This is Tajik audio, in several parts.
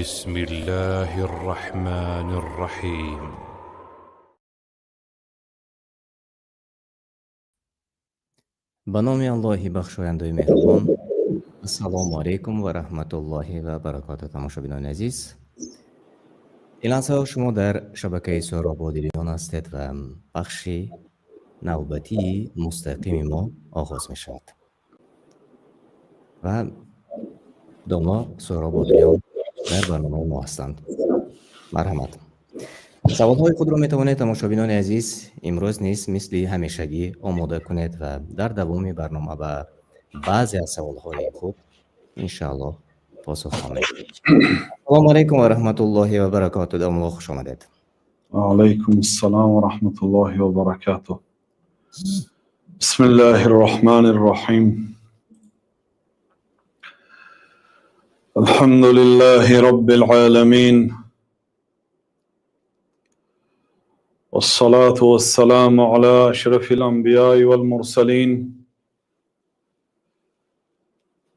بسم الله الرحمن الرحيم. Ба номи Аллоҳи бахшояндаи меҳрубон. Ассалому алайкум ва раҳматуллоҳи ва баракоту, тамошобинони азиз. Ин лаҳзаҳо шумо дар шабакаи Суҳроб Бодилиён ҳастед ва бахши навбатии мустақими мо оғоз мешавад. Ва домо Суҳроб Бодилиён дар барномаи мо ҳастанд. Марҳамат. Саволҳои худро метавонед, тамошобинони азиз, имрӯз низ мисли ҳамешагӣ омода кунед ва дар давоми барнома ба баъзе аз саволҳои худ иншааллоҳ посух хоҳем. Ассалому алайкум ва раҳматуллоҳи ва баракоту. Домулло, хуш омадед. وعليكم السلام ورحمة الله وبركاته. بسم الله الرحمن الرحيم. الحمد لله رب العالمين، والصلاة والسلام على أشرف الأنبياء والمرسلين،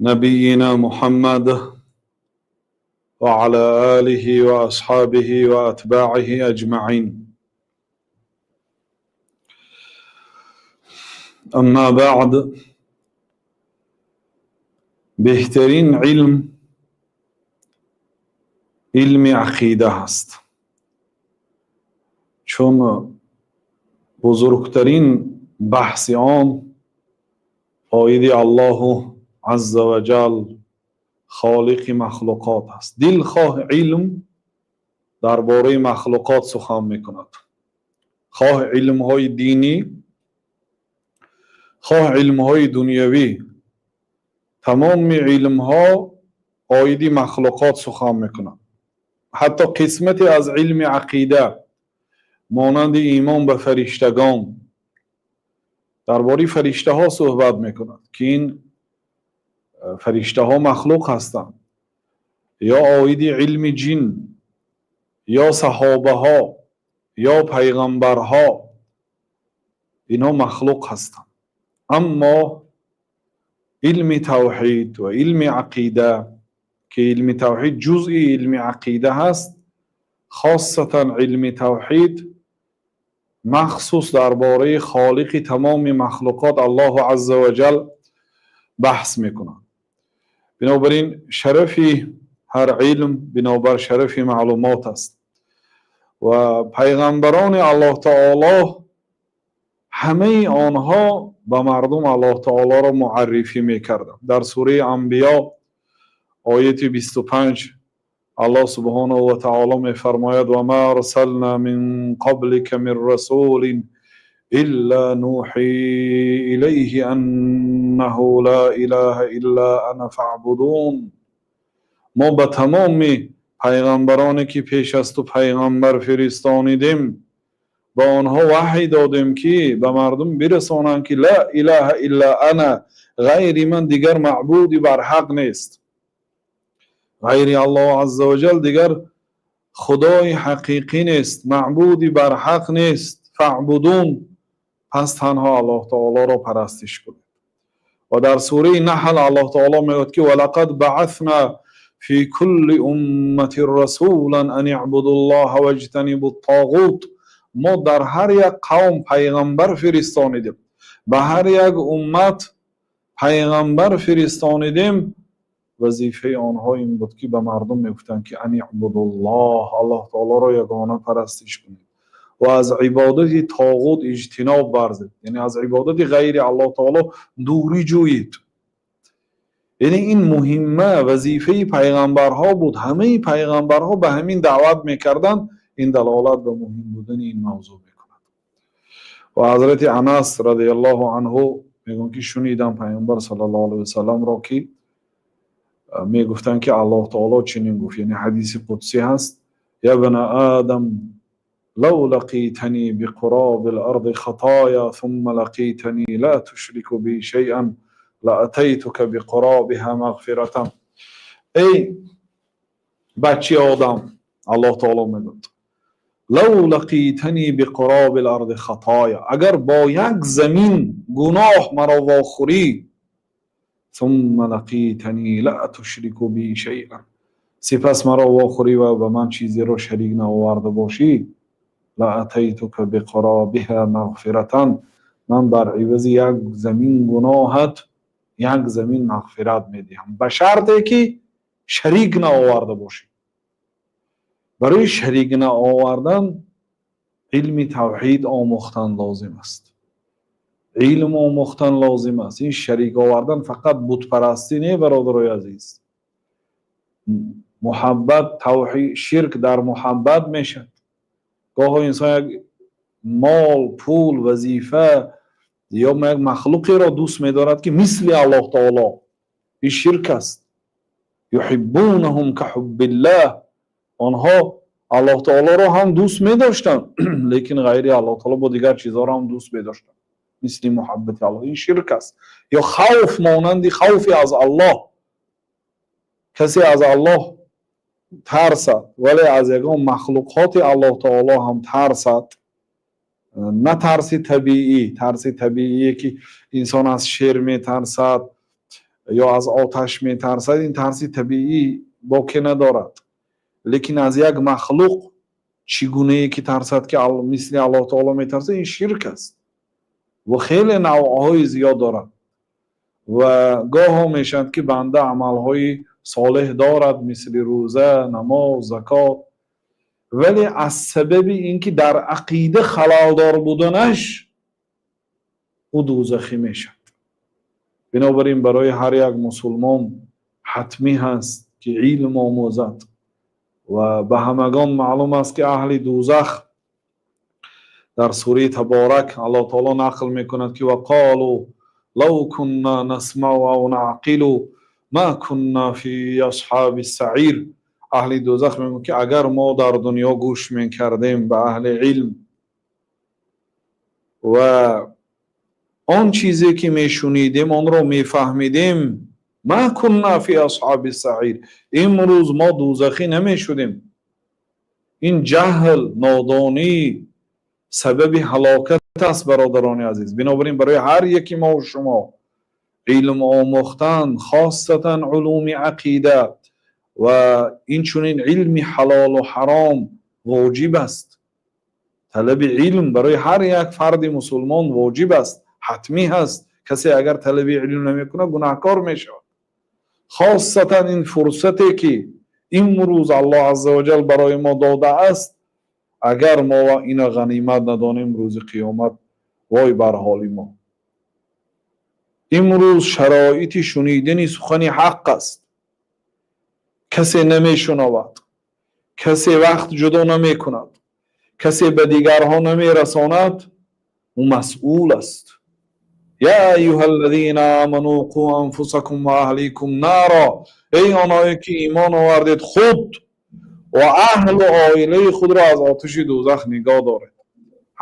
نبينا محمد وعلى آله وأصحابه وأتباعه أجمعين. أما بعد، беҳтарин илм илми ақида аст, чун бузургтарин баҳси он оиди Аллоҳу азза ва ҷал, холиқи махлуқот аст. Дилхоҳ илм дар бораи махлуқот сухан мекунад, хоҳ илмҳои динӣ, хоҳ илмҳои дунявӣ. Тамоми илмҳо оиди махлуқот сухан мекунанд. Ҳатто қисмате аз илми ақида, монанди имон ба фариштагон, дар бораи фариштаҳо суҳбат мекунад, ки ин фариштаҳо махлуқ ҳастанд, ё оиди илми ҷин, ё саҳобаҳо, ё пайғамбарҳо, инҳо махлуқ ҳастанд. Аммо илми тавҳид ва илми ақида, ки илми тавҳид ҷузъи илми ақида ҳаст, хоссатан илми тавҳид махсус дар бораи холиқи тамоми махлуқот Аллоҳу азза ва ҷал баҳс мекунад. Бинобар ин шарафи ҳар илм бинобар шарафи маълумот аст ва пайғамбарони Аллоҳ таоло ҳамаи онҳо ба мардум Аллоҳ таолоро муаррифӣ мекарданд. Дар сураи Анбиё, ояти 25, Аллоҳ субҳонаҳу ва таоло мефармояд: ва ма арсална мин қаблика мин расулин илла нӯҳӣ илайҳи аннаҳу ла илаҳа илла ана фаъбудун. Мо ба тамоми пайғамбароне, ки пеш аз ту пайғамбар фиристонидем, ба онҳо ваҳй додем, ки ба мардум бирасонанд, ки ла илаҳа илла ана, ғайри ман дигар маъбуди барҳақ нест, ғайри Аллоҳ азза ва ҷал дигар худои ҳақиқӣ нест, маъбуди барҳақ нест. Фаъбудун, пас танҳо Аллоҳ таолоро парастиш кунед. Ва дар сураи Наҳл Аллоҳ таоло мегӯяд, ки валақад баъасна фи кулли умматин расулан ан иъбуду ллоҳа ваҷтанибу ттоғут. Мо дар ҳар як қавм пайғамбар фиристонидем, ба ҳар як уммат пайғамбар фиристонидем. Вазифаи онҳо ин буд, ки ба мардум мегуфтанд, ки ан иъбудуллоҳ, Аллоҳ таолоро ягона парастиш кунед ва аз ибодати тоғут иҷтиноб варзед, яъне аз ибодати ғайри Аллоҳ таоло дурӣ ҷӯед. Яъне ин муҳимма вазифаи пайғамбарҳо буд, ҳамаи пайғамбарҳо ба ҳамин даъват мекарданд. Ин далолат ба муҳим будани ин мавзӯъ мекунад. Ва ҳазрати Анас радиаллоҳу анҳу мегӯянд, ки шунидам пайғамбар саллаллоҳу алайҳи васалламро, ки мегуфтанд, ки Аллоҳ таоло чунин гуфт, яъне ҳадиси қудсӣ ҳаст: я бна адам, лав лақитани биқуроби ларди хатоя сумма лақитани ла тушрику би шайъан лаатайтука биқуробиҳа мағфиратан. Эй бачи одам, Аллоҳ таоло мегӯяд: лав лақитани биқуроби ларди хатоя, агар бо як замин гуноҳ маро вохӯрӣ, сумма лақитани ла тушрику би шайъан, Сипас маро вохӯрӣ ва ба ман чизеро шарик наоварда бошӣ, لأتيتك بقرابها مغفرة, ман бар ивази як замин гуноҳат як замин мағфират медиҳам, ба шарте ки шарик наоварда бошӣ. Барои шарик наовардан илми тавҳид омӯхтан лозим аст, илм омӯхтан лозим аст. Ин шарик овардан фақат бутпарастӣ не, бародарои азиз. Муҳаббат, тавҳид, ширк дар муҳаббат мешавад. Гоҳо инсон як мол, пул, вазифа ё як махлуқеро дӯст медорад, ки мисли Аллоҳ таоло. Ин ширк аст. يحبونهم كحب الله. Онҳо Аллоҳ таолоро ҳам дӯст медоштанд, лекин ғайри Аллоҳ таоло бо дигар чизҳоро ҳам дӯст медоштанд, мисли муҳаббати Аллоҳ. Ин ширк аст. Ё хавф, монанди хавфи аз Аллоҳ. Касе аз Аллоҳ тарсад, вале аз ягон махлуқоти Аллоҳ таоло ҳам тарсад, на тарси табиӣ. Тарси табиие ки инсон аз шер метарсад ё аз оташ метарсад, ин тарси табиӣ боке надорад, лекин аз як махлуқ чӣ гунае ки тарсад, ки мисли Аллоҳ таоло метарсад, ин ширк аст ва хеле навъҳои зиёд дорад. Ва гоҳо мешавад, ки банда амалҳои солеҳ дорад, мисли рӯза, намоз, закот, вале аз сабаби ин ки дар ақида халалдор буданаш ӯ дӯзахӣ мешавад. Бинобар ин барои ҳар як мусулмон ҳатмӣ ҳаст, ки илм омӯзад. Ва ба ҳамагон маълум аст, ки аҳли дӯзах, дар сураи Таборак Аллоҳ таоло нақл мекунад, ки وقالوا لو كنا نسمع أو نعقل ما كنا في أصحاب السعير. Аҳли дӯзах мегӯянд, ки агар мо дар дунё гӯш мекардем ба аҳли илм ва он чизе ки мешунидем, онро мефаҳмидем, ما كنا في أصحاب السعير, имрӯз мо дӯзахӣ намешудем. Ин ҷаҳл, нодонӣ сабаби ҳалокат аст, бародарони азиз. Бинобар ин барои ҳар яки мову шумо илм омӯхтан, хосатан улуми ақида ва инчунин илми ҳалолу ҳаром, воҷиб аст. Талаби илм барои ҳар як фарди мусулмон воҷиб аст, ҳатмӣ ҳаст. Касе агар талаби илм намекунад, гунаҳкор мешавад. Хосатан ин фурсате ки имрӯз Аллоҳ азза ваҷал барои мо додааст, агар мо ина ғанимат надонем, рӯзи қиёмат вой бар ҳоли мо. Имрӯз шароити шунидани сухани ҳақ аст, касе намешунавад, касе вақт ҷудо намекунад, касе ба дигарҳо намерасонад, ӯ масъул аст. يا أيها الذين آمنوا قوا أنفسكم وأهليكم نارا. Эй оное ки имон овардед, худ ва аҳлу оилаи худро аз оташи дӯзах нигоҳ доред.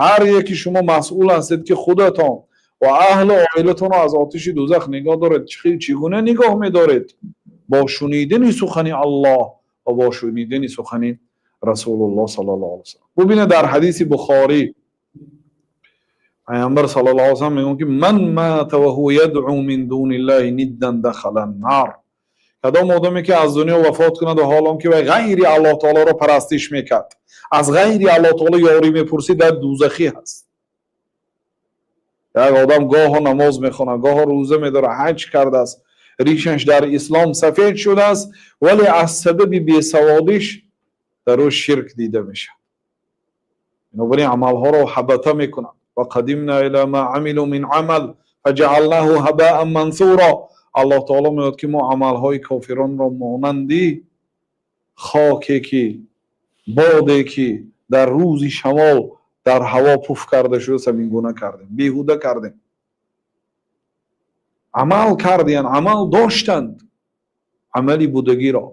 Ҳар яки шумо масъул ҳастед, ки худатон ва аҳлу оилатонро аз оташи дӯзах нигоҳ доред. Чӣ гуна нигоҳ медоред? Бо шунидани сухани Аллоҳ ва бо шунидани сухани Расулуллоҳ саллаллоҳу алайҳи васаллам. Бубинед, дар ҳадиси Бухорӣ Пайғамбар саллаллоҳу алайҳи васаллам мегӯяд, ки من مات وهو يدعو من دون الله ندا دخل النار. Кадом одаме ки аз дунё вафот кунад ва ҳол он ки вай ғайри Аллоҳ таолоро парастиш мекард, аз ғайри Аллоҳ таоло ёрӣ мепурсид, дар дӯзахӣ ҳаст. Як одам гоҳо намоз мехонад, гоҳо рӯза медорад, ҳаҷ кардааст, ришаш дар ислом сафед шудааст, вале аз сабаби бесаводиш дар ӯ ширк дида мешавад. Бинобар ин амалҳоро ҳабата мекунад. وقدمنا إلى ما عملوا من عمل فجعلناه هباء منثورا. Аллоҳ таоло мегӯяд, ки мо амалҳои кофиронро монанди хоке ки боде ки дар рӯзи шамол дар ҳаво пуф карда шудааст, ҳамин гуна кардем, беҳуда кардем. Амал кардиянд, амал доштанд, амали будагиро.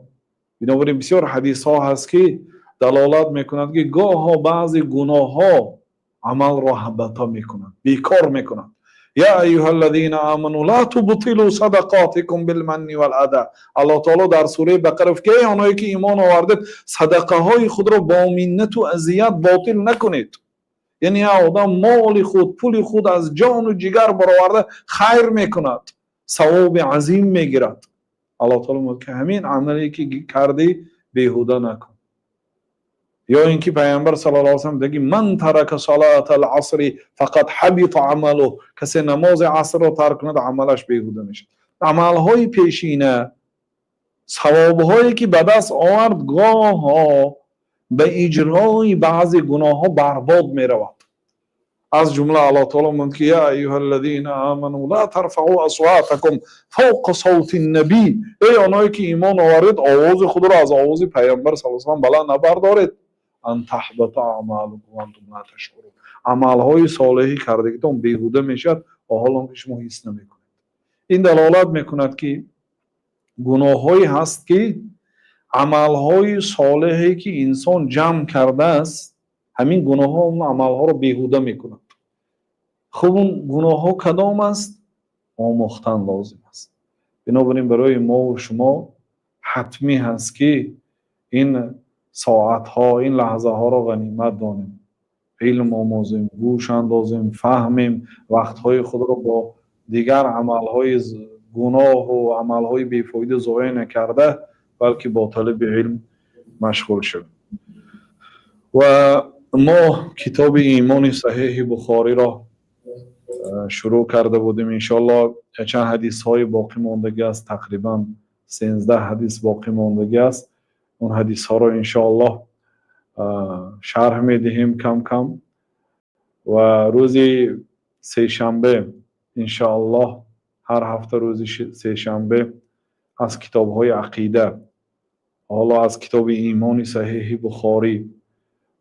Бинобар ин бисёр ҳадисҳо ҳаст, ки далолат мекунад, ки гоҳо баъзе гуноҳҳо амалро ҳабата мекунанд, бекор мекунанд. يا أيها الذين آمنوا لا تبطلوا صدقاتكم بالمن والأذى. Аллоҳ таоло дар сураи Бақара гуфт, ки эй оное ки имон овардед, садақаҳои худро бо миннату азият ботил накунед. Яъне як одам моли худ, пули худ аз ҷону ҷигар бароварда хайр мекунад, савоби азим мегирад. Аллоҳ таоло мегӯяд, ки ҳамин амале ки кардӣ. Беҳуда накун. Ё ин ки Пайғамбар саллаллоҳу алайҳи васаллам деги: "من ترك صلاة العصر فقد حبط عمله". Касе намози асрро тарк кунад, амалаш беҳуда мешавад. Амалҳои пешина, савобҳое ки ба даст овард, гоҳо ба иҷрои баъзе гуноҳҳо барбод меравад. Аз ҷумла Аллоҳ таоло мегӯяд ки: "يا أيها الذين آمنوا لا ترفعوا أصواتكم فوق صوت النبي". Эй оное ки имон оваред, овози худро аз овози Пайғамбар са салам баланд набардоред. أن تحبط أعمالكم وأنتم لا تشعرون. Амалҳои солеҳӣ кардагитон беҳуда мешавад, ҳол он ки шумо ҳис намекунед. Ин далолат мекунад, ки гуноҳҳое ҳаст, ки амалҳои солеҳе ки инсон ҷамъ кардааст, ҳамин гуноҳҳо он амалҳоро беҳуда мекунад. Хуб, он гуноҳҳо кадом аст, омӯхтан лозим аст. Бинобар ин барои мову шумо ҳатмӣ ҳаст, ки ин соатҳо, ин лаҳзаҳоро ғанимат донем, илм омӯзем, гӯш андозем, фаҳмем, вақтҳои худро бо дигар амалҳои гуноҳу амалҳои бефоида зоя накарда, балки бо талаби илм машғул шавем. Ва мо китоби Имони Саҳеҳи Бухориро шурӯъ карда будем. Иншоалло, чанд ҳадисҳои боқӣ мондагӣ аст, тақрибан 13 ҳадис боқӣ мондагӣ аст. Он ҳадисҳоро иншоаллоҳ шарҳ медиҳем кам кам. Ва рӯзи сешанбе иншоаллоҳ, ҳар ҳафта рӯзи сешанбе аз китобҳои ақида, ҳоло аз китоби Имони Саҳеҳи Бухорӣ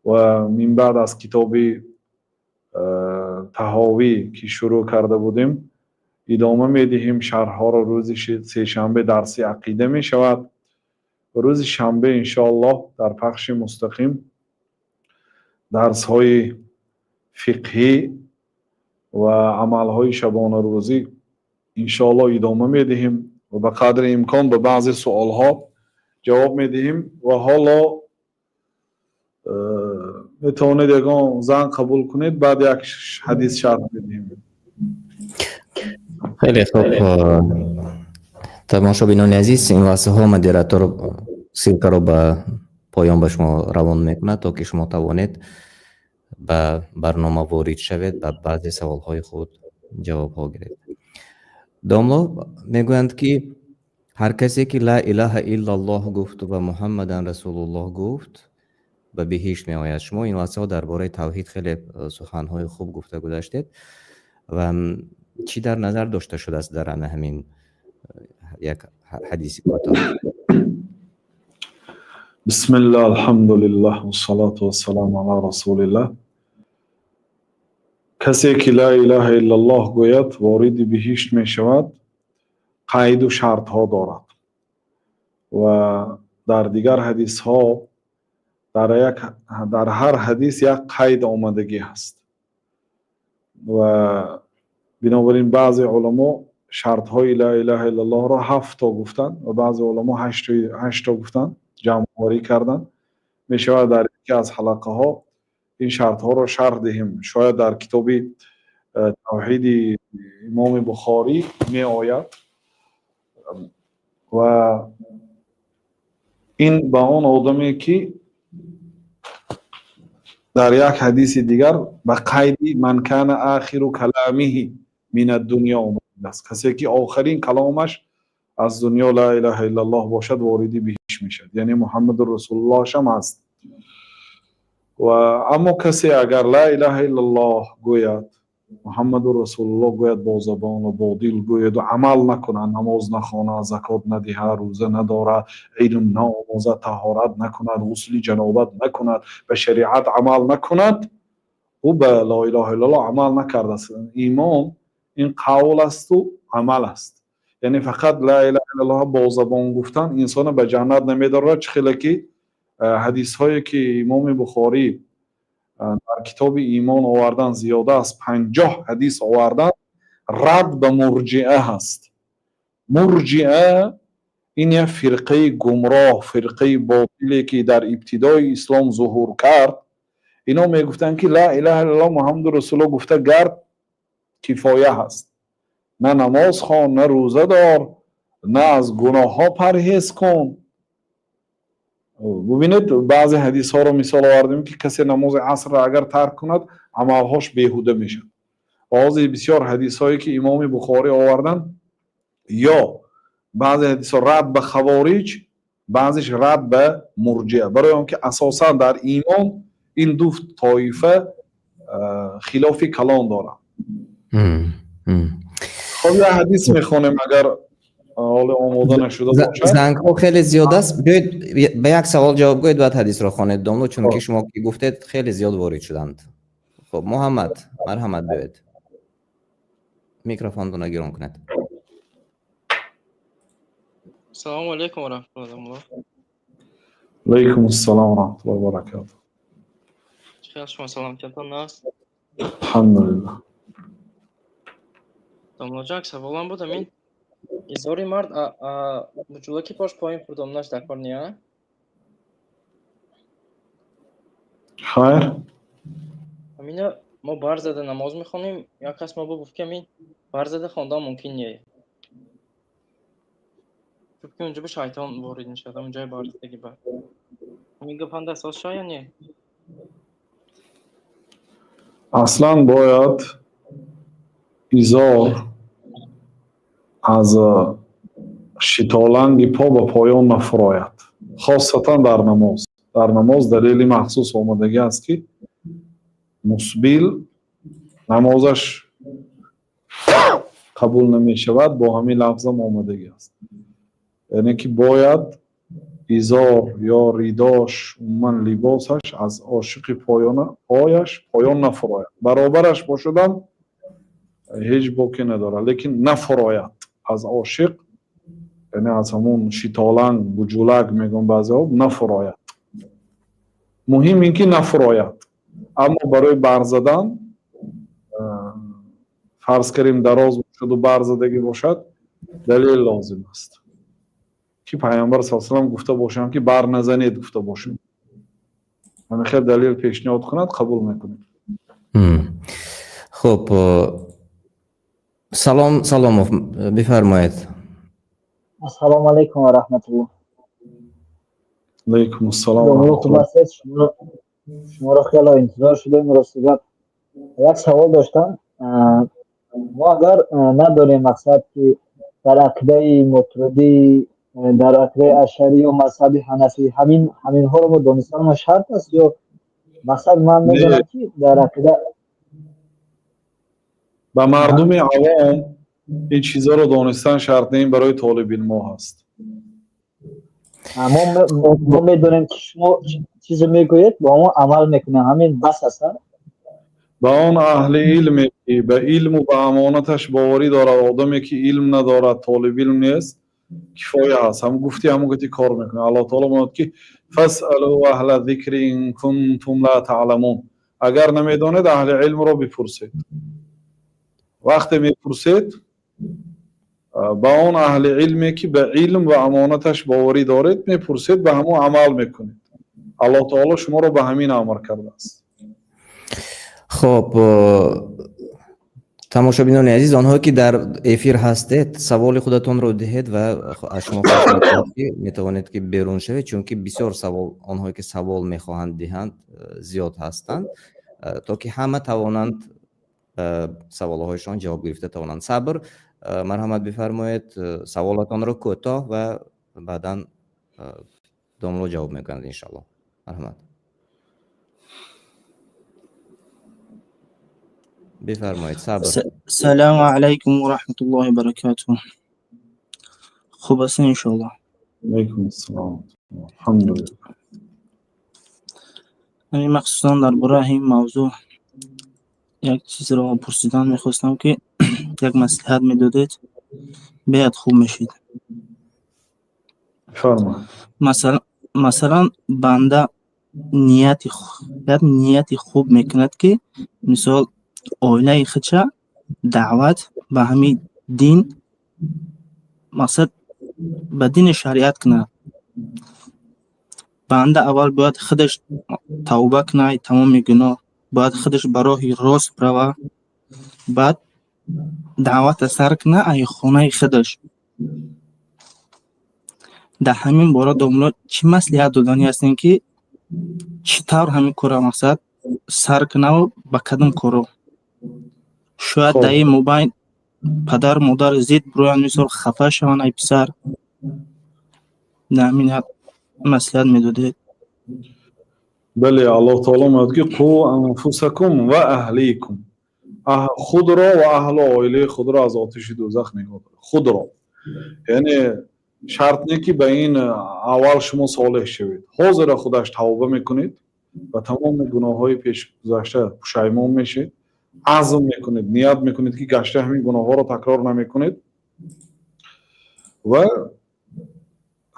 ва минбаъд аз китоби Таҳовӣ, ки шурӯъ карда будем, идома медиҳем шарҳҳоро. Рӯзи сешанбе дарси ақида мешавад. Рӯзи шанбе иншоаллоҳ дар пахши мустақим дарсҳои фиқҳӣ ва амалҳои шабонарӯзӣ иншоаллоҳ идома медиҳем ва ба қадри имкон ба баъзе суолҳо ҷавоб медиҳем. Ва ҳоло метавонед ягон занг қабул кунед, баъд як ҳадис шарҳ медиҳем. Хеле хуб, тамошобинони азиз, ин лаҳзаҳо модератор ссылка ро ба поён ба шумо равон мекунад, то ки шумо тавонед ба барнома ворид шавед, ба баъзе саволҳои худ ҷавобҳо гиред. Домло, мегӯянд, ки ҳар касе ки ла илаҳа иллаллоҳ гуфту ва Муҳаммадан расулуллоҳ гуфт, ба биҳишт меояд. Шумо ин лаҳзаҳо дар бораи тавҳид хеле суханҳои хуб гуфта гузаштед ва чӣ дар назар дошта шудааст дар ана ҳамин як ҳадиси кӯтоҳ? Бисмиллаҳ, алҳамдулиллаҳ, вассалату вассаламу ала расулиллаҳ. Касе ки ла илаҳа иллаллоҳ гӯяд, вориди биҳишт мешавад, қайду шартҳо дорад. Ва дар дигар ҳадисҳо дар ҳар ҳадис як қайд омадагӣ ҳаст. Ва бинобар ин баъзе уламо шартҳои ла илаҳа иллаллоҳро ҳафто гуфтанд ва баъзе уламо ҳашто гуфтанд, ҷамъоварӣ карданд. Мешавад, дар яке аз ҳалақаҳо ин шартҳоро шарҳ диҳем. Шояд дар китоби Тавҳиди имоми Бухорӣ меояд. Ва ин ба он одаме ки дар як ҳадиси дигар ба қайди "من كان آخر كلامه من الدنيا" омадааст: касе ки охирин каломаш аз дунё ла илаҳа иллаллоҳ бошад, вориди биҳишт мешавад, яъне Муҳаммаду расулуллоҳшам ҳаст. Ва аммо касе агар ла илаҳа иллаллоҳ гӯяд, Муҳаммаду расулуллоҳ гӯяд, бо забону бо дил гӯяду амал накунад, намоз нахонад, закот надиҳад, рӯза надорад, илм наомӯзад, таҳорат накунад, ғусли ҷанобат накунад, ба шариат амал накунад, ӯ ба ла илаҳа иллаллоҳ амал накардааст. Имон ин қавл асту амал аст, яъне фақат ла илаҳа иллаллоҳ бо забон гуфтан инсона ба ҷаннат намедорад. Чӣ хеле ки ҳадисҳое ки имоми Бухорӣ дар китоби Имон овардан, зиёда аз 50 ҳадис овардан, рад ба мурҷиа ҳаст. Мурҷиа ин як фирқаи гумроҳ, фирқаи ботиле ки дар ибтидои ислом зуҳур кард. Ино мегуфтанд, ки ла илаҳа иллаллоҳ Муҳаммаду расулуллоҳ гуфта гард кифоя ҳаст, на намоз хон, на рӯза дор, на аз гуноҳҳо парҳез кун. Бубинед, баъзе ҳадисҳоро мисол овардем, ки касе намози асрро агар тарк кунад, амалҳош беҳуда мешавад. Ва ҳозир бисёр ҳадисҳое, ки имоми Бухорӣ оварданд, ё баъзе ҳадисҳо рад ба хавориҷ, баъзеш рад ба мурҷиа, барои он ки асосан дар имон ин ду тоифа хилофи калон доранд. Хоб, як ҳадис мехонем, агар ҳоло омода нашуда бошад. Зангҳо хеле зиёд аст. Биёед, ба як савол ҷавоб гӯед, баъд ҳадисро хонед, домло, чунки шумо ки гуфтед, хеле зиёд ворид шуданд. Хуб, Муҳаммад, марҳамат, биёед. Микрофонтонро гирон кунед. Салому алайкум ва раҳматуллоҳ. Алайкум ассалом ва раҳматуллоҳи ва баракатуҳ. Чӣ хел шумо, саломатиятон аст? Алҳамдулиллаҳ. Домлоҷон, саволам буд, амин изори мард муҷулаки пош поин фурдонаш дар кор не, а? Хайр. Амина мо бар зада намоз мехонем, як кас мо гуфт, ки амин бар зада хондан мумкин не. Чунки унҷо ба шайтон ворид мешавад, ҳамон ҷои барзадаги бар. Ҳамин гап ҳанда асос шава ё не? Аслан бояд изор аз шитоланги по ба поён нафурояд, хосатан дар намоз. Дар намоз далели махсус омадагӣ аст, ки мусбил намозаш қабул намешавад, бо ҳамин лафзам омадагӣ аст. Яъне ки бояд изор ё ридош, умуман либосаш аз ошиқи поёна пояш поён нафурояд. Баробараш бошадам ҳеҷ боке надорад, лекин нафурояд аз ошиқ, яъне аз ҳамон шитоланг, буҷулак мегӯям баъзеҳо, нафурояд. Муҳим ин ки нафурояд. Аммо барои барзадан, фарз кардем, дароз бошаду барзадагӣ бошад, далел лозим аст, ки Пайғамбар саллаллоҳу алайҳи васаллам гуфта бошанд, ки бар назанед гуфта бошанд. Ҳамин хел далел пешниҳод кунад, қабул мекунем. Хуб, салом, Саломов, бифармоед. Ассалому алайкум ва раҳматуллоҳ. Алайкум ассалом ва раҳматуллоҳ. Шуморо хеле интизор шудем, рости гап. Як савол доштам. Мо агар надорем, мақсад ки дар ақидаи мотуридӣ, дар ақидаи ашарӣ ё мазҳаби ҳанафӣ, ҳаминҳоро мо донистанамон шарт аст ё мақсад ман медонам, ки дар ақида Ба мардуми авом ин чизҳоро донистан шарт не, ин барои толибилмо ҳаст. Мо медонем, ки шумо чизе мегӯед, бо мо амал мекунем, ҳамин бас аст. Ба он аҳли илме, ки ба илму ба амонаташ боварӣ дорад, одаме ки илм надорад, толибилм нест, кифоя ҳаст. Ҳам гуфти ҳамон гати кор мекунад. Аллоҳ таоло мегӯяд, ки фасалу аҳла зикри ин кунтум ла таъламун. Агар намедонед, аҳли илмро бипурсед. Вақте мепурсед, ба он аҳли илме, ки ба илм ва амонаташ боварӣ доред, мепурсед, ба ҳамон амал мекунед. Аллоҳ таоло шуморо ба ҳамин амр кардааст. Хоб, тамошобинони азиз, онҳое ки дар эфир ҳастед, саволи худатонро диҳед ва аз шумо хоҳиш мекунам, ки метавонед ки берун шавед, чунки бисёр савол, онҳое ки савол мехоҳанд диҳанд, зиёд ҳастанд, то ки ҳама тавонанд саволҳояшон ҷавоб гирифта тавонанд. Сабр, марҳамат, бифармоед саволатонро кӯтоҳ ва баъдан домло ҷавоб мекунад, иншоаллоҳ. Марҳамат, бифармоед, Сабр. Салому алайкум ва раҳматуллоҳи ва баракатуҳ. Хуб ҳастед, иншоаллоҳ? Алайкум ассалом, алҳамдулиллаҳ. Ҳамин махсусан дар бораи ҳамин мавзӯъ як чизро пурсидан мехостам, ки як маслиҳат медодед, беҳад хуб мешид. Бифармоед. Масалан, банда як нияти хуб мекунад, ки мисол оилаи худша даъват ба ҳамин дин, мақсад ба дини шариат кунад. Банда аввал бояд худаш тавба кунад, тамоми гуноҳ, бояд худаш ба роҳи рост рава, баъд даъвата сар кунад ай хонаи худаш. Дар ҳамин бора, домулло, чӣ маслиҳат доданӣ ҳастем, ки чӣ тавр ҳамин корро, мақсад, сар кунаву ба кадом коро шояд дар ин мобайн падару модар зид бироянд, мисол, хафа шаванд ай писар. Дар ҳамин ҳад маслиҳат медодед. Бале, Аллоҳ таоло мегӯяд, ки قوا أنفسكم وأهليكم, худро ва аҳлу оилаи худро аз оташи дӯзах нигоҳ доред. Худро, яъне шарт не, ки ба ин аввал шумо солеҳ шавед. Ҳозира худаш тавба мекунед, ба тамоми гуноҳҳои пешгузашта пушаймон мешед, азм мекунед, ният мекунед, ки гашта ҳамин гуноҳҳоро такрор намекунед, ва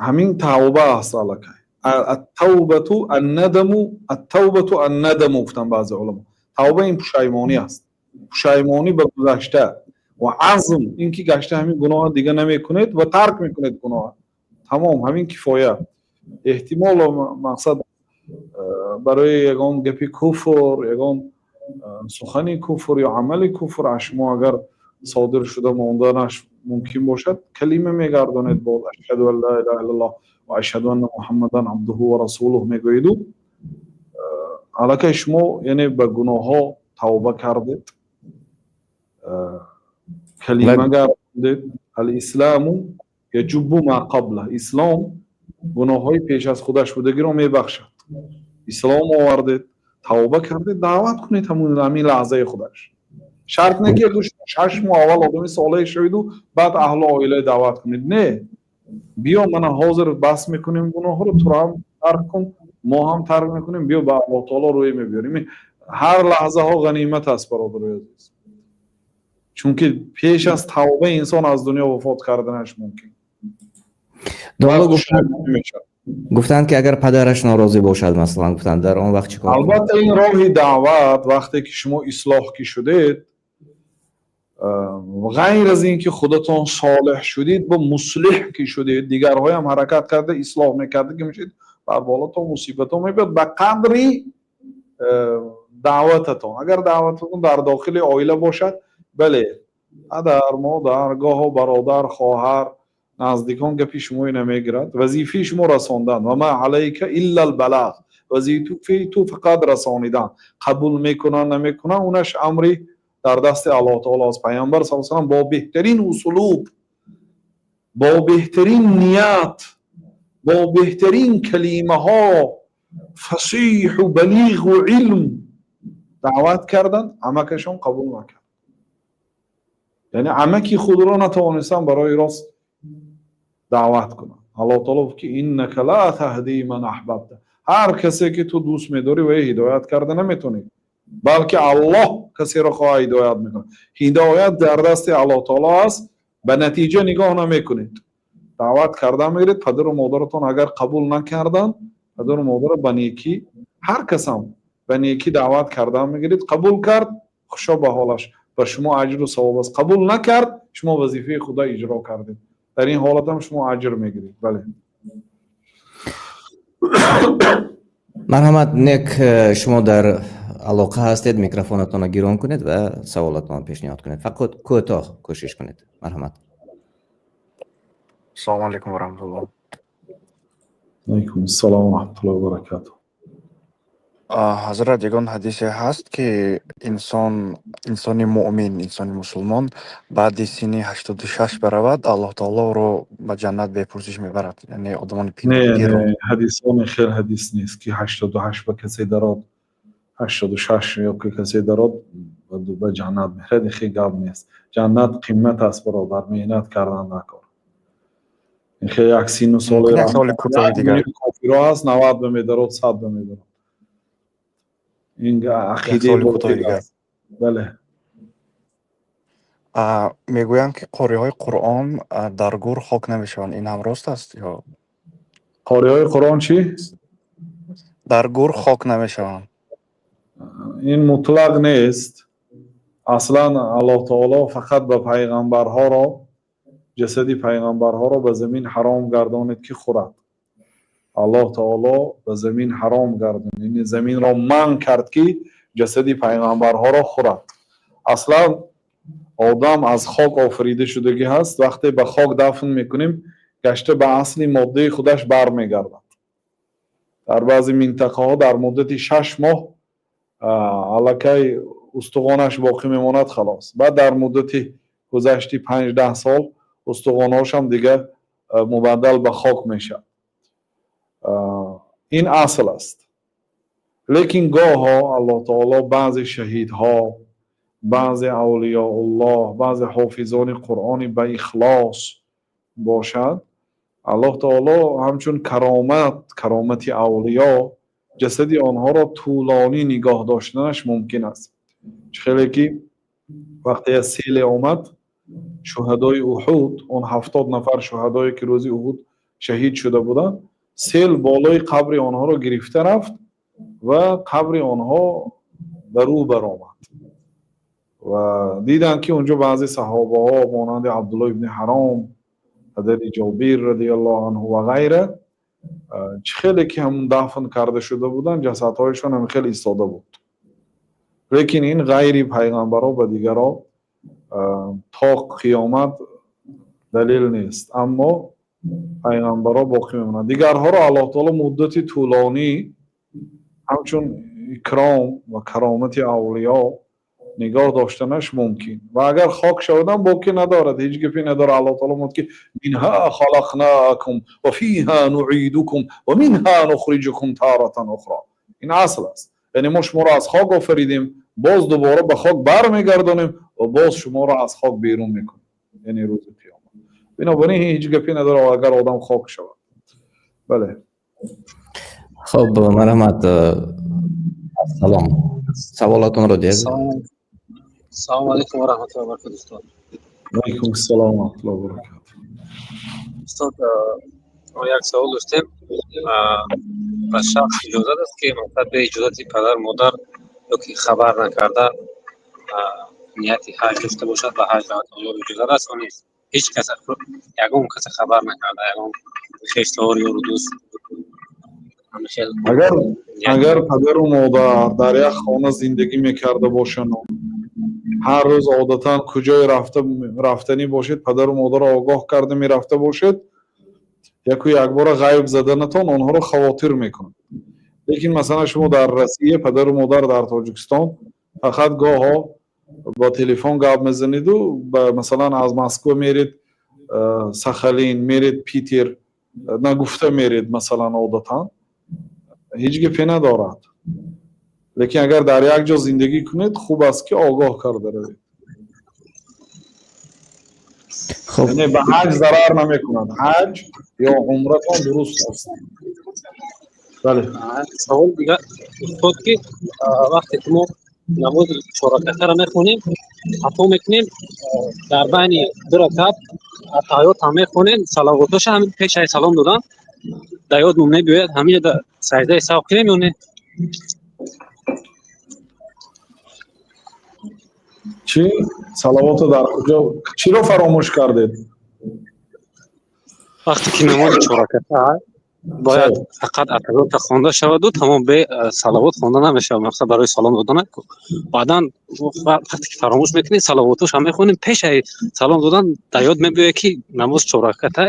ҳамин тавба аст аллакай. التوبة الندم, التوبة الندم гуфтан баъзе уламо. Тавба ин пушаймонӣ аст, пушаймонӣ ба гузашта ва азм ин ки гашта ҳамин гуноҳа дига намекунед ва тарк мекунед гуноҳа. Тамом, ҳамин кифоя. Эҳтимол, мақсад, барои ягон гапи куфр, ягон сухани куфр ё амали куфр аз шумо агар содир шуда монданаш мумкин бошад, калима мегардонед боз, أشهد أن لا إله إلا الله وأشهد أن محمدا عبده ورسوله мегӯеду аллакай шумо, яъне, ба гуноҳҳо тавба кардед, калима гардондед. الإسلام يجب ما قبله, ислом гуноҳҳои пеш аз худаш будагиро мебахшад. Ислом овардед, тавба кардед, даъват кунед ҳамин лаҳзаи худаш. Шарт не, ки 6 моҳ аввал одами солеҳ шавиду баъд аҳлу оила даъват кунед. Не, биё, мана ҳозир бас мекунем гуноҳро, туро ҳам тарк кун, мо ҳам тарк мекунем, биё, ба Аллоҳ таоло рӯй мебиёрем. Ҳар лаҳзаҳо ғанимат аст, бародарои азиз, чунки пеш аз тавба инсон аз дунё вафот карданаш мумкин. Гуфтанд, ки агар падараш норозӣ бошад, масалан, гуфтанд, дар он вақт чӣ кор? Албатта, ин роҳи даъват, вақте ки шумо ислоҳ ки шудед, ғайр аз ин ки худатон солеҳ шудед, бо муслиҳ ки шудед, дигарҳоям ҳаракат карда ислоҳ мекарда ки мешед, бар болатон мусибатон мебиёд ба қадри даъвататон. Агар даъвататон дар дохили оила бошад, бале, падар, модар, гоҳо бародар, хоҳар, наздикон гапи шумои намегирад. Вазифаи шумо расондан, وما عليك إلا البلاغ, вазифаи ту фақат расонидан. Қабул мекунанд, намекунанд, унаш амри дар дасти Аллоҳ таоло аст. Пайғамбар са салам бо беҳтарин услуб, бо беҳтарин ният, бо беҳтарин калимаҳо, фасиҳу балиғу илм даъват карданд, амакашон қабул накард, яъне амаки худро натавонистанд барои рост даъват кунанд. Аллоҳ таоло гуфт, ки إنك لا تهدي من أحببت, ҳар касе ки ту дӯст медорӣ, вай ҳидоят карда наметонӣ, балки Аллоҳ касеро хоҳа ҳидоят мекунад. Ҳидоят дар дасти Аллоҳ таоло аст. Ба натиҷа нигоҳ намекунед, даъват карда мегиред. Падару модаратон агар қабул накарданд, падару модарро ба некӣ, ҳар касам ба некӣ даъват карда мегиред. Қабул кард, хушо ба ҳолаш, ба шумо аҷру савоб аст. Қабул накард, шумо вазифаи худо иҷро кардед, дар ин ҳолатам шумо аҷр мегиред, бале. Марҳамат, нек, шумо дар алоқа ҳастед, микрофонатонро гирон кунед ва саволатонро пешниҳод кунед. Фақат кӯтоҳ кӯшиш кунед, марҳамат. Ассалому алайкум ва раҳматуллоҳ. Алайкум ассалом ва раҳматуллоҳи ва баракатуҳ. Ҳазрат, ягон ҳадисе ҳаст, ки инсон, инсони муъмин, инсони мусулмон баъди синни 86 баравад, Аллоҳ таоло ӯро ба ҷаннат бепурсиш мебарад, яъне одамони Не. пирро? Не, ҳадисони хел ҳадис нест, ки 88 ба касе дарод, 86 ё ки касе дарод, ба ҷаннат мерад. Хел гап нест. Ҷаннат қимат аст, бародар, меҳнат кардан накор. Ин хел як сину соли Мумкин як саволи кӯтоҳи дигар? Кофиро ҳаст, 90 ба медарод, 100 ба медарод. Ин Як ақидаи саволи кӯтоҳи ботил дигар. аст, бале. Мегӯянд, ки қориҳои Қуръон дар гур хок намешаванд. Ин ҳам рост аст ё? Қориҳои Қуръон чӣ? Дар гур хок намешаванд. Ин мутлақ нест. Аслан Аллоҳ таоло фақат ба пайғамбарҳоро, ҷасади пайғамбарҳоро ба замин ҳаром гардонид, ки хӯрад. Аллоҳ таоло ба замин ҳаром гардонид, яъне заминро манъ кард, ки ҷасади пайғамбарҳоро хӯрад. Аслан одам аз хок офарида шудагӣ ҳаст. Вақте ба хок дафн мекунем Гашта ба асли моддаи худаш бармегардад. Дар баъзе минтақаҳо дар муддати 6 моҳ аллакай устухонаш боқӣ мемонад, халос. Баъд дар муддати гузашти 5-10 сол устухонҳошам дигар мубаддал ба хок мешавад. Ин асл аст, лекин гоҳо Аллоҳ таоло баъзе шаҳидҳо, баъзе авлиёуллоҳ, баъзе ҳофизони Қуръони ба ихлос бошад, Аллоҳ таоло ҳамчун каромат, каромати авлиё, ҷасади онҳоро тӯлонӣ нигоҳ доштанаш мумкин аст. Чӣ хеле ки вақте як селе омад, шуҳадои Уҳуд, он 70 нафар шуҳадое ки рӯзи Уҳуд шаҳид шуда буданд, сел болои қабри онҳоро гирифта рафт ва қабри онҳо ба рӯ баромад ва диданд, ки унҷо баъзе саҳобаҳо монанди Абдулло ибни Ҳаром, падари Ҷобир радиаллоҳу анҳу ва ғайра, чӣ хеле ки ҳамун дафн карда шуда буданд, ҷасадҳояшон ҳам хеле истода буд. Лекин ин ғайри пайғамбаро ба дигаро то қиёмат далел нест, аммо пайғамбаро боқӣ мемонанд. Дигарҳоро Аллоҳ таоло муддати тӯлонӣ ҳамчун икром ва каромати авлиё нигоҳ доштанаш мумкин. Ва агар хок шавадам, боқӣ надорад, ҳеҷ гапе надорад. Аллоҳ таоло мегӯяд, ки минҳа халақнакум ва фиҳа нуъидукум ва минҳа нухриҷукум таратан ухро. Ин асл аст, яъне мо шуморо аз хок офаридем, боз дубора ба хок бармегардонем ва боз шуморо аз хок берун мекунем, яъне рӯзи қиёмат. Бинобар ин ҳеҷ гапе надорад, агар одам хок шавад. Бале. Хоб, марҳамат, ассалом, саволатонро диҳед. Салому алайкум ва раҳматуллоҳи ва баракатуҳ, устод. Алайкум ассалом ва раҳматуллоҳи ва баракатуҳ. Устод, мо як савол доштем. Ба шахс иҷозат аст, ки масалан бе иҷозати падар модар ё ки хабар накарда нияти ҳаҷ дошта бошад, ба ҳаҷ равад? Оё иҷозат аст ё нест? Ҳеҷ кас, ягон каса хабар накарда, ягон хештовар, ёру дӯст. Агар падару модар дар як хона зиндагӣ мекарда бошану ҳар рӯз одатан куҷое рафта рафтанӣ бошед, падару модарро огоҳ карда мерафта бошед, яку якбора ғайб заданатон онҳоро хавотир мекунад. Лекин масалан шумо дар Россия, падару модар дар Тоҷикистон, фақат гоҳо бо телефон гап мезанеду масалан аз Москва меред Сахалин, меред Питер, нагуфта меред, масалан, одатан ҳеҷ гапе надорад. Лекин агар дар як ҷо зиндагӣ кунед, хуб аст, ки огоҳ карда равед. Яъне ба ҳаҷ зарар намекунад, ҳаҷ ё умратон дуруст аст, бале. Савол дигар, устод, ки вақте ки мо намози чорракатаро мехонем, хато мекунем, дар байни ду ракат аттаҳиёт ҳам мехонем, салавотоша ҳамин пешаи салом додан дар ёдмон мебиёяд, ҳамин саҷдаи саҳв кунем ё не? Чӣ салавото дар куҷо, чиро фаромӯш кардед? Вақте ки намози чорраката бояд фақат аттаҳиёта хонда шаваду тамом, бе салавот хонда намешавад, мақсад барои салом додан. Баъдан вақте ки фаромӯш мекунем, салавотош ҳам мехонем, пешаи салом додан дар ёд мебиёяд, ки намоз чорраката,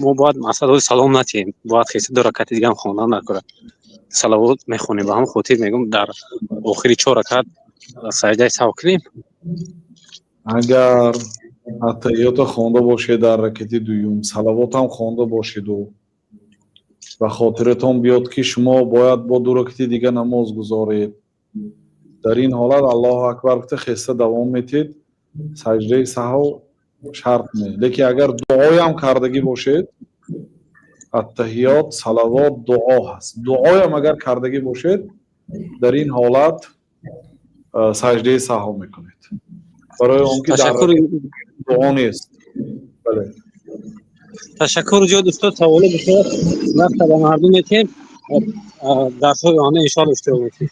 мо бояд масалан салом натиҳем, бояд хеси ду ракати дигаам хондан накунад, салавот мехонем. Ба ҳамон хотир мегӯм, дар охири чор ракат саҷдаи саҳв кунем? Агар аттаҳиёта хонда бошед дар ракати дуюм, салавотам хонда бошеду ба хотиратон биёд, ки шумо бояд бо ду ракати дига намоз гузоред, дар ин ҳолат Аллоҳу акбар гуфта хеста давом метиҳед, саҷдаи саҳв шарт не. Лекин агар дуоям кардагӣ бошед, аттаҳиёт, салавот, дуо ҳаст, дуоям агар кардагӣ бошед, дар ин ҳолат саҷдаи саҳв мекунед, барои он ки дар дуо нест, бале. Ташаккур зиёд, устод. Саволо бисёр вақта ба мардум метиҳем, дарсҳои оянда иншоалло иштирок мекунем.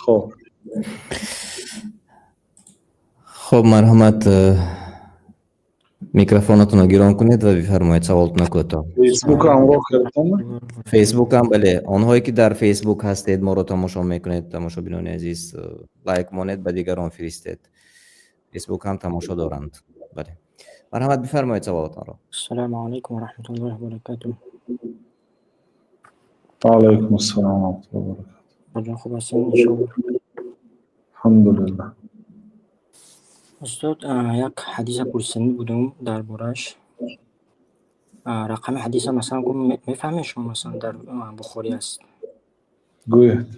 Хоб. Хоб, марҳамат, микрофонатонро гирон кунед ва бифармоед саволтона кӯтоҳ. Фейсбук ҳамроҳ кардам. Фейсбук ҳам, бале. Онҳое ки дар Фейсбук ҳастед, моро тамошо мекунед, тамошобинони азиз, лайк монед, ба дигарон фиристед. Фейсбук ҳам тамошо доранд, бале. Марҳамат, бифармоед саволатонро. Ассалому алайкум ва раҳматуллоҳи ва баракатуҳ. Ва алайкум ассалом ва раҳматуллоҳи ва баракатуҳ. Ҳоҷон, хуб ҳастед, иншоаллоҳ? Алҳамдулиллаҳ. Устод, як ҳадиса пурсиданӣ будум дар борааш. Рақами ҳадиса, масалан, мефаҳмед шумо, масалан, дар Бухорӣ аст. Гӯед.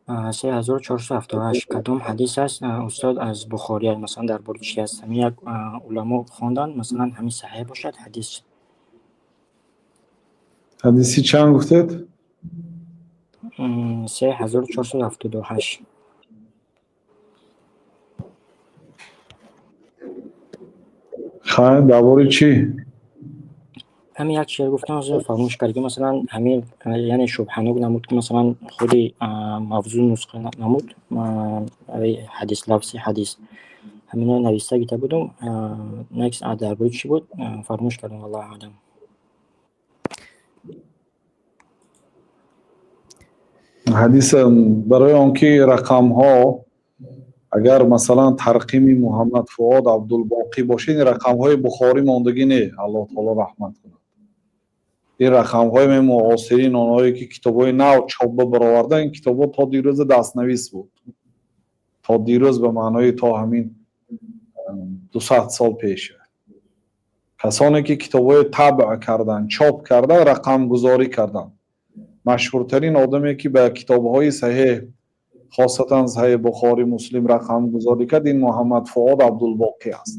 3478 кадом ҳадис аст, устод, аз Бухорӣ, масалан, дар бораи чӣ аст? Ҳамин як уламо хонданд, масалан, ҳамин саҳеҳ бошад ҳадис. Ҳадиси чанд гуфтед? 3478. Хайр, дар бораи чӣ? Ҳамин як чиз гуфтам, ҳозир фаромӯш кардем, масалан, ҳамин, яъне шубҳанок намуд, ки масалан худи мавзӯъ нусха намуд, ҳадис, лафзи ҳадис. Ҳамино нависта гита будум, некс дар бораи чӣ буд, фаромӯш кардам, валлоҳу аълам. Ҳадис барои он ки рақамҳо, агар масалан тарқими Муҳаммад Фуод Абдулбоқӣ бошад, ин рақамҳои Бухорӣ мондагӣ не, Аллоҳ таоло раҳмат кунад. Ин рақамҳои муосирин, онҳое ки китобҳои нав чоп баровардан, ин китобҳо то дирӯз дастнавис буд. То дирӯз ба маънои то ҳамин 200 сол пеш. Касоне ки китобҳои табъ кардан, чоп кардан, рақамгузорӣ кардан. Машҳуртарин одаме ки ба китобҳои саҳеҳ, хосатан Саҳеҳ Бухорӣ, Муслим рақамгузорӣ кард, ин Муҳаммад Фуод Абдулбоқӣ аст.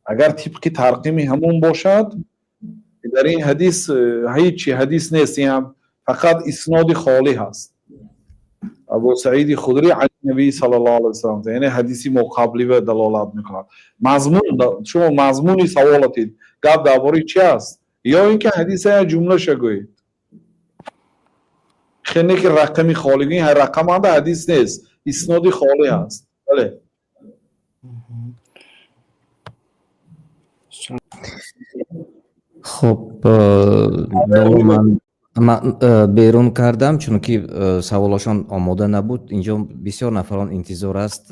Агар тибқи тарқими ҳамон бошад, дар ин ҳадис ҳеҷ ҳадис нест, ин ҳам фақат исноди холӣ ҳаст. Абу Саиди Худрӣ ан Набӣ саллаллоҳу алайҳи васаллам, яъне ҳадиси моқаблӣ ба далолат мекунад. Мазмун, шумо мазмуни саволатид, гап дар бораи чи аст? Ё ин ки ҳадиса як ҷумлаша гӯед. Хеле ки рақами холӣ, ин рақаманда ҳадис нест, исноди холӣ ҳаст. Бале. Хуб, ман берун кардам, чунки саволашон омода набуд. Инҷо бисёр нафарон интизор аст,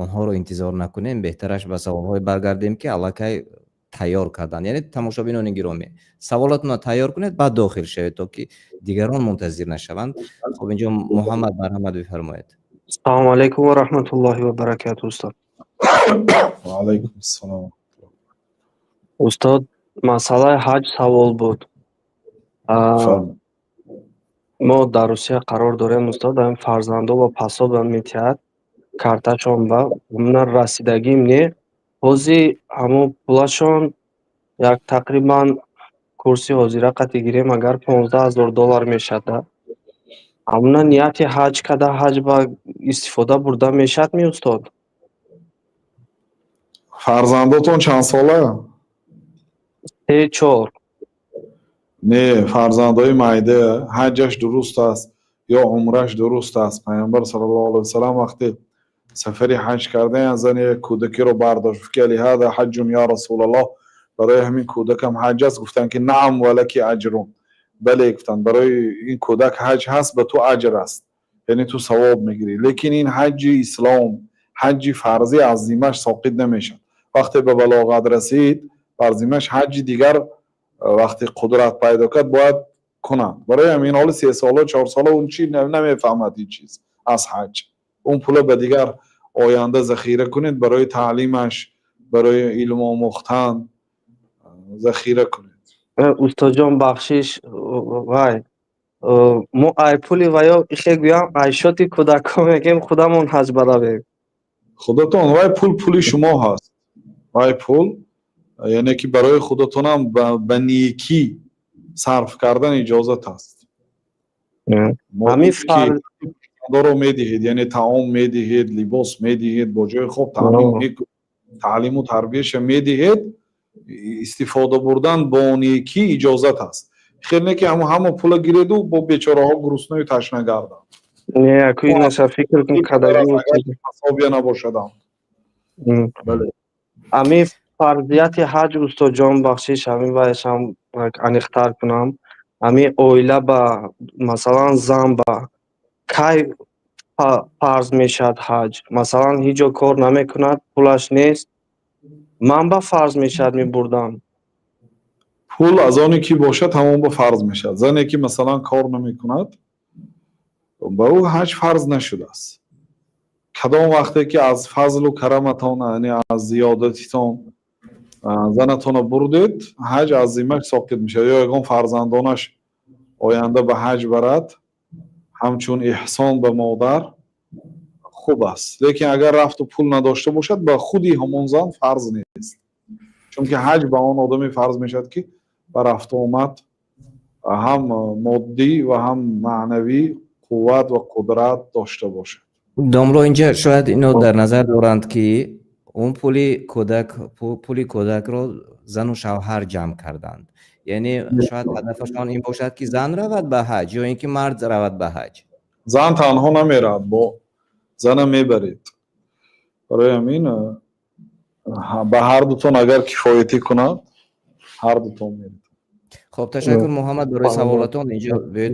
онҳоро интизор накунем, беҳтараш ба саволҳое баргардем, ки аллакай тайёр карданд. Яъне тамошобинони гиромӣ, саволатонро тайёр кунед, баъд дохил шавед, то ки дигарон мунтазир нашаванд. Хуб, инҷо Муҳаммад, марҳамат бифармоед. Ассалому алайкум ва раҳматуллоҳи ва баракатуҳ, устод. Ва алайкум ассалом. Устод, масъалаи ҳаҷ савол буд. Мо дар Русия қарор дорем, устод, ҳамин фарзандо ва пасоба метиҳад карташон ба на расидагим не. Ҳозир ҳамон пулашон як тақрибан курси ҳозира қати гирем, агар $15,000 мешад. Ҳамуна нияти ҳаҷ када ҳаҷ ба истифода бурда мешад ми, устод? Фарзандотон чанд сола? 3-4. Не, фарзандои майда ҳаҷаш дуруст аст ё умраш дуруст аст. Пайғамбар саллаллоҳу алайҳи васаллам вақте сафари ҳаҷ кардан, зани як кӯдакиро бардошт, гуфт ки алиҳаза ҳаҷҷун ё расулаллоҳ, барои ҳамин кӯдакам ҳаҷ аст? Гуфтанд ки наам валаки аҷрун, бале, гуфтанд, барои ин кӯдак ҳаҷ ҳаст, ба ту аҷр аст, яъне ту савоб мегирӣ. Лекин ин ҳаҷҷи ислом, ҳаҷҷи фарзӣ аз зиммаш соқит намешавад. Вақте ба балоғат расид, бар зиммаш ҳаҷҷи дигар вақте қудрат пайдо кард бояд кунад. Барои ҳамин ҳоли 3 сола, 4 сола он чи намефаҳмад ин чиз аз ҳаҷ. Он пула ба дигар оянда захира кунед, барои таълимаш, барои илм омӯхтан захира кунед. Устодҷон, бахшиш, вай мо ай пули ва ё ихе гӯям, ай шоти кӯдакҳо мегӯем, худамон ҳаҷ баравем. Худатон, вай пул пули шумо ҳаст. Вай пул, яъне ки барои худатонам ба некӣ сарф кардан иҷозат аст. Ҳамин фарзандоро медиҳед, яъне таом медиҳед, либос медиҳед, бо ҷои хоб таъмин мекунед, таълиму тарбияша медиҳед, истифода бурдан бо некӣ иҷозат аст. Хел не ки ҳама пула гиреду бо бечораҳо гуруснаю ташна гарданд. Не, аку инаша фикр кун, кадаги ҳисобия набошадам. Бале. Ҳамин фарзияти ҳаҷ, устодҷон, бахшиш, ҳамин вайшам аниқтар кунам. Ҳамин оила ба, масалан, зан ба кай фарз мешавад ҳаҷ? Масалан, ҳеҷ ҷо кор намекунад, пулаш нест, Ман ба фарз мешавад мебурдам? Пул аз оне ки бошад, ҳамон ба фарз мешавад. Зане ки, масалан, кор намекунад, ба ӯ ҳаҷ фарз нашудааст. Кадом вақте ки аз фазлу караматон, яъне аз зиёдатитон, занатонро бурдед, ҳаҷ аз зиммаш соқит мешавад. Ё ягон фарзандонаш оянда ба ҳаҷ барад, ҳамчун эҳсон ба модар хуб аст. Лекин агар рафту пул надошта бошад, ба худи ҳамон зан фарз нест, чунки ҳаҷ ба он одаме фарз мешавад, ки ба рафту омад ҳам моддӣ ва ҳам маънавӣ қувват ва қудрат дошта бошад. Домло, инҷа шояд ино дар назар доранд, ки он пули кӯдак, пули кӯдакро зану шавҳар ҷамъ карданд. Яъне шояд ҳадафашон ин бошад, ки зан равад ба ҳаҷ ё ин ки мард равад ба ҳаҷ. Зан танҳо намеравад, бо зана мебаред. Барои ҳамин ба ҳар дутон агар кифоятӣ кунад, ҳар дутон меред. Хоб, ташаккур, Муҳаммад, барои саволатон. Инҷо биёед.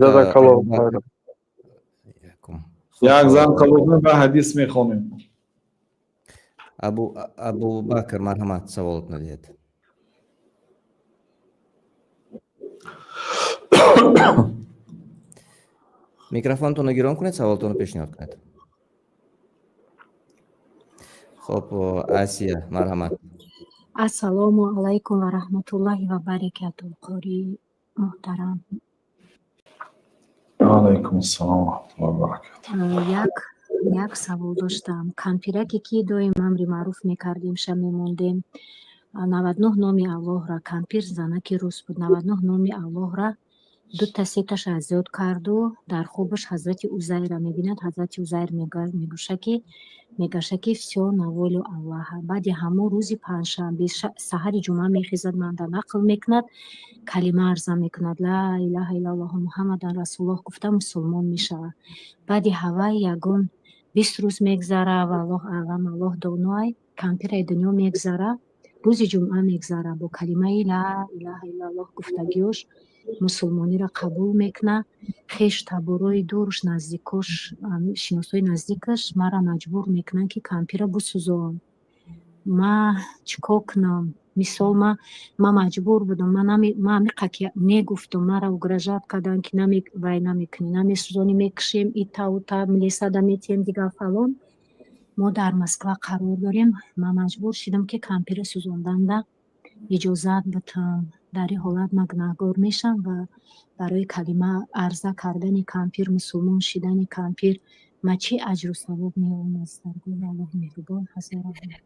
Як зан қабул кунед ва ҳадис мехонем. Абубакр, марҳамат, саволатро диҳед. Микрофонтонро гирон кунед, саволатонро пешниҳод кунед. Хоб, Асия, марҳамат. Ассалому алайкум ва раҳматуллоҳи ва баракатуҳ, қории муҳтарам. Алайкум ассалом ва раҳматуллоҳи ва баракатуҳ. Як савол доштам. Кампираке ки доим амри маъруф мекардем, ша мемондем, 99 номи Аллоҳра, кампир занаки рус буд, 99 номи Аллоҳра дута сеташ аз ёд карду дар хобаш ҳазрати Узайра мебинад. Ҳазрати Узайр мегаша ки всё на волю Аллаҳа. Баъди ҳамон рӯзи панҷшанбе саҳари ҷумъа мехезад, манда нақл мекунад, калима арза мекунад, ла илаҳа иллаллоҳу муҳаммадан расулуллоҳ гуфта мусулмон мешавад. Баъди ҳавай ягон 20 рӯз мегзара, валлоҳ аълам, Аллоҳ доноай, кампираи дунё мегзара, рӯзи ҷумъа мегзара, бо калимаи ла илаҳа иллаллоҳ гуфтагиёш мусулмониро қабул мекунад. Хеш таборои дуруш, наздикош, шиносои наздикаш маро маҷбур мекунанд, ки кампира бисӯзон. Ма чӣ кор кунам? Мисол, ма маҷбур будам, ма амиқа ки негуфтум, маро угрожать карданд, ки вай намекунӣ, намесӯзонӣ, мекушем, ита ута, милисада метиҳем, дигар фалон. Мо дар Москва қарор дорем. Ман маҷбур шудам, ки кампира сӯзонданда иҷозат битам. Дар ин ҳолат ман гунаҳгор мешавам ва барои калима арза кардани кампир, мусулмон шидани кампир ма чӣ аҷру савоб меёбам аз даргоҳи Аллоҳи меҳрубон? Ҳазор раҳмат.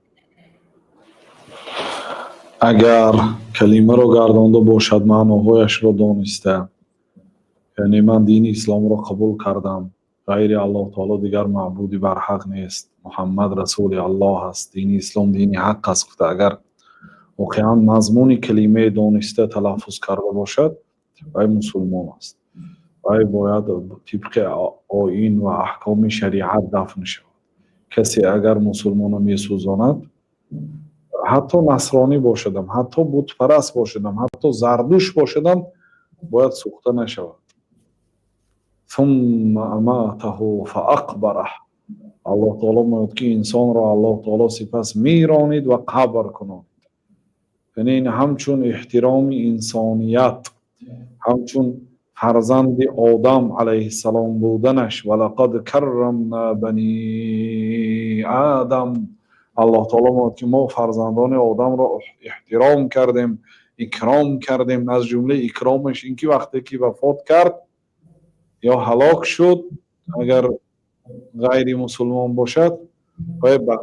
Агар калимаро гардонда бошад, маъноҳояшро дониста, яъне ман дини исломро қабул кардам, ғайри Аллоҳ таоло дигар маъбуди барҳақ нест, Муҳаммад расули Аллоҳ аст, дини ислом дини ҳақ аст гуфта, агар воқеан мазмуни калимаи дониста талаффуз карда бошад, вай мусулмон аст. Вай бояд тибқи оин ва аҳкоми шариат дафн шавад. Касе агар мусулмонро месӯзонад, ҳатто насронӣ бошадам, ҳатто бутпараст бошадам, ҳатто зардуш бошадам, бояд сӯхта нашавад. Сумма аматаҳу фаақбараҳ. Аллоҳ таоло мегӯяд, ки инсонро Аллоҳ таоло сипас меронид ва қабр кунонид. Яъне ин ҳамчун эҳтироми инсоният, ҳамчун фарзанди Одам алайҳиссалом буданаш, ва лақад каррамна бани Адам. Аллоҳ таоло мегӯяд, ки мо фарзандони Одамро эҳтиром кардем, икром кардем. Аз ҷумлаи икромаш ин ки вақте ки вафот кард ё ҳалок шуд, агар ғайри мусулмон бошад, вай ба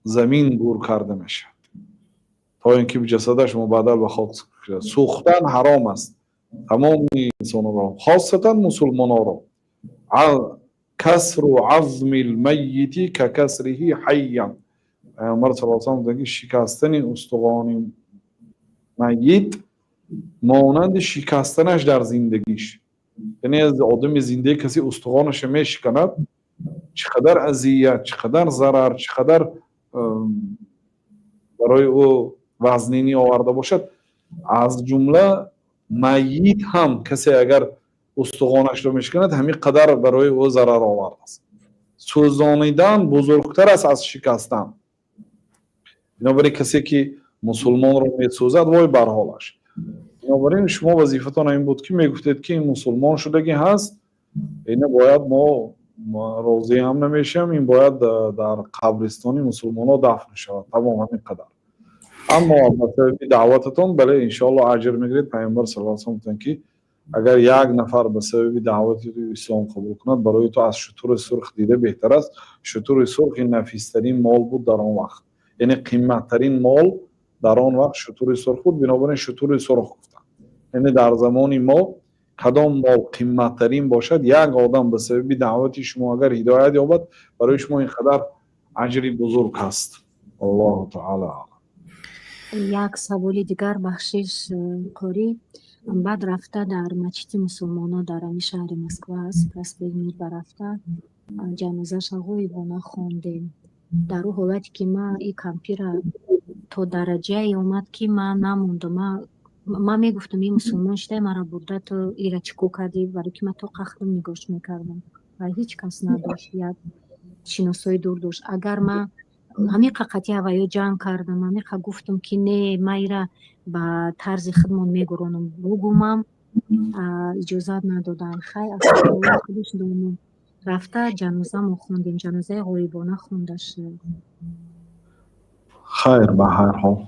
замин гур карда мешавад, то ин ки ҷасадаш мубаддал ба хок шавад. Сӯхтан ҳаром аст тамоми инсонро, хосатан мусулмононро. Касру азми лмайити ка касриҳи ҳайян. Пайғамбар саллаллоҳу алайҳи васаллам гуфтанд, ки шикастани устухони майит монанди шикастанаш дар зиндагиш. Яъне аз одами зиндаи касе устухонаша мешиканад, чӣ қадар азият, чӣ қадар зарар, чӣ қадар барои ӯ вазнинӣ оварда бошад, аз ҷумла майит ҳам касе агар устухонашро мешиканад, ҳамин қадар барои ӯ зарар овардааст. Сӯзонидан бузургтар аст аз шикастан. Бинобар ин касе ки Мусулмонро месӯзад, вой бар ҳолаш. Бинобар ин шумо вазифатон ин буд, ки мегуфтед, ки ин мусулмон шудагӣ ҳаст, ина бояд мо розӣ ҳам намешавем, ин бояд дар қабристони мусулмонҳо дафн шавад. Тамом, ҳамин қадар. Аммо ба сабаби даъвататон, бале, иншоалло аҷр мегиред. Пайғамбар саллаллоҳу алайҳи васаллам гуфтанд, ки агар як нафар ба сабаби даъвати ту ислом қабул кунад, барои ту аз шутури сурх дида беҳтар аст. Шутури сурх ин нафистарин мол буд дар он вақт, яъне қимматтарин мол дар он вақт шутури сурх буд. Бинобар ин шутури сурх гуфтанд. Яъне дар замони мо кадом мол қимматтарин бошад, як одам ба сабаби даъвати шумо агар ҳидоят ёбад, барои шумо ин қадар аҷри бузург ҳаст. Аллоҳу таала аълам. Як саволи дигар, бахшиш, қорӣ. Баъд рафта дар масҷиди мусулмонҳо дар ҳамин шаҳри Москва аст, проспект Мир, рафта ҷанозаша ғоибона хондем. Дар ӯ ҳолате ки ман и кампира то дараҷае омад, ки ман намондам. Ман мегуфтам, ин мусулмон шудай, маро бурда, ту ира чӣ кор кардӣ? Барои ки ман то қахтам нигоҳш мекардам ва ҳеҷ кас надошт, як шиносои дур дошт. Агар ман ҳамин қати ҳаваё ҷанг кардам, ҳамиқа гуфтам, ки не, ман ира ба тарзи худмон мегуронам, бугумам, иҷозат надоданд. Хай, аз худаш донам. Рафта ҷанозамо хондем, ҷанозаи ғоибона хонда шуд. Хайр, ба ҳар ҳол.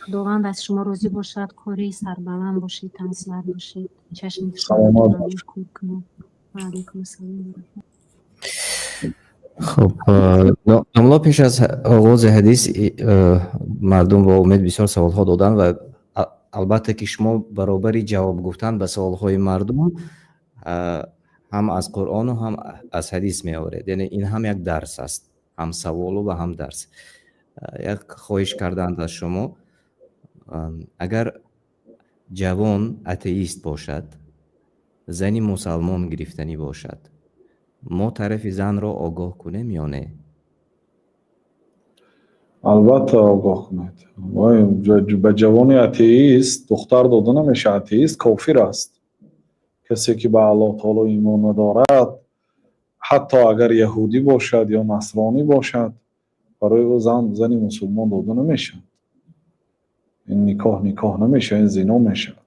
Худованд аз шумо розӣ бошад, қорӣ, сарбаланд бошед, тансиҳат бошед, чашми Саломат. кор кунад. Ва алайкум ассалом. Хуб, домло, пеш аз оғози ҳадис мардум бо умед бисёр саволҳо доданд ва албатта ки шумо баробари ҷавоб гуфтан ба саволҳои мардум ҳам аз Қуръону ҳам аз ҳадис меоред. Яъне ин ҳам як дарс аст, ҳам саволу ва ҳам дарс. Як хоҳиш карданд аз шумо: агар ҷавон атеист бошад, зани мусалмон гирифтанӣ бошад, мо тарафи занро огоҳ кунем ё не? Албатта, огоҳ кунед. Ба ҷавони атеист духтар дода намешавад. Атеист кофир аст, касе ки ба Аллоҳ таоло имон надорад, ҳатто агар яҳудӣ бошад ё насронӣ бошад, барои ӯ зан, зани мусулмон дода намешавад. Ин никоҳ никоҳ намешавад, ин зино мешавад.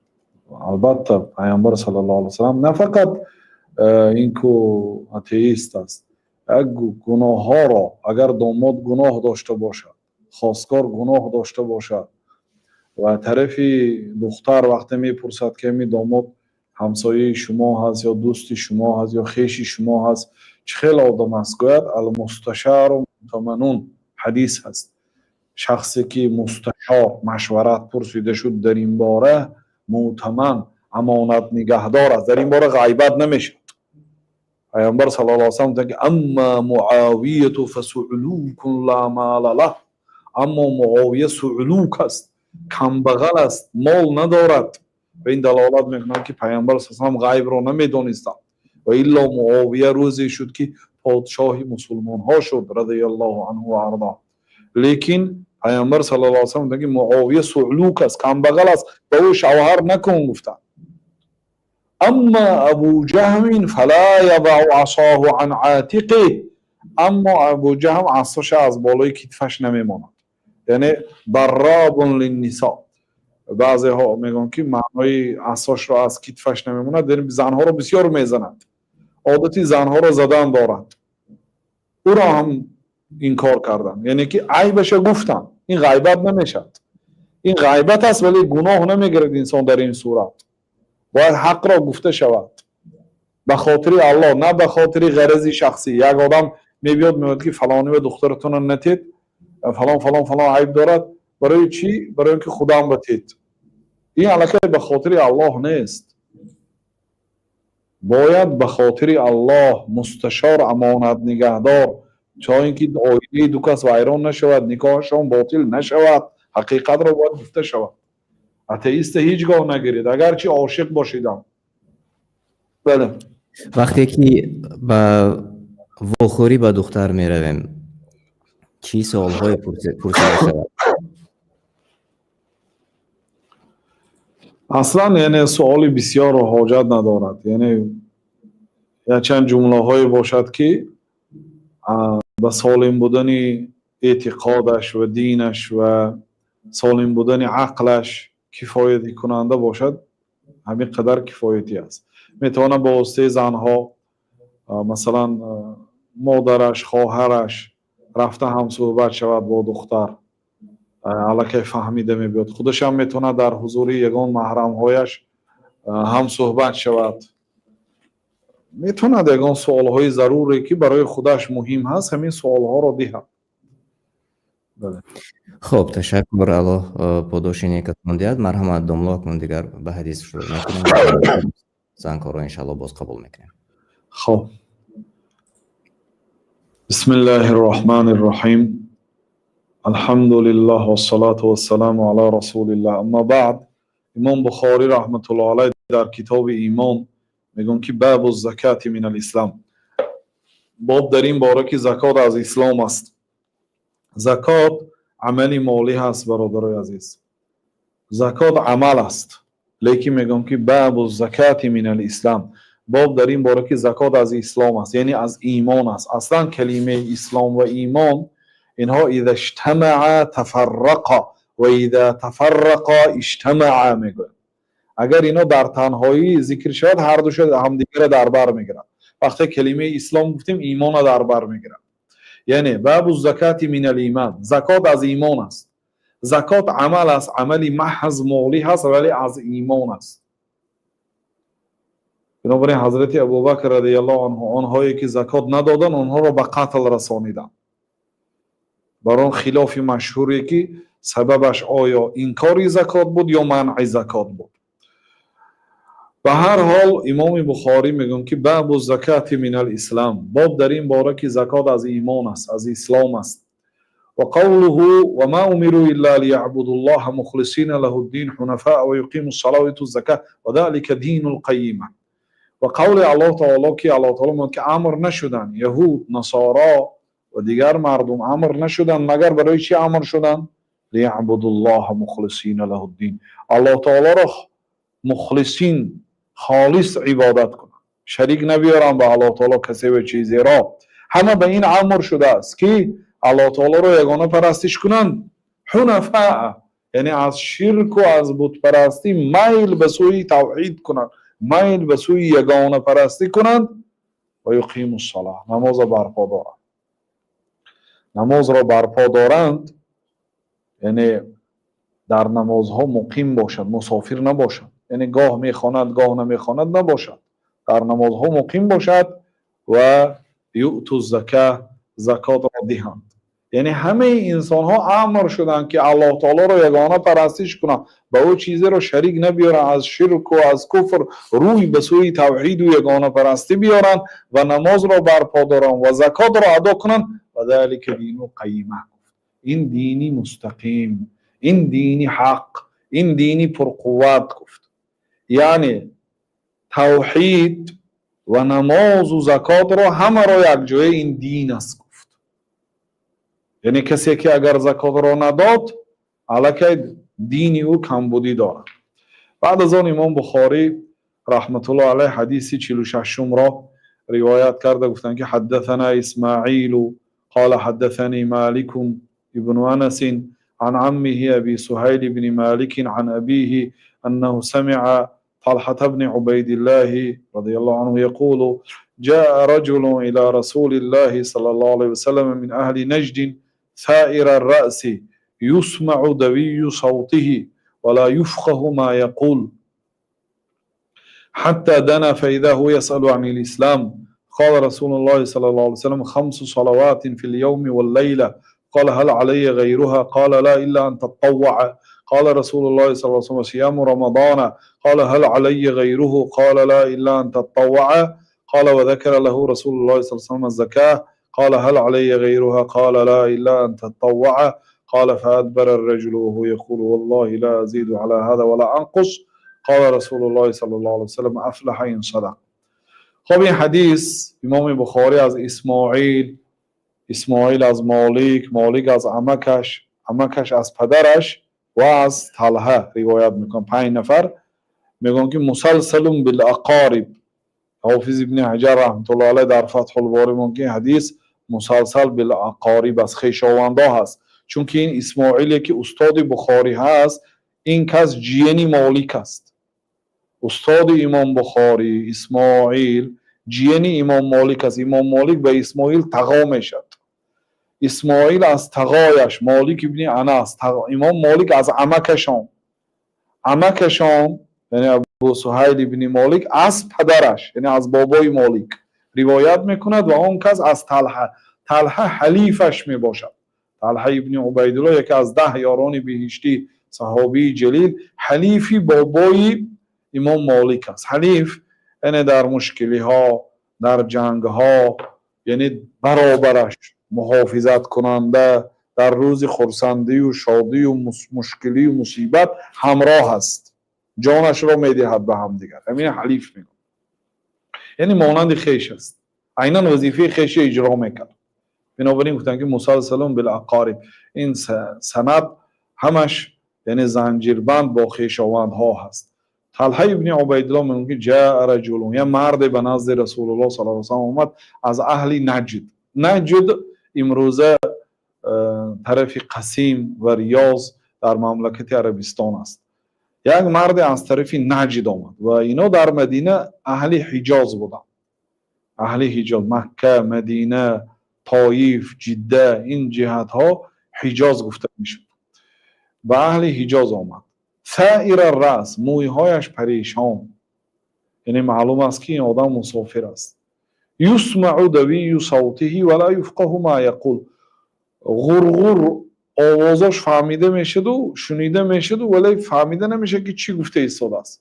Албатта, Пайғамбар саллаллоҳу алайҳи васаллам на фақат ин ку атеист аст, як гуноҳҳоро, агар домод гуноҳ дошта бошад, хосгор гуноҳ дошта бошад ва тарафи духтар вақте мепурсад, ки ҳамин домод ҳамсояи шумо ҳаст ё дӯсти шумо ҳаст ё хеши шумо ҳаст, чӣ хел одам аст, гӯяд: المستشار مؤتمن. Ҳадис ҳаст: шахсе ки мусташор, машварат пурсида шуд дар ин бора, муътаман, амонат нигаҳдор аст, дар ин бора ғайбат намешавад. Пайғамбар саллаллоҳу алайҳи васаллам гуфтанд ки: أما معاوية فصعلوك لا مال له. Аммо Муовия суълук аст, камбағал аст, мол надорад. Ва ин далолат мекунад, ки Пайғамбар саллаллоҳу ғайбро намедонистанд ва илло Муовия рӯзе шуд, ки подшоҳи мусулмонҳо шуд, رضي الله عنه وأرضاه. Лекин Пайғамбар саллаллоҳу алайҳи васаллам гуфтанд, ки Муовия суълук аст, камбағал аст, ба ӯ шавҳар накун гуфтанд. أما أبو جهم فلا يضع عصاه عن عاتقه. Аммо Абу Ҷаҳм асоша аз болои китфаш намемонад, яъне ضراب للنساء. Баъзеҳо мегӯянд, ки маънои асошро аз китфаш намемонад, яъне занҳоро бисёр мезанад, одати занҳоро задан дорад. Ӯро ҳам инкор карданд, яъне ки айбаша гуфтанд. Ин ғайбат намешавад, ин ғайбат аст, вале гуноҳ намегирад инсон. Дар ин сурат бояд ҳақро гуфта шавад ба хотири Аллоҳ, на ба хотири ғарази шахсӣ. Як одам мебиёд, мегӯяд, ки фалонива духтаратонро натед, фалон, фалон, фалон айб дорад. Барои чӣ? Барои он ки худам ба тед. Ин аллакай ба хотири Аллоҳ нест. Бояд ба хотири Аллоҳ, мусташор, амонат нигаҳдор, то ин ки оилаи ду кас вайрон нашавад, никоҳашон ботил нашавад, ҳақиқатро бояд гуфта шавад. Атеиста ҳеҷ гоҳ нагиред, агарчи ошиқ бошидам. Бале. Вақте ки ба вохӯрӣ ба духтар меравем, чӣ суолҳое пурсида шавад? Аслан, яъне суоли бисёрро ҳоҷат надорад. Яъне якчанд ҷумлаҳое бошад, ки ба солим будани Эътиқодаш ва динаш ва солим будани ақлаш кифоятикунанда бошад, ҳамин қадар кифоятӣ аст. Метавонад ба воситаи занҳо, масалан, модараш, хоҳараш рафта ҳамсӯҳбат шавад бо духтар, аллакай фаҳмида мебиёд. Худашам метавонад дар ҳузури ягон маҳрамҳояш ҳамсӯҳбат шавад. Метавонад ягон суолҳои заруре, ки барои худаш муҳим ҳаст, ҳамин суолҳоро диҳад. Хуб, ташаккур, Аллоҳ подоши некатон диҳад. Марҳамат, домло, акнун дигар ба ҳадис шурӯъ мекунем, зангҳоро иншалло боз қабул мекунем. Хоб, بسم الله الرحمن الرحيم، الحمد لله والصلاة والسلام على رسول الله، أما بعد. Имом Бухорӣ раҳматуллоҳ алайҳ дар китоби Имон мегӯянд, ки باب الزكاة من الإسلام, боб дар ин бора, ки закот аз ислом аст. Закот амали молӣ ҳаст, бародарои азиз, закот амал аст, лекин мегӯям, ки باب الزكاة من الإسلام, боб дар ин бора, ки закот аз ислом аст, яъне аз имон аст. Аслан калимаи ислом ва имон инҳо إذا اجتمعا تفرقا وإذا تفرقا اجتمعا мегӯянд. Агар ино дар танҳоӣ зикр шавад, ҳардуша ҳамдигарро дар бар мегирад. Вақте калимаи ислом гуфтем, имонро дар бар мегирад. Яъне باب الزكاة من الإيمان, закот аз имон аст. Закот амал аст, амали маҳз молӣ ҳаст, вале аз имон аст. Бинобар ин ҳазрати Абубакр радиаллоҳу анҳу онҳое ки закот надоданд, онҳоро ба қатл расониданд. Бар он хилофи машҳуре, ки сабабаш оё инкори закот буд ё манъи закот буд. Ба ҳар ҳол, имоми Бухорӣ мегӯянд, ки باب الزكاة من الإسلام, боб дар ин бора, ки закот аз имон аст, аз ислом аст. وقوله وما أمروا إلا ليعبدوا الله مخلصين له الدين حنفاء ويقيموا الصلاة ويؤتوا الزكاة وذلك دين القيمة. Ва қавли Аллоҳ таоло, ки Аллоҳ таоло мегӯяд, ки амр нашуданд яҳуд, насоро ва дигар мардум, амр нашуданд, магар барои чӣ амр шуданд? ليعبدوا الله مخلصين له الدين, Аллоҳ таолоро мухлисин, холис ибодат кунанд, шарик набиёранд ба Аллоҳ таоло касе ва чизеро. Ҳама ба ин амр шудааст, ки Аллоҳ таолоро ягона парастиш кунанд, ҳунафаа, яъне аз ширку аз бутпарастӣ майл ба сӯи тавҳид кунанд, майл ба сӯи ягонапарастӣ кунанд. ويقيموا الصلاة, намозро барпо доранд. Намозро барпо доранд, яъне дар намозҳо муқим бошад, мусофир набошад, яъне гоҳ мехонад, гоҳ намехонад набошад, дар намозҳо муқим бошад. ويؤتوا الزكاة, закотро диҳанд. Яъне ҳамаи инсонҳо амр шуданд, ки Аллоҳ таолоро ягона парастиш кунанд, ба ӯ чизеро шарик набиёранд, аз ширку аз куфр рӯй ба сӯи тавҳиду ягонапарастӣ биёранд ва намозро барпо доранд ва закотро адо кунанд. وذلك دين القيمة, ин дини мустақим, ин дини ҳақ, ин дини пурқувват гуфт. Яъне тавҳид ва намозу закотро ҳамаро якҷоя ин дин аст гуфт. Яъне касе ки агар закотро надод, аллакай дини ӯ камбудӣ дорад. Баъд аз он имом Бухорӣ раҳматуллоҳ алайҳ ҳадиси 46-умро ривоят карда гуфтанд, ки حدثنا إسماعيل قال حدثني مالك ابن أنس عن عمه أبي سهيل بن مالك عن أبيه أنه سمع طلحة بن عبيد الله رضي الله عنه يقول: جاء رجل إلى رسول الله صلى الله عليه وسلم من أهل نجد ثائر الرأس، يسمع دوي صوته ولا يفقه ما يقول، حتى دنا فإذا هو يسأل عن الإسلام. قال رسول الله صلى الله عليه وسلم: خمس صلوات في اليوم والليلة. قال: هل علي غيرها؟ قال: لا، إلا أن تطوع. قال رسول الله صلى الله عليه وسلم: صيام رمضان. قال: هل علي غيره؟ قال: لا، إلا أن تطوع. قال: وذكر له رسول الله صلى الله عليه وسلم الزكاة. قال: هل علي غيرها؟ قال: لا، إلا أن تطوع. قال: فأدبر الرجل وهو يقول: والله لا أزيد على هذا ولا أنقص. قال رسول الله صلى الله عليه وسلم: أفلح إن صدق. خب, این حدیث امام بخاری از اسماعیل، اسماعیل از مالک، مالک از عمکش، عمکش از پدرش و از طلحه روایت میکن. پنج نفر میگن که مسلسل بالأقارب. حافظ ابن حجر رحمت الله علیه در فتح الباری میگن که حدیث Мусалсал билақориб аст, хешовандо ҳаст, чунки ин Исмоиле, ки устоди Бухорӣ ҳаст, ин кас ҷиени Молик аст. Устоди Имом Бухорӣ Исмоил ҷиени Имом Молик аст. Имом Молик ба Исмоил тағо мешавад. Исмоил аз тағояш Молик ибни Анас, Имом Молик аз амакашон, амакашон, яъне Абу Суҳайл ибни Молик, аз падараш, яъне аз бобои Молик ривоят мекунад ва он кас аз Талҳа. Талҳа ҳалифаш мебошад. Талҳа ибни Убайдулло, яке аз 10 ёрони биҳиштӣ, саҳобии ҷалил, ҳалифи бобои Имом Молик аст. Ҳалиф яъне дар мушкилиҳо, дар ҷангҳо, яъне баробараш муҳофизаткунанда, дар рӯзи хурсандию шодию мушкилию мусибат ҳамроҳ аст, ҷонашро медиҳад ба ҳамдигар. Ҳамин ҳалиф мегӯяд, яъне монанди хеш аст, айнан вазифаи хеша иҷро мекард. Бинобар ин гуфтанд, ки мусалсалун билақориб, ин санад ҳамаш, яъне занҷирбанд бо хешовандҳо ҳаст. Талҳа ибни Убайдулло мегӯяд, ки ҷаа раҷулун, як марде ба назди Расулуллоҳ саллаллоҳу алайҳи васаллам омад аз аҳли Наҷд. Наҷд имрӯза тарафи Қасим ва Риёз дар мамлакати Арабистон аст. Як марде аз тарафи Наҷд омад ва ино дар Мадина аҳли Ҳиҷоз буданд. Аҳли Ҳиҷоз, Макка, Мадина, Тоиф, Ҷидда, ин ҷиҳатҳо Ҳиҷоз гуфта мешуд. Ба аҳли Ҳиҷоз омад. Саира раъс, мӯйҳояш парешон, яъне маълум аст, ки ин одам мусофир аст. Юсмау давию савтиҳи ва ла юфқаҳу ма яқул, ғурғур овозош фаҳмида мешуду шунида мешуду, вале фаҳмида намешад, ки чӣ гуфта истодааст.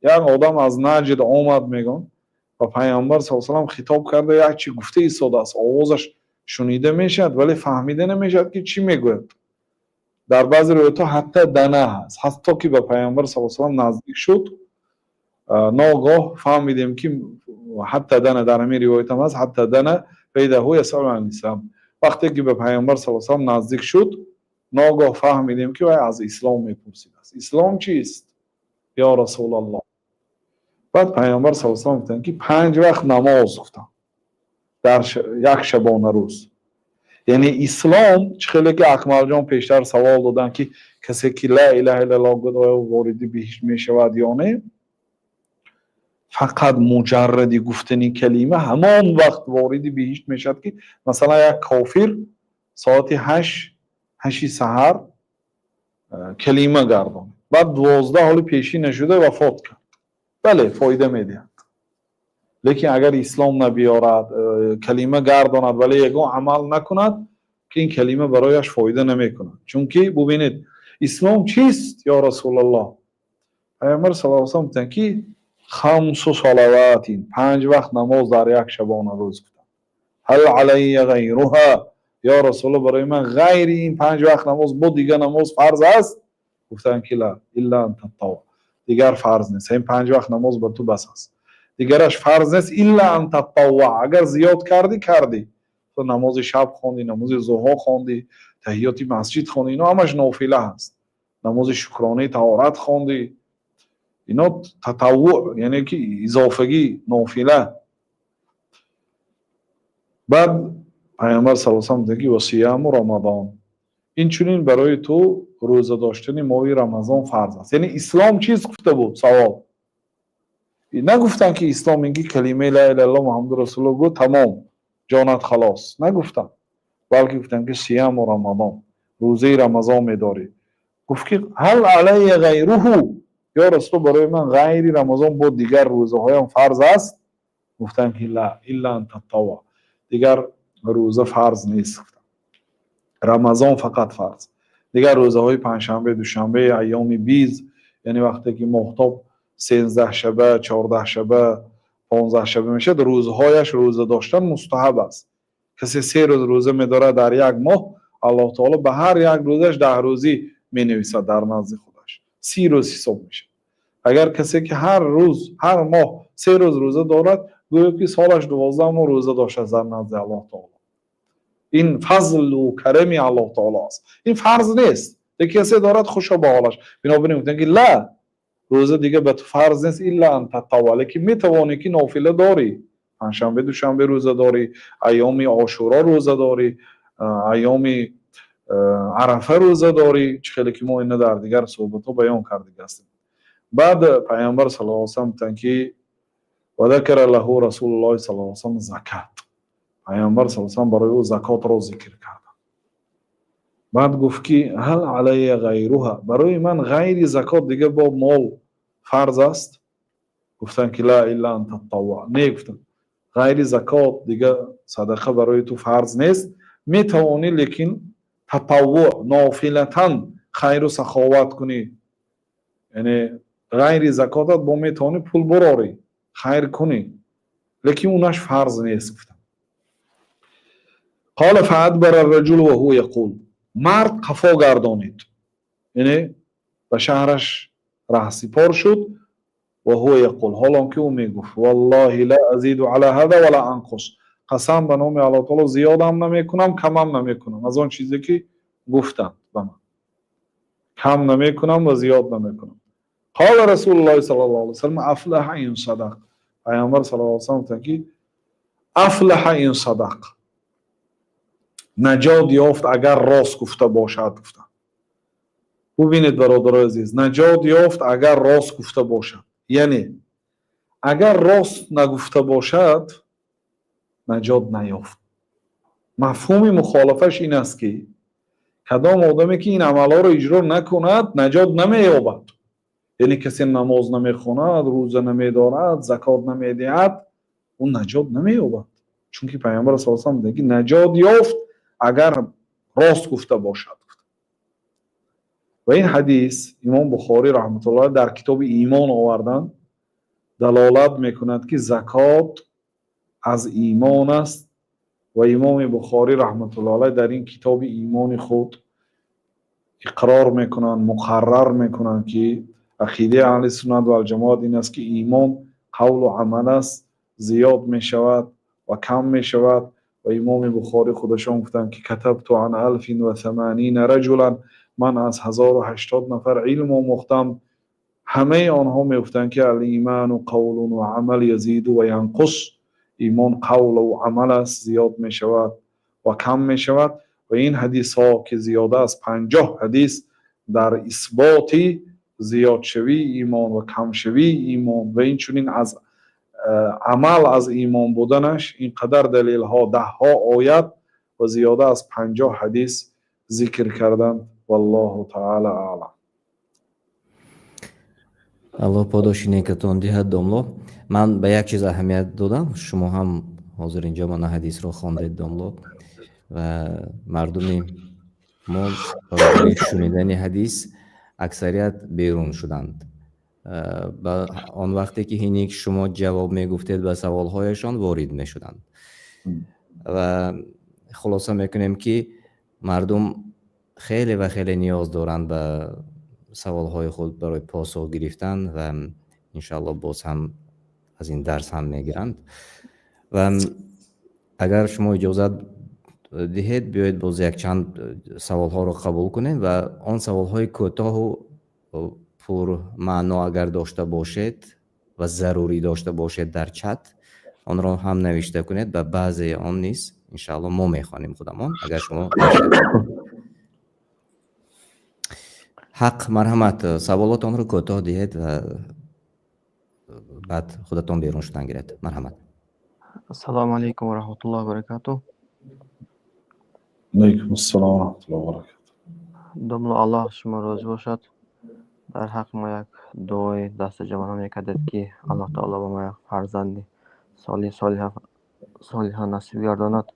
Як одам аз Наҷд омад, мегӯн, ба Пайғамбар са салам хитоб карда, як чӣ гуфта истодааст, овозаш шунида мешавад, вале фаҳмида намешавад, ки чӣ мегӯяд. Дар баъзе ривоятҳо ҳатта дана ҳаст, ҳатто ки ба Пайғамбар са салам наздик шуд, ногоҳ фаҳмидем, ки ҳатта дана, дар ҳамин ривоятам ҳаст, ҳатта дана фаида ҳу ясалу ан ислам. Вақте ки ба Пайғамбар са салам наздик шуд, ногоҳ фаҳмидем, ки вай аз ислом мепурсидааст: «Ислом чист, ё Расулаллоҳ?» Баъд Пайғамбар са салам гуфтанд, ки панҷ вақт намоз гуфтанд дар як шабона рӯз. Яъне ислом чӣ хеле ки Акмалҷон пештар савол доданд, ки касе ки ла илаҳа иллаллоҳ гуфт, оё вориди биҳишт мешавад ё не? Фақат муҷарради гуфтани калима ҳамон вақт вориди биҳишт мешавад, ки масалан як кофир соати 8-и саҳар калима гардонад, баъд 12 ҳоли пешӣ нашуда вафот кард, бале, фоида медиҳад. Лекин агар ислом набиёрад, калима гардонад, вале ягон амал накунад, ки ин калима барояш фоида намекунад. Чунки бубинед: «Ислом чист, ё Расулаллоҳ?» Пайғамбар сал салам гуфтанд, ки хамсу салаватин, панҷ вақт намоз дар як шабона рӯз. Гуфтанд: ҳал алайя ғайруҳа, ё Расулаллоҳ, барои ман ғайри ин панҷ вақт намоз бо дигар намоз фарз аст? Гуфтанд, ки ла, илла ан татавва, дигар фарз нест, ин панҷ вақт намоз ба ту бас аст, дигараш фарз нест. Илла ан татавва, агар зиёд кардӣ, кардӣ, ту намози шаб хондӣ, намози зуҳо хондӣ, таҳиёти масҷид хондӣ, ино ҳамаш нофила ҳаст, намози шукронаи таҳорат хондӣ, ино татаввуъ, яъне ки изофагӣ, нофила. Баъд Пайғамбар са салам гуфтанд, ки ва сияму рамадон, инчунин барои ту рӯза доштани моҳи Рамазон фарз аст. Яъне ислом чиз гуфта буд савол. Нагуфтанд, ки ислом ин ки калимаи ла илаҳа иллаллоҳ Муҳаммаду расулуллоҳ гӯ, тамом, ҷонат халос. Нагуфтанд, балки гуфтанд, ки сияму рамадон, рӯзаи Рамазон медорӣ. Гуфт, ки ҳал алайя ғайруҳу, ё Расул, барои ман ғайри Рамазон бо дигар рӯзаҳоям фарз аст? Гуфтанд, ки ла, илла ан татавва, дигар рӯза фарз нест. Рамазон фақат фарз, дигар рӯзаҳои панҷшанбе, душанбе, айёми биз, яъне вақте ки моҳтоб 13 шаба, 14 шаба, 15 шаба мешавад, рӯзҳояш рӯза доштан мустаҳаб аст. Касе 3 рӯз рӯза медорад дар як моҳ, Аллоҳ таоло ба ҳар як рӯзаш 10 рӯзӣ менависад дар назди худаш, 30 рӯз ҳисоб мешавад. Агар касе ки ҳар рӯз, ҳар моҳ 3 рӯз рӯза дорад, гӯё ки солаш 12 моҳ рӯза доштааст дар назди Аллоҳ таоло. Ин фазлу карами Аллоҳ таоло аст, ин фарз нест, лекин касе дорад, хушо ба ҳолаш. Бинобар ин гуфтанд, ки ла, рӯза дига ба ту фарз нест, илла ан татавва, лекин метавонӣ, ки нофила дорӣ. Панҷшанбе, душанбе рӯза дорӣ, айёми Ошуро рӯза дорӣ, айёми Арафа рӯза дорӣ. Чӣ хеле ки мо ина дар дигар суҳбатҳо баён кардига ҳастем. Баъд Пайғамбар саллаллоҳу алайҳи васаллам гуфтанд, ки وذكر له رسول الله صلى الله عليه وسلم الزكاة. Пайғамбар саллаллоҳу алайҳи васаллам барои ӯ закотро зикр карданд. Баъд гуфт, ки هل علي غيرها? Барои ман ғайри закот дига бо мол фарз аст? Гуфтанд, ки لا، إلا أن تطوع. Не, гуфтанд, ғайри закот дига садақа барои ту фарз нест, метавонӣ, лекин татаввуъ, нофилатан хайру саховат кунӣ. Яъне ғайри закотат бо метавонӣ пул бурорӣ, хайр кунӣ, лекин унаш фарз нест, гуфтанд. قال فأدبر الرجل وهو يقول. Мард қафо гардонид, яъне ба шаҳраш раҳсипор шуд. وهو يقول, ҳолон ки ӯ мегуфт: والله لا أزيد على هذا ولا أنقص. Қасам ба номи Аллоҳ таоло, зиёдам намекунам, камам намекунам аз он чизе, ки гуфтанд ба ман, кам намекунам ва зиёд намекунам. قال رسول الله صلى الله عليه وسلم: أفلح إن صدق. Пайғамбар саллаллоҳу алайҳи васаллам гуфтанд, ки أفلح إن صدق, наҷот ёфт, агар рост гуфта бошад, гуфтанд. Бубинед, бародарои азиз, наҷот ёфт, агар рост гуфта бошад, яъне агар рост нагуфта бошад, наҷот наёфт. Мафҳуми мухолафаш ин аст, ки кадом одаме, ки ин амалҳоро иҷро накунад, наҷот намеёбад. Яъне касе намоз намехонад, рӯза намедорад, закот намедиҳад, ӯ наҷот намеёбад, чунки Пайғамбар саллаллоҳу алайҳи васаллам мегӯяд, ки наҷот ёфт, агар рост гуфта бошад. Ва ин ҳадис Имом Бухорӣ раҳматуллоҳ дар китоби имон оварданд, далолат мекунад, ки закот аз имон аст. Ва Имоми Бухорӣ раҳматуллоҳ алайҳ дар ин китоби имони худ иқрор мекунанд, муқаррар мекунанд, ки ақидаи аҳли суннат валҷамоат ин аст, ки имон қавлу амал аст, зиёд мешавад ва кам мешавад. Ва Имоми Бухорӣ худашон гуфтанд, ки كتبت عن 1080 رجلا. Ман аз 1080 нафар илм омӯхтам, ҳамаи онҳо мегуфтанд, ки الإيمان قول وعمل، يزيد وينقص. Имон қавлу амал аст, зиёд мешавад ва кам мешавад. Ва ин ҳадисҳо, ки зиёда аз 50 ҳадис дар исботи зиёдшавии имон ва камшавии имон ва инчунин аз амал аз имон буданаш ин қадар далелҳо, даҳҳо оят ва зиёда аз 50 ҳадис зикр карданд. والله تعالى أعلم. Аллоҳ подоши некатон диҳад, домло. Ман ба як чиз аҳамият додам. Шумо ҳам ҳозир инҷо мана ҳадисро хондед, домло, ва мардуми мо барои шунидани ҳадис аксарият берун шуданд. Ба он вақте ки ҳине ки шумо ҷавоб мегуфтед ба саволҳояшон, ворид мешуданд. Ва хулоса мекунем, ки мардум хеле ва хеле ниёз доранд ба саволҳои худ барои посух гирифтан ва иншоаллоҳ боз ҳам аз ин дарс ҳам мегиранд. Ва агар шумо иҷозат диҳед, биёед, боз якчанд саволҳоро қабул кунем ва он саволҳои кӯтоҳу пурмаъно агар дошта бошед ва зарурӣ дошта бошед, дар чат онро ҳам навишта кунед ва баъзеи он низ иншаалло мо мехонем худамон, агар шумо бошед. Ҳақ, марҳамат, саволотонро кӯтоҳ диҳед ва баъд худатон берун шудан гиред. Марҳамат. السلام عليكم ورحمة الله وبركاته. عليكم السلام ورحمة الله وبركاته. Домло, Аллоҳ шумо розӣ бошад. Дар ҳаққи мо як дуои дастаҷамъона мекардед, ки Аллоҳ таоло ба мо як фарзанди солиҳ солиҳа насиб гардонад.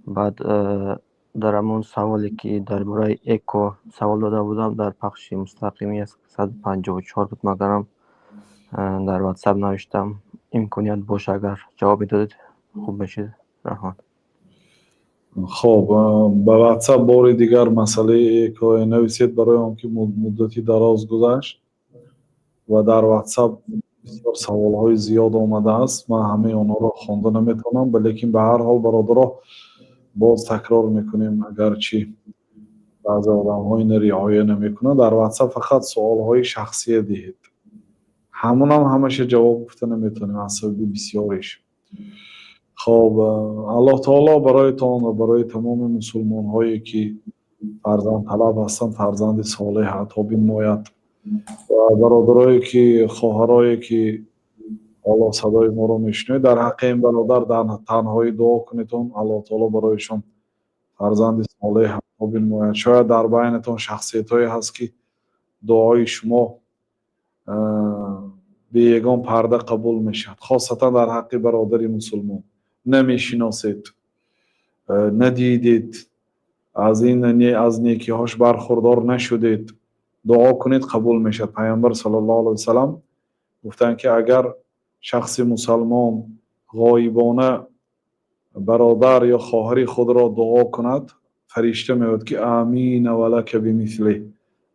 Баъд дар ҳамон саволе, ки дар бораи ЭКО савол дода будам, дар пахши мустақими 154 буд, магарам дар Ватсап навиштам, имконият боша, агар ҷавоб медодед, хуб мешид. Раҳмат. Хоб, ба Ватсап бори дигар масъалаи ЭКО нависед, барои он ки муддати дароз гузашт ва дар Ватсап бисёр саволҳои зиёд омадааст, ман ҳамаи онҳоро хонда наметавонам. Лекин ба ҳар ҳол, бародаро, боз такрор мекунем, агарчи баъзе одамҳо ина риоя намекунанд: дар Ватсап фақат суолҳои шахсия диҳед, ҳамонам ҳамаша ҷавоб гуфта наметавонем аз сабаби бисёриш. Хоб, Аллоҳ таоло бароятон ва барои тамоми мусулмонҳое, ки фарзандталаб ҳастанд, фарзанди солеҳ ато бинмояд, ва бародарое ки, хоҳарое ки ҳоло садои моро мешунавед, дар ҳаққи ин бародар дар танҳоӣ дуо кунедон, Аллоҳ таоло барояшон фарзанди солеҳ ато бинмояд. Шояд дар байнатон шахсиятҳое ҳаст, ки дуои шумо бе ягон парда қабул мешавад, хосатан дар ҳаққи бародари мусулмон. Намешиносед, надидед, аз ин аз некиҳош бархурдор нашудед, дуо кунед, қабул мешавад. Пайғамбар саллаллоҳу алайҳи васаллам гуфтанд, ки агар шахси мусалмон ғоибона бародар ё хоҳари худро дуо кунад, фаришта мегӯяд, ки амин ва лака бимислих,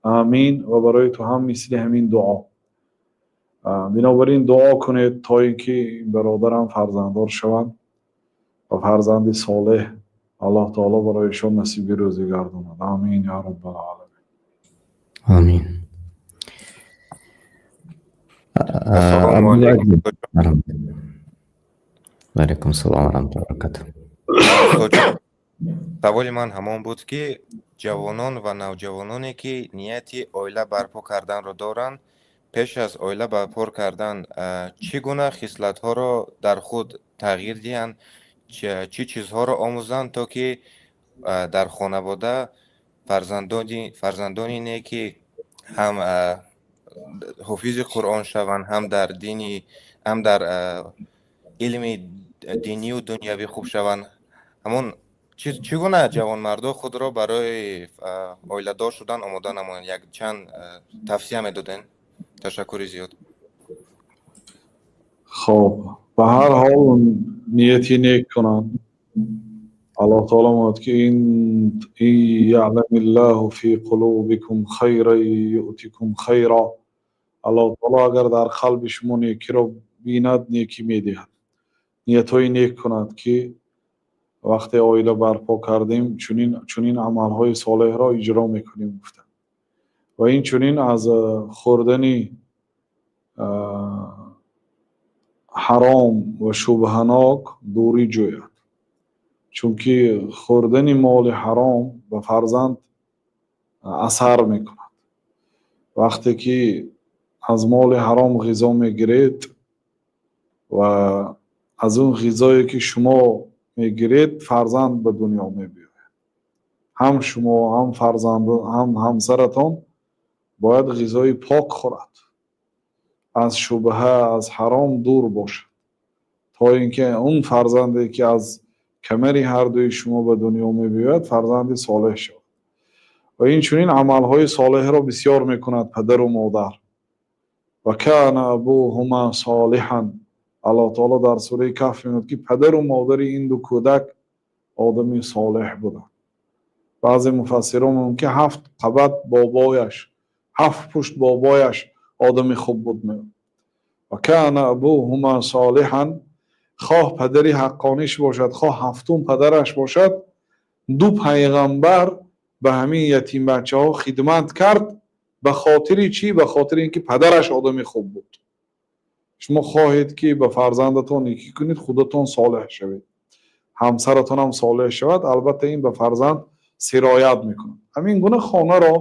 амин ва барои ту ҳам мисли ҳамин дуо. Бинобар ин дуо кунед, то ин ки бародарам фарзанддор шаванд ва фарзанди солеҳ Аллоҳ таоло барояшон насиби рӯзӣ гардонад. Амин я роббал оламин. Амин. Ассалому алайкум. Ваалайкум салом ва раҳматуллоҳи ва баракатуҳ. Саволи ман ҳамон буд, ки ҷавонон ва навҷавононе, ки нияти оила барпо карданро доранд, пеш аз оила барпо кардан чӣ гуна хислатҳоро дар худ тағйир диҳанд, чӣ чизҳоро омӯзанд, то ки дар хонавода фарзандони неки ҳам ҳофизи Қуръон шаванд, ҳам дар дини, ҳам дар илми динию дунявӣ хуб шаванд? Ҳамон чӣ гуна ҷавонмардо худро барои оиладор шудан омода намоянд? Якчанд тавсия медодем. Ташаккури зиёд. Хоб, ба ҳар ҳол нияти нек кунанд. Аллоҳ таоло мегӯяд, ки ин яъламиллаҳу фи қулубикум хайран юътикум хайра. Аллоҳ таоло агар дар қалби шумо некиро бинад, некӣ медиҳад. Ниятҳои нек кунад, ки вақте оила барпо кардем, чунин амалҳои солеҳро иҷро мекунем, гуфтанд. Ва инчунин аз хӯрдани ҳаром ва шубҳанок дурӣ ҷӯяд, чунки хӯрдани моли ҳаром ба фарзанд асар мекунад. Вақте ки аз моли ҳаром ғизо мегиред ва аз он ғизое, ки шумо мегиред, фарзанд ба дунё мебиёяд, ҳам шумо, ҳам фарзанд, ҳам ҳамсаратон бояд ғизои пок хӯрад, аз шубҳа, аз ҳаром дур бошад, то ин ки он фарзанде, ки аз камари ҳардуи шумо ба дунё мебиёяд, фарзанди солеҳ шавад. Ва инчунин амалҳои солеҳро бисёр мекунад падару модар. Ва кана абуҳума солиҳан. Аллоҳ таоло дар сураи Каҳф мегӯяд, ки падару модари ин ду кӯдак одами солеҳ буданд. Баъзе муфассирон мегӯянд, ки ҳафт қабат бобояш, ҳафт пушт бобояш одами хуб буд, мегӯяд. Ва кана абуҳума солиҳан. Хоҳ падари ҳаққониш бошад, хоҳ ҳафтум падараш бошад, ду пайғамбар ба ҳамин ятимбачаҳо хидмат кард. Ба хотири чӣ? Ба хотири ин ки падараш одами хуб буд. Шумо хоҳед, ки ба фарзандатон некӣ кунед, худатон солеҳ шавед, ҳамсаратон ҳам солеҳ шавад, албатта ин ба фарзанд сироят мекунад. Ҳамин гуна хонаро,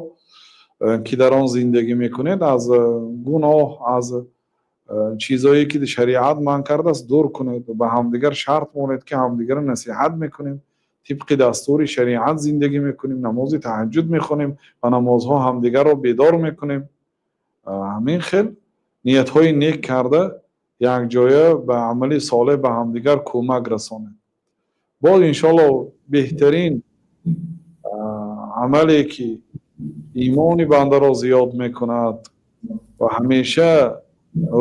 ки дар он зиндагӣ мекунед, аз гуноҳ, аз чизҳое, ки шариат манъ кардааст, дур кунед. Ба ҳамдигар шарт монед, ки ҳамдигарро насиҳат мекунем, тибқи дастури шариат зиндагӣ мекунем, намози таҳаҷҷуд мехонем ва намозҳо ҳамдигарро бедор мекунем. Ҳамин хел ниятҳои нек карда, якҷоя ба амали солеҳ ба ҳамдигар кӯмак расонед. Боз, иншоалло, беҳтарин амале, ки имони бандаро зиёд мекунад ва ҳамеша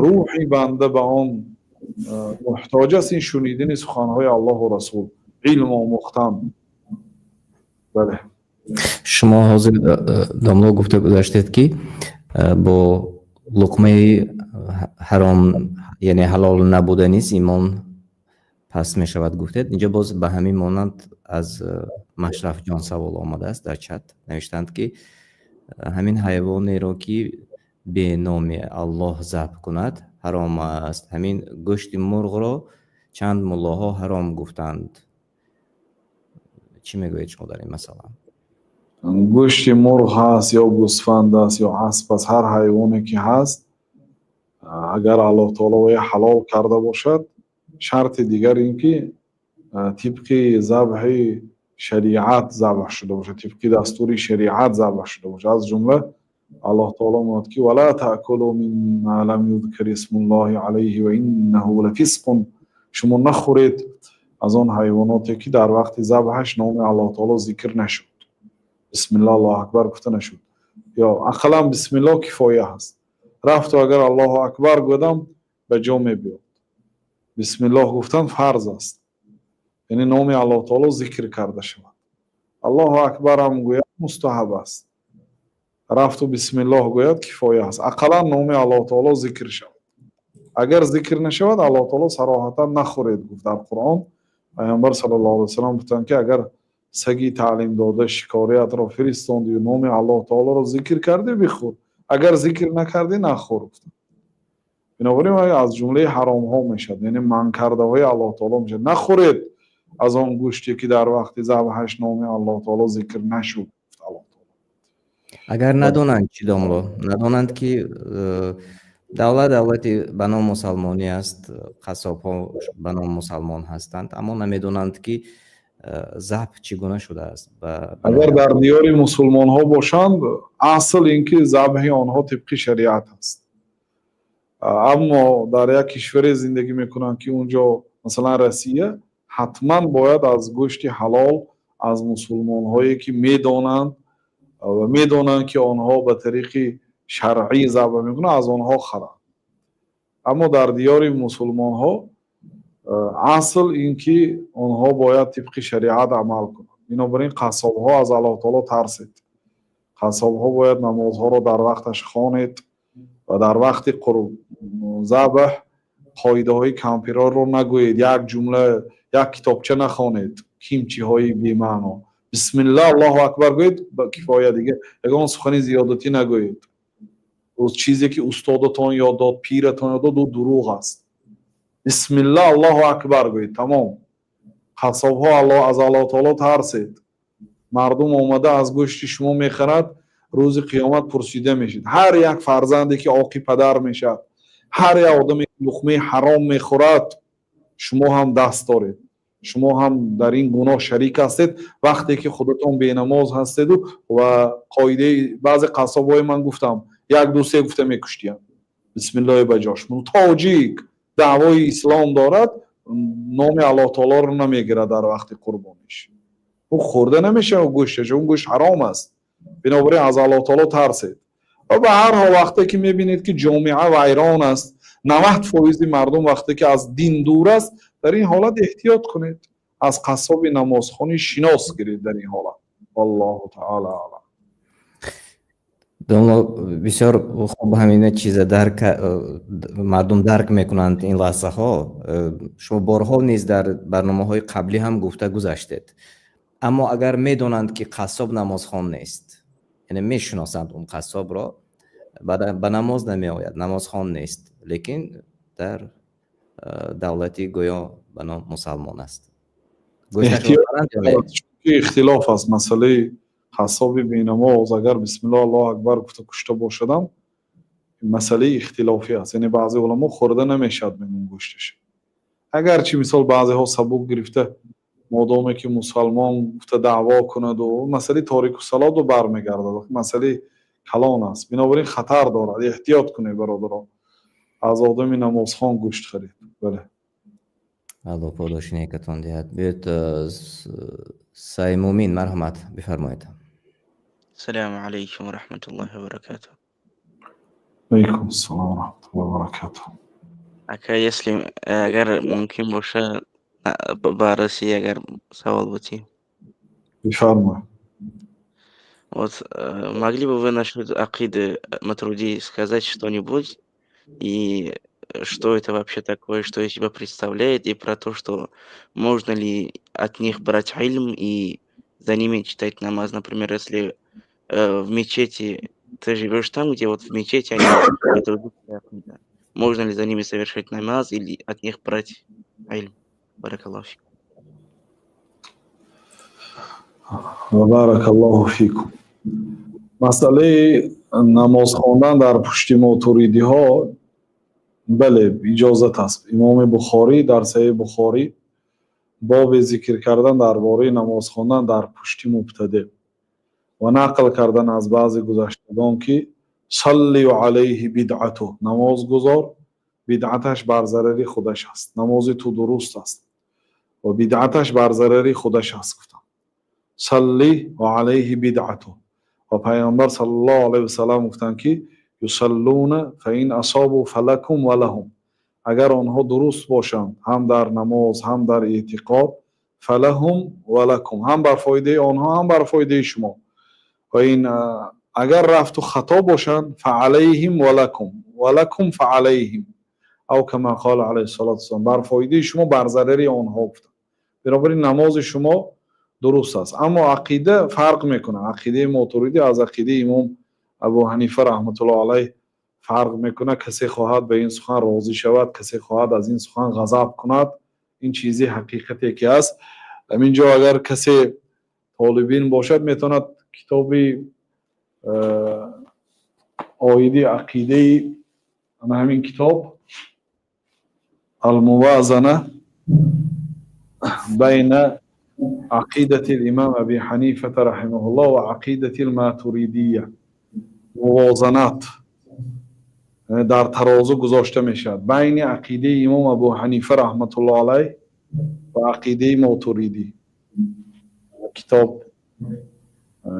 рӯҳи банда ба он муҳтоҷ аст, ин шунидани суханҳои Аллоҳу Расул, илм омӯхтан. Бале. Шумо ҳозир, домло, гуфта гузаштед, ки бо луқмаи ҳаром, яъне ҳалол набуда низ имон паст мешавад, гуфтед. Инҷо боз ба ҳамин монанд аз Машрафҷон савол омадааст дар чат. Навиштанд, ки ҳамин ҳайвонеро, ки бе номи Аллоҳ забҳ кунад, ҳаром аст. Ҳамин гӯшти мурғро Чанд муллоҳо ҳаром гуфтанд. Чӣ мегӯед шумо дар ин масъала? Гӯшти мурғ ҳаст ё гӯсфанд аст ё асп аст, ҳар ҳайвоне ки ҳаст, агар Аллоҳ таоло вая ҳалол карда бошад, шарти дигар ин ки тибқи забҳи шариат забҳ шуда бошад, тибқи дастури шариат забҳ шуда бошад. Аз ҷумла Аллоҳ таоло мегӯяд, ки ولا تأكلوا مما لم يذكر اسم الله عليه وإنه لفسق. Шумо нахӯред аз он ҳайвоноте, ки дар вақти забҳаш номи Аллоҳ таоло зикр нашуд, бисмилло, Аллоҳу акбар гуфта нашуд, ё ақаллан бисмилло кифоя ҳаст. Рафту агар Аллоҳу акбар гӯдам, ба ҷо мебиёд. Бисмиллоҳ гуфтан фарз аст, яъне номи Аллоҳ таоло зикр карда шавад. Аллоҳу акбарам гӯяд, мустаҳаб аст. Рафту бисмиллоҳ гӯяд, кифоя аст. Ақаллан номи Аллоҳ таоло зикр шавад. Агар зикр нашавад, Аллоҳ таоло сароҳатан нахӯред гуфт дар Қуръон. Пайғамбар саллаллоҳу алайҳи васаллам гуфтанд, ки агар саги таълим дода шикориятро фиристодию номи Аллоҳ таолоро зикр кардӣ, бихӯр, агар зикр накардӣ, нахӯр гуфтанд. Бинобар ин аз ҷумлаи ҳаромҳо мешавад, яъне манъкардаҳои Аллоҳ таоло мешавад. Нахӯред аз он гӯште, ки дар вақти забҳаш номи Аллоҳ таоло зикр нашуд, гуфт Аллоҳ таоло. Агар надонанд чӣ, домло? Надонанд, ки давлат давлати ба ном мусалмонӣ аст, қассобҳо ба ном мусалмон ҳастанд, аммо намедонанд, ки забҳ чӣ гуна шудааст. Агар дар диёри мусулмонҳо бошанд, асл ин ки забҳи онҳо тибқи шариат аст. Аммо дар як кишваре зиндагӣ мекунанд, ки унҷо, масалан, Россия, ҳатман бояд аз гӯшти ҳалол, аз мусулмонҳое, ки медонанд ва медонанд, ки онҳо ба тариқи шаръӣ забҳ мекунанд, аз онҳо харанд. Аммо дар диёри мусулмонҳо асл ин ки онҳо бояд тибқи шариат амал кунанд. Бинобар ин қассобҳо, аз Аллоҳ таоло тарсед. Қассобҳо бояд намозҳоро дар вақташ хонед ва дар вақти забҳ қоидаҳои кампирорро нагӯед, як ҷумла, як китобча нахонед, кимчиҳои бемаъно. Бисмилла, Аллоҳу акбар гӯед, кифоя. Дига ягон сухани зиёдатӣ нагӯед. Чизе ки устодатон ёд дод, пиратон ёд дод, ӯ дурӯғ аст. Бисмилла, Аллоҳу акбар гӯед, тамом. Қассобҳо, аз Аллоҳ таоло тарсед. Мардум омада аз гӯшти шумо мехарад, рӯзи қиёмат пурсида мешид. Ҳар як фарзанде, ки оқи падар мешавад, ҳар як одаме, ки луқмаи ҳаром мехӯрад, шумо ҳам даст доред, шумо ҳам дар ин гуноҳ шарик ҳастед, вақте ки худатон бенамоз ҳастеду. Ва қоидаи баъзе қассобҳои ман гуфтам, як, ду, се гуфта мекуштиям, бисмиллоҳи ба ҷош. Тоҷик даъвои ислом дорад, номи Аллоҳ таолоро намегирад дар вақти қурбониш, ӯ хӯрда намешавад гӯшташ, он гӯшт ҳаром аст. Бинобар ин аз Аллоҳ таоло тарсед. Ва ба ҳар ҳол, вақте ки мебинед, ки ҷомеа вайрон аст, 90 фоизи мардум вақте ки аз дин дур аст, дар ин ҳолат эҳтиёт кунед, аз қассоби намозхонӣ шинос гиред дар ин ҳолат. Валлоҳу таала аълам. Домло, бисёр хуб, ҳамина чиза дарк, мардум дарк мекунанд ин лаҳзаҳо. Шумо борҳо низ дар барномаҳои қаблӣ ҳам гуфта гузаштед. Аммо агар медонанд, ки қассоб намозхон нест, яъне мешиносанд он қассобро, ба намоз намеояд, намозхон нест, лекин дар давлати гӯё ба ном мусалмон аст. Ихтилоф аст масъалаи қассоби бенамоз. Агар бисмиллоҳ, Аллоҳу акбар гуфта кушта бошадам, масъалаи ихтилофӣ аст. Яъне баъзе уламо хӯрда намешавад мегӯн гӯшташ. Агарчи, мисол, баъзеҳо сабук гирифта, модоме ки мусалмон гуфта даъво кунаду, масъалаи торикуссалоту бармегардад, масъалаи калон аст. Бинобар ин хатар дорад. Эҳтиёт кунед, бародарон, аз одами намозхон гӯшт харед, бале. Аллоҳ подоши некатон диҳад. Биёед, Саймумин, марҳамат, бифармоед. السلام عليكم ورحمة الله وبركاته. Алейкум ассалом ва раҳматуллоҳи ва баракатуҳ. Ака, если агар мумкин боша, ба русӣ агар савол бутӣ. Бифармоед. Вот могли бы вы насчет акиды Матуриди сказать что-нибудь? И что это вообще такое, что из себя представляет, и про то, что можно ли от них брать илм и за ними читать намаз, например, если в мечети ты живешь там, где вот в мечети они матуридитская акида, можно ли за ними совершать намаз или от них брать илм? Баракаллоҳу фикум. Ва баракаллоҳу фикум. Масъалаи намоз хондан дар пушти мотуридиҳо, бале, иҷозат аст. Имоми Бухорӣ дар Саҳеҳи Бухорӣ боби зикр кардан дар бораи намоз хондан дар пушти мубтадеъ ва нақл кардан аз баъзе гузаштагон, ки салли алайҳи бидъату, намоз гузор, бидъаташ бар зарари худаш аст, намози ту дуруст аст ва бидъаташ бар зарари худаш аст, гуфтам салли ва алайҳи бидъату. Ва Пайғамбар саллаллоҳу алайҳи васаллам гуфтанд, ки юсаллуна фа ин асобу фалакум ва лаҳум, агар онҳо дуруст бошанд ҳам дар намоз ҳам дар эътиқод, фалаҳум ва лакум, ҳам бар фоидаи онҳо ҳам бар фоидаи шумо. Ва ин агар рафту хато бошанд, фаалайҳим ва лакум ва лакум фаалайҳим, ав кама қола алайҳи салоту вассалом, бар фоидаи шумо бар зарари онҳо гуфтанд. Бинобар ин намози шумо дуруст аст. Аммо ақида фарқ мекунад. Ақидаи мотуридӣ аз ақидаи имом Абу Ҳанифа раҳматуллоҳ алайҳ фарқ мекунад. Касе хоҳад ба ин сухан розӣ шавад, касе хоҳад аз ин сухан ғазаб кунад, ин чизи ҳақиқате ки аст. Ҳамин ҷо агар касе толибин бошад, метавонад китоби оиди ақидаи ана ҳамин китоб Алмувазана байна ақидати лимам Аби Ҳанифата раҳимаҳуллоҳ ва ақидати лматуридия, мувозанат дар тарозу гузошта мешавад байни ақидаи имом Абу Ҳанифа раҳматуллоҳ алайҳ ва ақидаи мотуридӣ. Китоб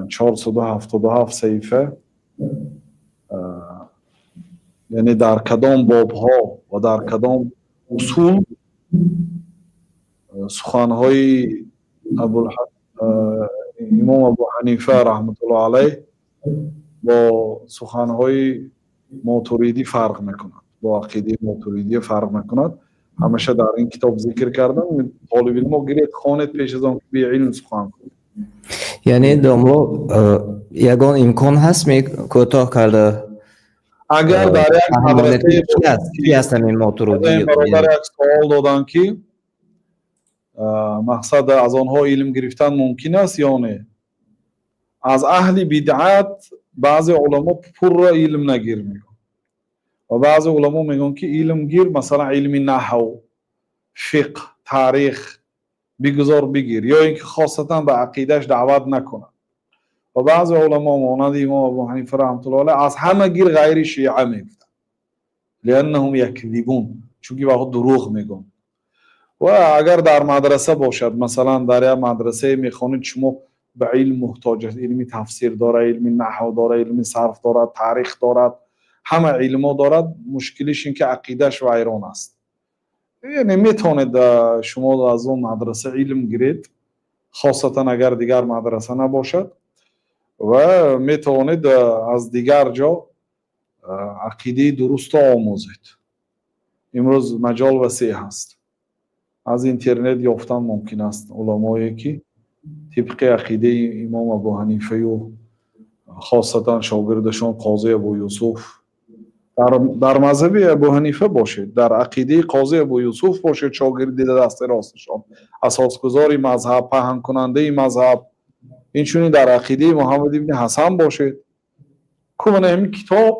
477 саҳифа, яъне дар кадом бобҳо ва дар кадом усул суханҳои имом Абу Ҳанифа раҳматуллоҳ алайҳ бо суханҳои мотуридӣ фарқ мекунад, бо ақидаи мотуридӣ фарқ мекунад, ҳамеша дар ин китоб зикр кардам. Толибилмо гиред, хонед пеш аз он ки беилм сухан кунед. Яъне, домло, ягон имкон ҳаст кӯтоҳ карда Агар дар як Чи аст ҳамин мотуридӣ? Бародар як савол доданд, ки мақсад аз онҳо илм гирифтан мумкин аст ё не. Аз аҳли бидъат баъзе уламо пурра илм нагир мегӯянд ва баъзе уламо мегӯянд, ки илм гир, масалан, илми наҳв, фиқҳ, таърих бигузор бигир, ё ин ки хосатан ба ақидааш даъват накунад. Ва баъзе уламо монанди имом Абу Ҳанифа раҳматуллоҳ алайҳ аз ҳама гир ғайри шиа мегуфтанд, лианнаҳум якзибун, чунки ваҳо дурӯғ мегӯянд. Ва агар дар мадраса бошад, масалан, дар як мадрасае мехонед, шумо ба илм муҳтоҷ аст, илми тафсир дорад, илми наҳв дорад, илми сарф дорад, таърих дорад, ҳама илмо дорад, мушкилиш ин ки ақидааш вайрон аст, яъне метавонед шумо аз он мадраса илм гиред, хосатан агар дигар мадраса набошад, ва метавонед аз дигар ҷо ақидаи дурустро омӯзед. Имрӯз маҷол васеъ ҳаст, аз интернет ёфтан мумкин аст уламое ки тибқи ақидаи имом Абу Ҳанифаю хосатан шогирдашон қози Абу Юсуф, дар мазҳаби Абу Ҳанифа бошед, дар ақидаи қози Абу Юсуф бошед, шогирди дасти росташон, асосгузори мазҳаб, паҳнкунандаи мазҳаб, инчунин дар ақидаи Муҳаммад ибни Ҳасан бошед. Кумана ҳамин китоб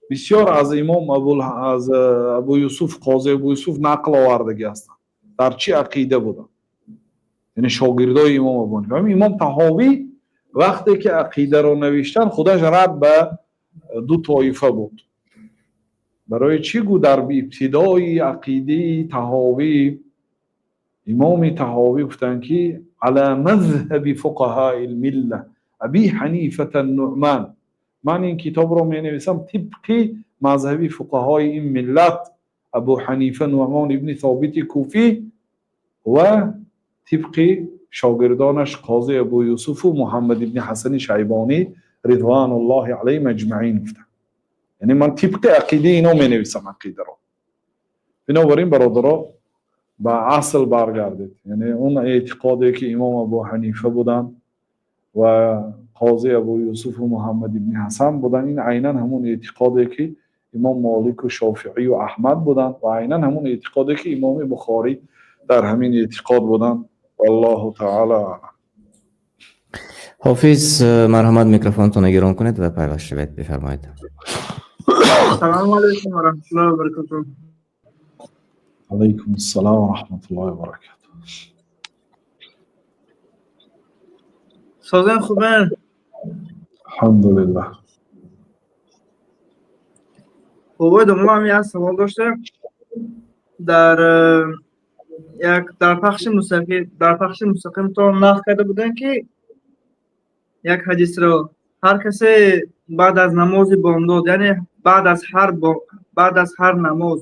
бисёр аз имом аз Абу Юсуф, қози Абу Юсуф нақл овардагӣ ҳастанд, дар чӣ ақида буданд, яъне шогирдои имом Абу Ҳанифа. Имом Таҳовӣ вақте ки ақидаро навиштан, худаш рад ба ду тоифа буд. Барои чӣ гу дар ибтидои ақидаи Таҳовӣ имоми Таҳовӣ гуфтанд, ки ала мазҳаби фуқаҳаи лмилла Аби Ҳанифата Нуъман, ман ин китобро менависам тибқи мазҳаби фуқаҳои ин миллат Абу Ҳанифа Нуъмон ибни Собити Куфӣ ва тибқи шогирдонаш қози Абу Юсуфу Муҳаммад ибни Ҳасани Шайбонӣ ризвануллоҳи алайҳим аҷмаин гуфтанд. Яъне ман тибқи ақидаи ино менависам ақидаро. Бинобар ин, бародаро, ба асл баргардед, яъне он эътиқоде ки имом Абу Ҳанифа буданд ва қози Абу Юсуфу Муҳаммад ибни Ҳасан буданд, ин айнан ҳамон эътиқоде ки имом Молику Шофиию Аҳмад буданд ва айнан ҳамон эътиқоде ки имоми Бухорӣ Дар ҳамин эътиқод буданд. Валлоҳу таъала аълам. Ҳофиз, марҳамат, микрофонтонро гирон кунед ва пайваст шавед, бифармоед. Салому алайкум ва раҳматуллоҳи ва баракатуҳ. Алайкум ассалом ва раҳматуллоҳи ва баракатуҳ. Созен, хубен? Алҳамдулиллаҳ. Бобои домла, ҳам як савол доштем. Дар як дар пахши мустақим, дар пахши мустақим то нақл карда будем, ки як ҳадисро ҳар касе баъд аз намози бомдод, яъне баъд аз ҳар намоз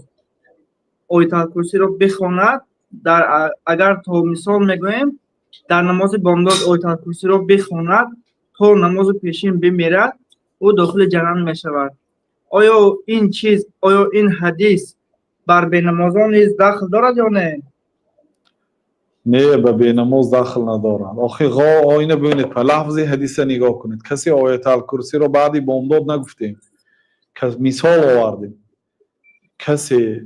оятулкурсиро бихонад, дар агар то мисол мегӯем, дар намози бомдод оятулкурсиро бихонад, то намози пешин бимирад, ӯ дохили ҷаннат мешавад. Оё ин чиз, оё ин ҳадис бар бенамозон низ дахл дорад ё не? Не, ба бенамоз дахл надорад. Охи оина бибинед, па лафзи ҳадиса нигоҳ кунед. Касе оятулкурсиро баъди бомдод нагуфтем, мисол овардем. Касе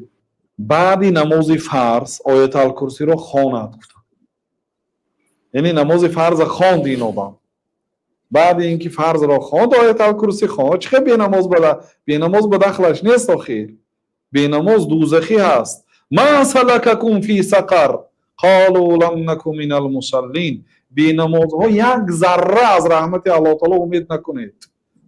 баъди намози фарз оятулкурсиро хонад, гуфтам, яъне намози фарза хонд ин одам, баъди ин ки фарзро хонд, оятулкурсӣ хонд. Чӣ хел бенамоз? Бенамоз ба дахлаш нест. Охир бенамоз дузахӣ ҳаст. Ма салакакум фи сақар қолу лам наку минал мусаллин. Бенамозҳо як зарра аз раҳмати Аллоҳ таоло умед накунед.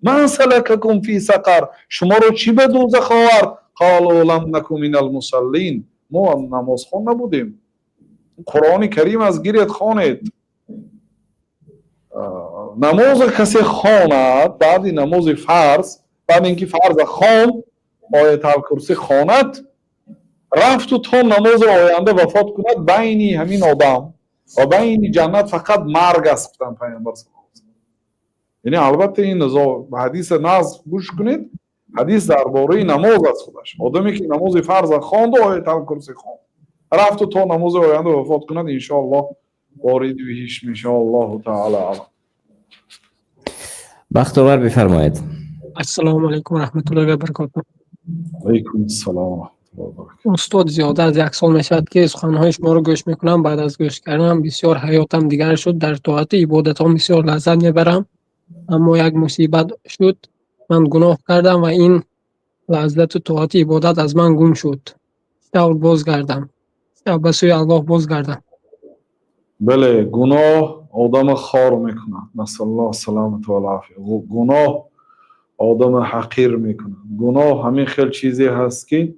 Ма салакакум фи сақар, шуморо чӣ ба дузах овард? Қолу лам наку минал мусаллин, мо намозхон набудем. Қуръони Карим аз гиред, хонед. Намоза касе хонад, баъди намози фарз, баъди ин ки фарза хонд, оятулкурсӣ хонад, рафту то намози оянда вафот кунад, байни ҳамин одам ва байни ҷаннат фақат марг аст, гуфтанд Пайғамбар. Яъне албатта ин ҳадиса нағз гӯш кунед. Ҳадис дар бораи намоз аст худаш. Одаме ки намози фарза хонду оятулкурсӣ хонд, рафту то намози оянда вафот кунад, иншоаллоҳ вориди биҳишт мешавад. Аллоҳу таала аълам. Бахтовар, бифармоед. Ассалому алайкум раҳматуллоҳи ва баракотуҳ. Алайкум ассалом ва раҳматуллоҳи ва баракотуҳ. Устод, зиёда аз як сол мешавад, ки суханҳои шуморо гӯш мекунам. Баъд аз гӯш карданам бисёр ҳаётам дигар шуд, дар тоату ибодатҳо бисёр лаззат мебарам. Аммо як мусибат шуд, ман гуноҳ кардам ва ин лаззату тоату ибодат аз ман гум шуд. Чӣ тавр бозгардам, чӣ тавр ба сӯи Аллоҳ бозгардам? Бале, гуноҳ одама хор мекунад, насаллоҳ саламату валъофия. Гуноҳ одама ҳақир мекунад. Гуноҳ ҳамин хел чизе ҳаст, ки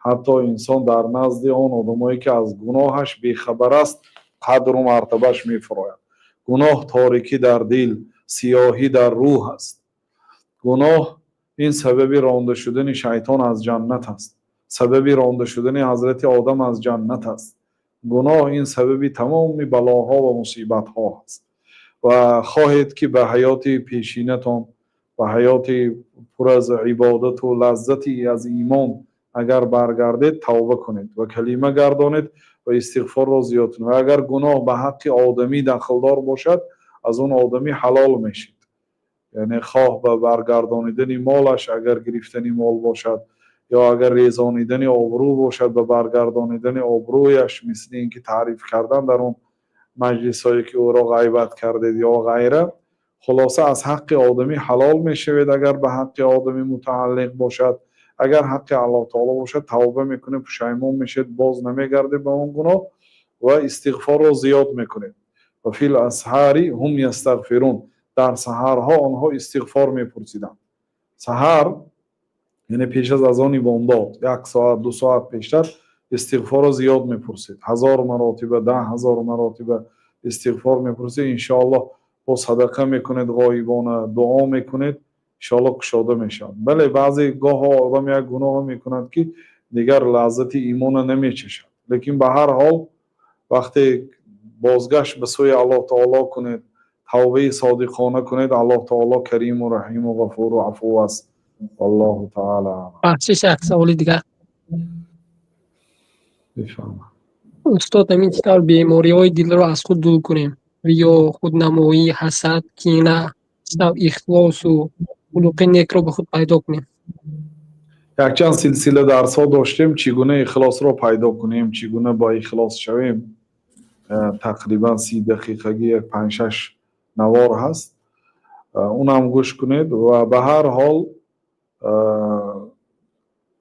ҳатто инсон дар назди он одамое, ки аз гуноҳаш бехабар аст, қадру мартабаш мефурояд. Гуноҳ торикӣ дар дил, сиёҳӣ дар рӯҳ аст. Гуноҳ ин сабаби ронда шудани шайтон аз ҷаннат аст, сабаби ронда шудани ҳазрати Одам аз ҷаннат аст. Гуноҳ ин сабаби тамоми балоҳо ва мусибатҳо аст. Ва хоҳед, ки ба ҳаёти пешинатон, ба ҳаёти пур аз ибодату лаззати аз имон агар баргардед, тавба кунед ва калима гардонед ва истиғфорро зиёд кунед. Ва агар гуноҳ ба ҳаққи одамӣ дахлдор бошад, аз он одамӣ ҳалол мешид, яъне хоҳ ба баргардонидани молаш, агар гирифтани мол бошад, ё агар резонидани обрӯ бошад, ба баргардонидани обрӯяш, мисли ин ки таъриф кардан дар он маҷлисҳое, ки ӯро ғайбат кардед, ё ғайра. Хулоса, аз ҳаққи одамӣ ҳалол мешавед, агар ба ҳаққи одамӣ мутааллиқ бошад. Агар ҳаққи Аллоҳ таоло бошад, тавба мекунед, пушаймон мешавед, боз намегардед ба он гуноҳ ва истиғфорро зиёд мекунед. Ва фил асҳари ҳум ястағфирун, дар саҳарҳо онҳо истиғфор мепурсиданд. Саҳар, яъне пеш аз азони бомдод, як соат, 2 соат пештар истиғфорро зиёд мепурсед. 1000 маротиба, 10 000 маротиба истиғфор мепурсед. Иншоаллоҳ, бо садақа мекунед, ғоибона дуо мекунед, иншоаллоҳ кушода мешавад. Бале, баъзе гоҳо одам як гуноҳо мекунад, ки дигар лаззати имона намечашад, лекин ба ҳар ҳол вақте бозгашт ба сӯи Аллоҳ таоло кунед, тавбаи содиқона кунед, Аллоҳ таоло кариму раҳиму ғафуру афу аст. Валлоҳу таала аълам. Бахшиш, як саволи дигар. Бифарма. Устод, ҳамин чӣ тавр бемориҳои дилро аз худ дур кунем? Риё, худнамоӣ, ҳасад, кина, чӣ тавр ихлосу хулуқи некро ба худ пайдо кунем? Якчанд силсила дарсҳо доштем, чӣ гуна ихлосро пайдо кунем, чӣ гуна ба ихлос шавем. Тақрибан 30 дақиқагӣ як панҷ-шаш навор ҳаст, унам гӯш кунед. Ва ба ҳар ҳол,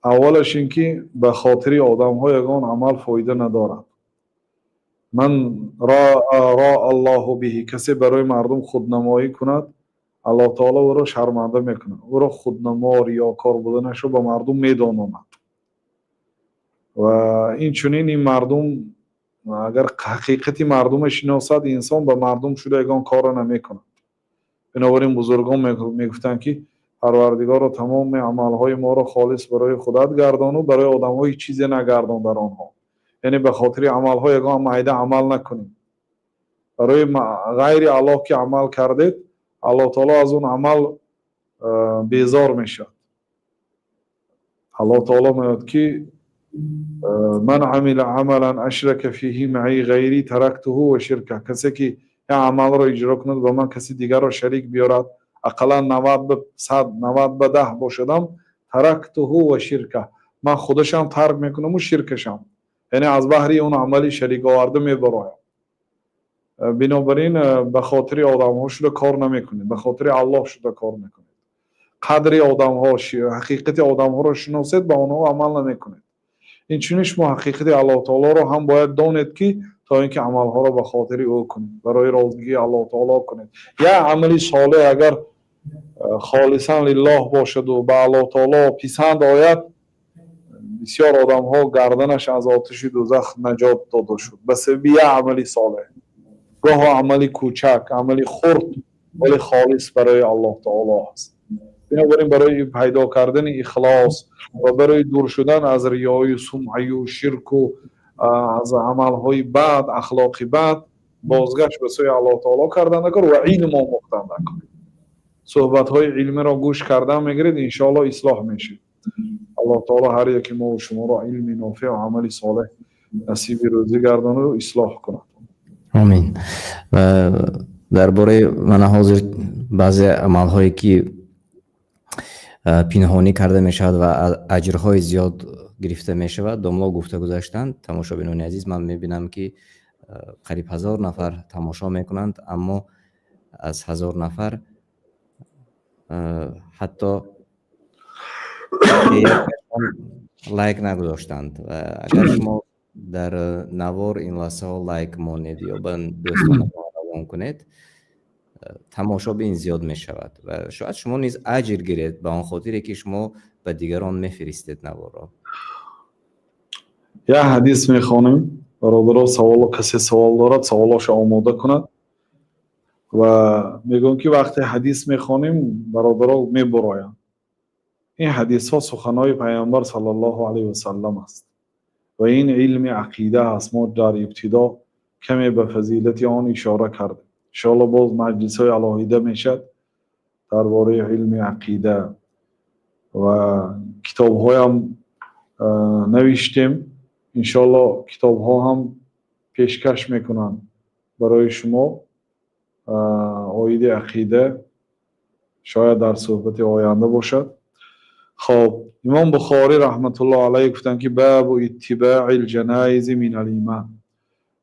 аввалаш ин ки ба хотири одамҳо ягон амал фоида надорад. من رأى الله به. Касе барои мардум худнамоӣ кунад, Аллоҳ таоло ӯро шарманда мекунад, ӯро худнамо, риёкор буданашро ба мардум медононад. Ва инчунин ин мардум агар ҳақиқати мардума шиносад, инсон ба мардум шуда ягон корро намекунад. Бинобар ин бузургон мегуфтанд, ки Парвардигоро, тамоми амалҳои моро холис барои худат гардону барои одамҳо ҳеҷ чизе нагардон дар онҳо. Яъне ба хотири амалҳо ягон майда амал накунем. Барои ғайри Аллоҳ ки амал кардед, Аллоҳ таоло аз он амал безор мешавад. Аллоҳ таоло мегӯяд, ки من عمل عملا أشرك فيه معي غيري تركته وشركه. Касе ки як амалро иҷро кунад, ба ман каси дигарро шарик биёрад, ақаллан 90 ба 100, 90 ба 10 бошадам, تركته وشركه, ман худашам тарк мекунаму ширкашам, яъне аз баҳри он амали шариковарда мебароям. Бинобар ин ба хотири одамҳо шуда кор намекунед, ба хотири Аллоҳ шуда кор мекунед. Қадри одамҳо, ҳақиқати одамҳоро шиносед, ба онҳо амал намекунед. Инчунин шумо ҳақиқати Аллоҳ таолоро ҳам бояд донед, ки то ин ки амалҳоро ба хотири ӯ кунед, барои розигии Аллоҳ таоло кунед. Як амали солеҳ агар خالصا لله бошаду ба Аллоҳ таоло писанд ояд, бисёр одамҳо гарданаш аз оташи дӯзах наҷот дода шуд ба сабаби як амали солеҳ. Гоҳо амали кӯчак, амали хурд, вале холис барои Аллоҳ таоло аст. Бинобар ин барои пайдо кардани ихлос ва барои дур шудан аз риёю сумъаю ширку аз амалҳои бад, ахлоқи бад, бозгашт ба сӯи Аллоҳ таоло кардан накор ва илм омӯхтан накор. Суҳбатҳои илмиро гӯш кардан мегиред, иншоалло ислоҳ мешед. Аллоҳ таоло ҳар яки мову шуморо илми нофеъ ва амали солеҳ насиби рӯзӣ гардонаду ислоҳ кунад. Омин. Дар бораи мана ҳозир баъзе амалҳое, ки пинҳонӣ карда мешавад ва аҷрҳои зиёд гирифта мешавад, домло гуфта гузаштанд. Тамошобинони азиз, ман мебинам, ки қариб 1000 нафар тамошо мекунанд, аммо аз 1000 нафар ҳатто лайк нагузоштанд. Агар шумо дар навор ин лаҳзаҳо лайк монед ё ба дӯстонатон равон кунед, тамошобин зиёд мешавад ва шояд шумо низ аҷр гиред, ба он хотире ки шумо ба дигарон мефиристед наворро. Як ҳадис мехонем, бародаро. Саволо, касе савол дорад, саволошо омода кунад. Ва мегӯям, ки вақте ҳадис мехонем, бародаро мебуроянд. Ин ҳадисҳо суханҳои Пайғамбар صلى الله عليه وسلم аст ва ин илми ақида аст. Мо дар ибтидо каме ба фазилати он ишора кардем. Иншоалло, боз маҷлисҳои алоҳида мешавад дар бораи илми ақида ва китобҳоям навиштем. Иншоалло, китобҳо ҳам пешкаш мекунанд барои шумо оиди ақида. Шояд дар суҳбати оянда бошад. Хоб, Имом Бухорӣ رحمة الله عليه гуфтанд, ки باب اتباع الجنائز من الإيمان.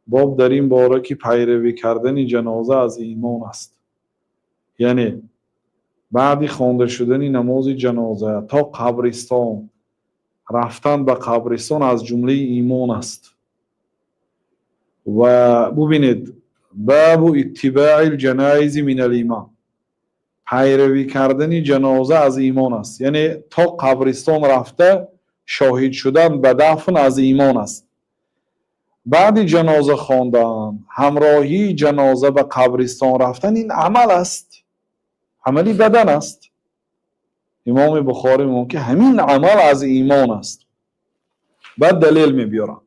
Боб дар ин бора, ки пайравӣ кардани ҷаноза аз имон аст. Яъне баъди хонда шудани намози ҷаноза то қабристон рафтан, ба қабристон, аз ҷумлаи имон аст. Ва бубинед, باب اتباع الجنائز من الإيمان, пайравӣ кардани ҷаноза аз имон аст, яъне то қабристон рафта шоҳид шудан ба дафн аз имон аст. Баъди ҷаноза хондан, ҳамроҳии ҷаноза ба қабристон рафтан, ин амал аст, амали бадан аст. Имоми Бухорӣ мегӯяд, ки ҳамин амал аз имон аст. Баъд далел мебиёрам.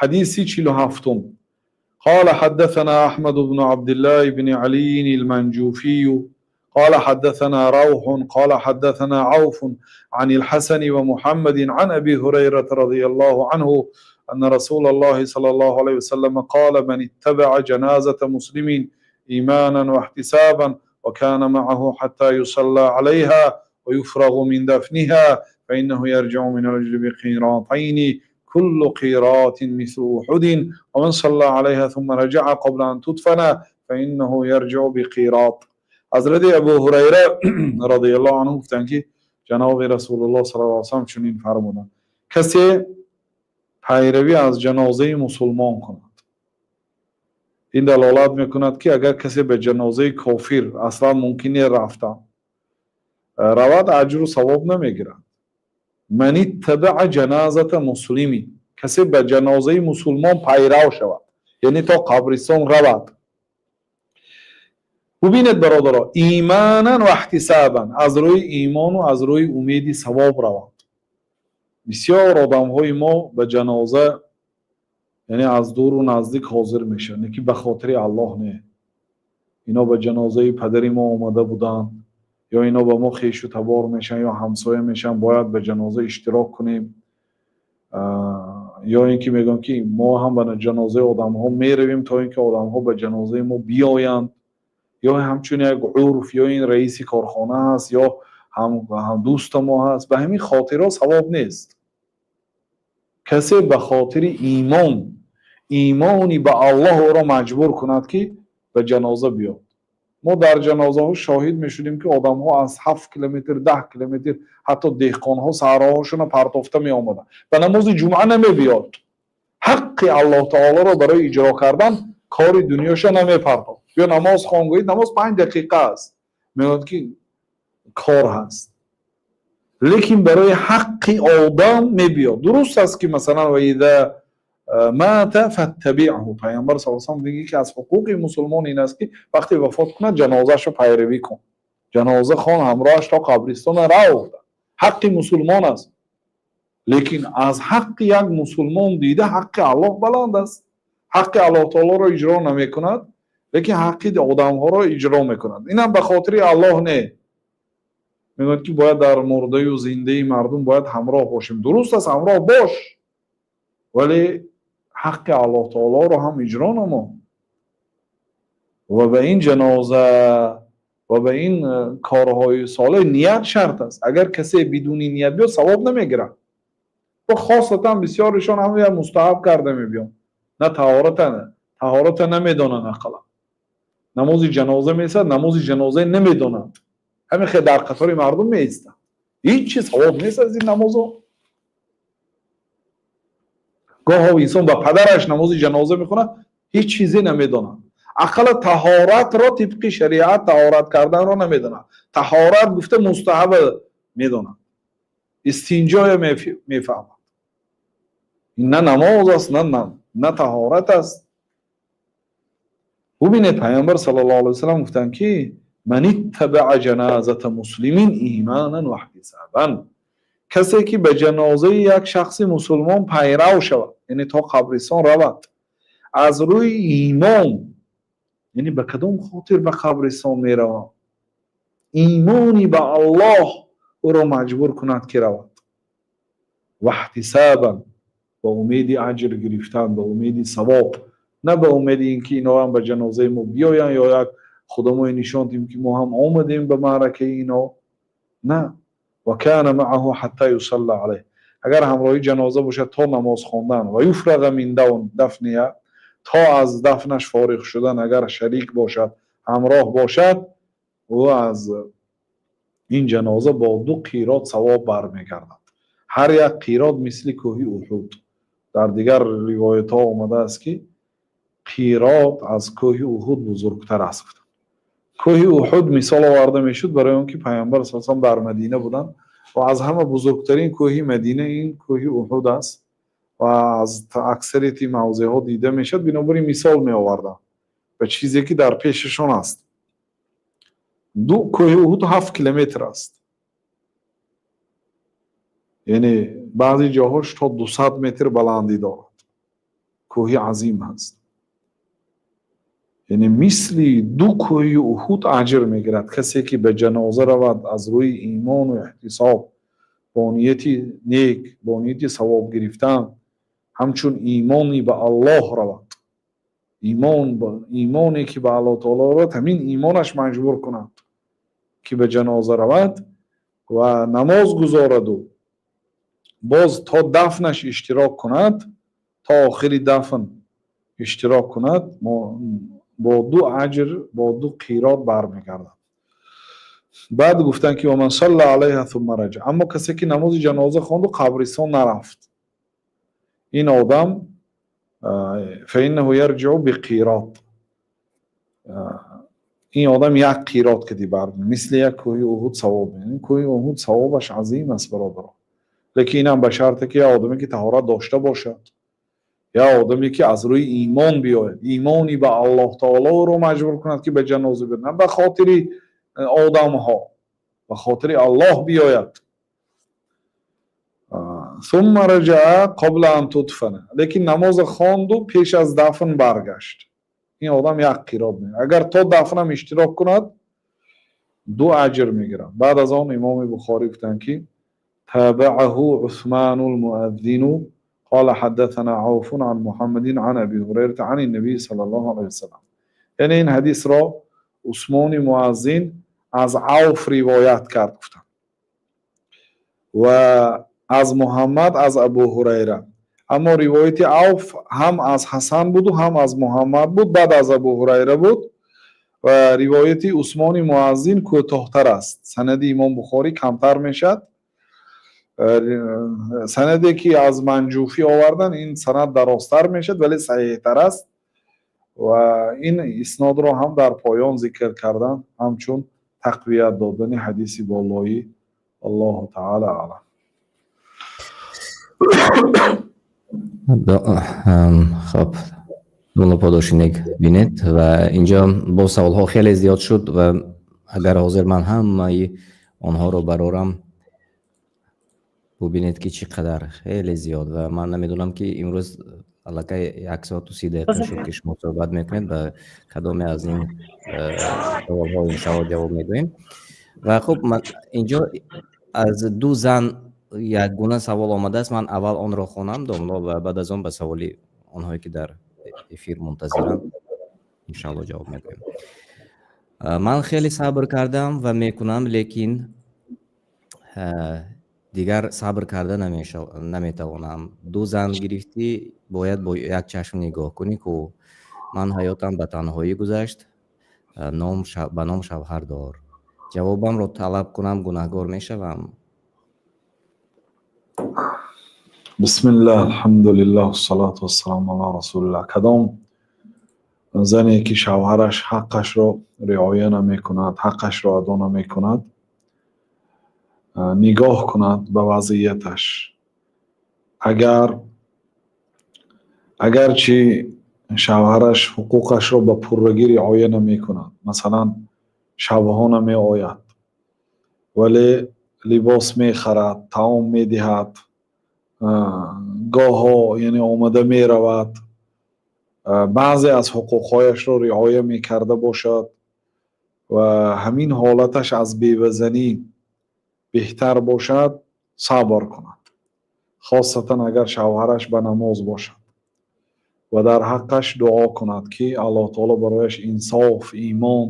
Ҳадиси 47-ум: قال حدثنا أحمد بن عبد الله بن علي المنجوفي قال حدثنا روح قال حدثنا عوف عن الحسن ومحمد عن أبي هريرة رضي الله عنه أن رسول الله صلى الله عليه وسلم قال: من اتبع جنازة مسلم إيمانا واحتسابا وكان معه حتى يصلى عليها ويفرغ من دفنها. فإنه يرجع من الأجر بقيراطين كل قيراط مثل أحد ومن صلى عليها ثم رجع قبل أن تدفن فإنه يرجع بقيراط. Ҳазрати Абу Ҳурайра радиаллоҳу анҳу гуфтанд, ки ҷаноби Расулуллоҳ саллаллоҳу алайҳи васаллам чунин фармуданд: касе пайравӣ аз ҷанозаи мусулмон кунад, ин далолат мекунад, ки агар касе ба ҷанозаи кофир аслан мумкин не рафтан равад, аҷру савоб намегирад. Ман иттабаа ҷаназата муслими, касе ба ҷанозаи мусулмон пайрав шавад, яъне то қабристон равад. Бубинед, бародаро, иманан ва иҳтисабан, аз рӯи имону аз рӯи умеди савоб равад. Бисёр одамҳои мо ба ҷаноза, яъне аз дуру наздик ҳозир мешаванд, лекин ба хотири Аллоҳ не. Ино ба ҷанозаи падари мо омада буданд, ё ино ба мо хешу табор мешаванд, ё ҳамсоя мешаванд, бояд ба ҷаноза иштирок кунем, ё ин ки мегӯям, ки мо ҳам ба ҷанозаи одамҳо меравем, то ин ки одамҳо ба ҷанозаи мо биёянд, ё ҳамчун як урф, ё ин раиси корхона ҳаст, ё дӯста мо ҳаст. Ба ҳамин хотирҳо савоб нест. Касе ба хотири имон, имони ба Аллоҳ ӯро маҷбур кунад, ки ба ҷаноза биёд. Мо дар ҷанозаҳо шоҳид мешудем, ки одамҳо аз 7 километр, 10 километр, ҳатто деҳқонҳо саҳроҳошона партофта меомаданд, ба намози ҷумъа намебиёд, ҳаққи Аллоҳ таолоро барои иҷро кардан кори дунёша намепартофт. Биё намоз хон, гӯед, намоз 5 дақиқа аст, мегӯяд, ки кор ҳаст, лекин барои ҳаққи одам мебиёд. Дуруст аст, ки масалан ва иза мата фаттабиъҳу, Пайғамбар са салам мегӯяд, ки аз ҳуқуқи мусулмон ин аст, ки вақте вафот кунад, ҷанозаашро пайравӣ кун, ҷаноза хон, ҳамроҳаш то қабристона рав, ҳаққи мусулмон аст. Лекин аз ҳаққи як мусулмон дида ҳаққи Аллоҳ баланд аст. Ҳаққи Аллоҳ таолоро иҷро намекунад, лекин ҳаққи одамҳоро иҷро мекунад. Инам ба хотири Аллоҳ не. Мегӯяд, ки бояд дар мурдаю зиндаи мардум бояд ҳамроҳ бошем. Дуруст аст, ҳамроҳ бош, вале ҳаққи Аллоҳ таолоро ҳам иҷро намо ва ба ин ҷаноза ва ба ин корҳои солеҳ ният шарт аст. Агар касе бидуни ният биёд, савоб намегирад. Ва хосатан бисёришон ҳама як мустаҳаб карда мебиён, на таҳората намедонанд, ақаллан намози ҷаноза месад, намози ҷаноза намедонанд, ҳамин хел дар қатори мардум меистанд. Ҳеҷ чиз савоб нест аз ин намозо. Гоҳо инсон ба падараш намози ҷаноза мехонад, ҳеҷ чизе намедонад, ақалла таҳоратро, тибқи шариат таҳорат карданро намедонад. Таҳорат гуфта мустаҳаба медонад, истинҷоя мефаҳмад. На намоз аст, на таҳорат аст. Бубинед, Пайғамбар саллаллоҳу алайҳи васаллам гуфтанд, ки ман иттабаа ҷаназата муслимин иманан ва иҳтисабан, касе ки ба ҷанозаи як шахси мусулмон пайрав шавад, яъне то қабристон равад, аз рӯи имон, яъне ба кадом хотир ба қабристон меравам, имони ба Аллоҳ ӯро маҷбур кунад, ки равад, ва иҳтисабан, ба умеди аҷр гирифтан, ба умеди савоб, на ба умеди ин ки иноам ба ҷанозаи мо биёянд, ё як худамое нишон диҳем, ки мо ҳам омадем ба маъракаи ино, на. Ва кана маъаҳу ҳатта юсалла алайҳ, агар ҳамроҳи ҷаноза бошад то намоз хондан, ва юфрага мин дафниҳа, то аз дафнаш фориғ шудан агар шарик бошад, ҳамроҳ бошад, ӯ аз ин ҷаноза бо ду қирот савоб бармегардад, ҳар як қирот мисли кӯҳи Уҳуд. Дар дигар ривоятҳо омадааст, ки қирот аз кӯҳи Уҳуд бузургтар аст. Кӯҳи Уҳуд мисол оварда мешуд барои он ки Пайғамбар са салам дар Мадина буданд ва аз ҳама бузургтарин кӯҳи Мадина ин кӯҳи Уҳуд аст ва аз аксарияти мавзеъҳо дида мешавад. Бинобар ин мисол меоварданд ба чизе, ки дар пешашон аст. Ду кӯҳи Уҳуд 7 километр аст, яъне баъзе ҷоҳош то 200 метр баландӣ дорад, кӯҳи азим ҳаст. Яъне мисли ду кӯҳи Уҳуд аҷр мегирад касе, ки ба ҷаноза равад аз рӯи имону эҳтисоб, бо нияти нек, бо нияти савоб гирифтан, ҳамчун имони ба Аллоҳ равад. Имон, имоне ки ба Аллоҳ таоло равад, ҳамин имонаш маҷбур кунад, ки ба ҷаноза равад ва намоз гузораду. Боз то дафнаш иштирок кунад, то охири дафн иштирок кунад, бо ду аҷр, бо ду қирот бармегардад. Баъд гуфтанд, ки ومن صلى عليها ثم رجع. Аммо касе ки намози ҷаноза хонду қабристон нарафт, ин одам فإنه يرجع بقيراط, ин одам як қирот кади бар, мисли як кӯҳи Уҳуд савоб. Кӯҳи Уҳуд савобаш азим аст, бародаро, лекин инам ба шарте, ки як одаме ки таҳорат дошта бошад, як одаме ки аз рӯи имон биёяд, имони ба Аллоҳ таоло ӯро маҷбур кунад, ки ба ҷаноза биёяд, на ба хотири одамҳо, ба хотири Аллоҳ биёяд. ثم رجع قبل أن تدفن. Лекин намоза хонду пеш аз дафн баргашт, ин одам як қирот мегирад. Агар то дафнам иштирок кунад, ду аҷр мегирад. Баъд аз он Имоми Бухорӣ гуфтанд, ки تابعه عثمان المؤذن قال حدثنا عوف عن محمد عن أبي هريرة عن النبي صلى الله عليه وسلم. Яъне ин ҳадисро Усмони муаззин аз Авф ривоят кард, гуфтанд, ва аз Муҳаммад, аз Абу Ҳурайра. Аммо ривояти Авф ҳам аз Ҳасан буду, ҳам аз Муҳаммад буд, баъд аз Абу Ҳурайра буд, ва ривояти Усмони муаззин кӯтоҳтар аст. Санади Имом Бухорӣ камтар мешавад. Санаде ки аз Манҷуфӣ овардан, ин санад дарозтар мешавад, вале саҳеҳтар аст. Ва ин иснодро ҳам дар поён зикр кардан, ҳамчун тақвият додани ҳадиси болоӣ. Аллоҳу таала аълам. Хоб, мулло, подоши нек бинед. Ва инҷо боз саволҳо хеле зиёд шуд, ва агар ҳозир ман ҳамаи онҳоро барорам, бубинед, ки чӣ қадар хеле зиёд. Ва ман намедонам, ки имрӯз аллакай 1 соату 30 дақиқа шуд, ки шумо суҳбат мекунед, ба кадоме аз ин саволҳо иншаалло ҷавоб мегӯем. Ва хуб, инҷо аз ду зан якгуна савол омадааст. Ман аввал онро хонам, домло, ва баъд аз он ба саволи онҳое, ки дар эфир мунтазиранд, иншаалло ҷавоб мегӯем. Ман хеле сабр кардам ва мекунам, лекин дигар сабр карда наметавонам. Ду зан гирифтӣ, бояд бо як чашм нигоҳ кунӣ ку. Ман ҳаётам ба танҳоӣ гузашт, ба ном шавҳар дор. Ҷавобамро талаб кунам, гунаҳгор мешавам? Бисмиллаҳ, алҳамдулиллаҳ, вассалоту вассалому ала расулиллаҳ. Кадом зане ки шавҳараш ҳаққашро риоя намекунад, ҳаққашро адо намекунад, нигоҳ кунад ба вазъияташ. Агарчи шавҳараш ҳуқуқашро ба пуррагӣ риоя намекунад, масалан, шабҳо намеояд, вале либос мехарад, таом медиҳад, гоҳо, яъне, омада меравад, баъзе аз ҳуқуқҳояшро риоя мекарда бошад ва ҳамин ҳолаташ аз бевазанӣ беҳтар бошад, сабр кунад, хосатан агар шавҳараш ба намоз бошад, ва дар ҳаққаш дуо кунад, ки Аллоҳ таоло барояш инсоф, имон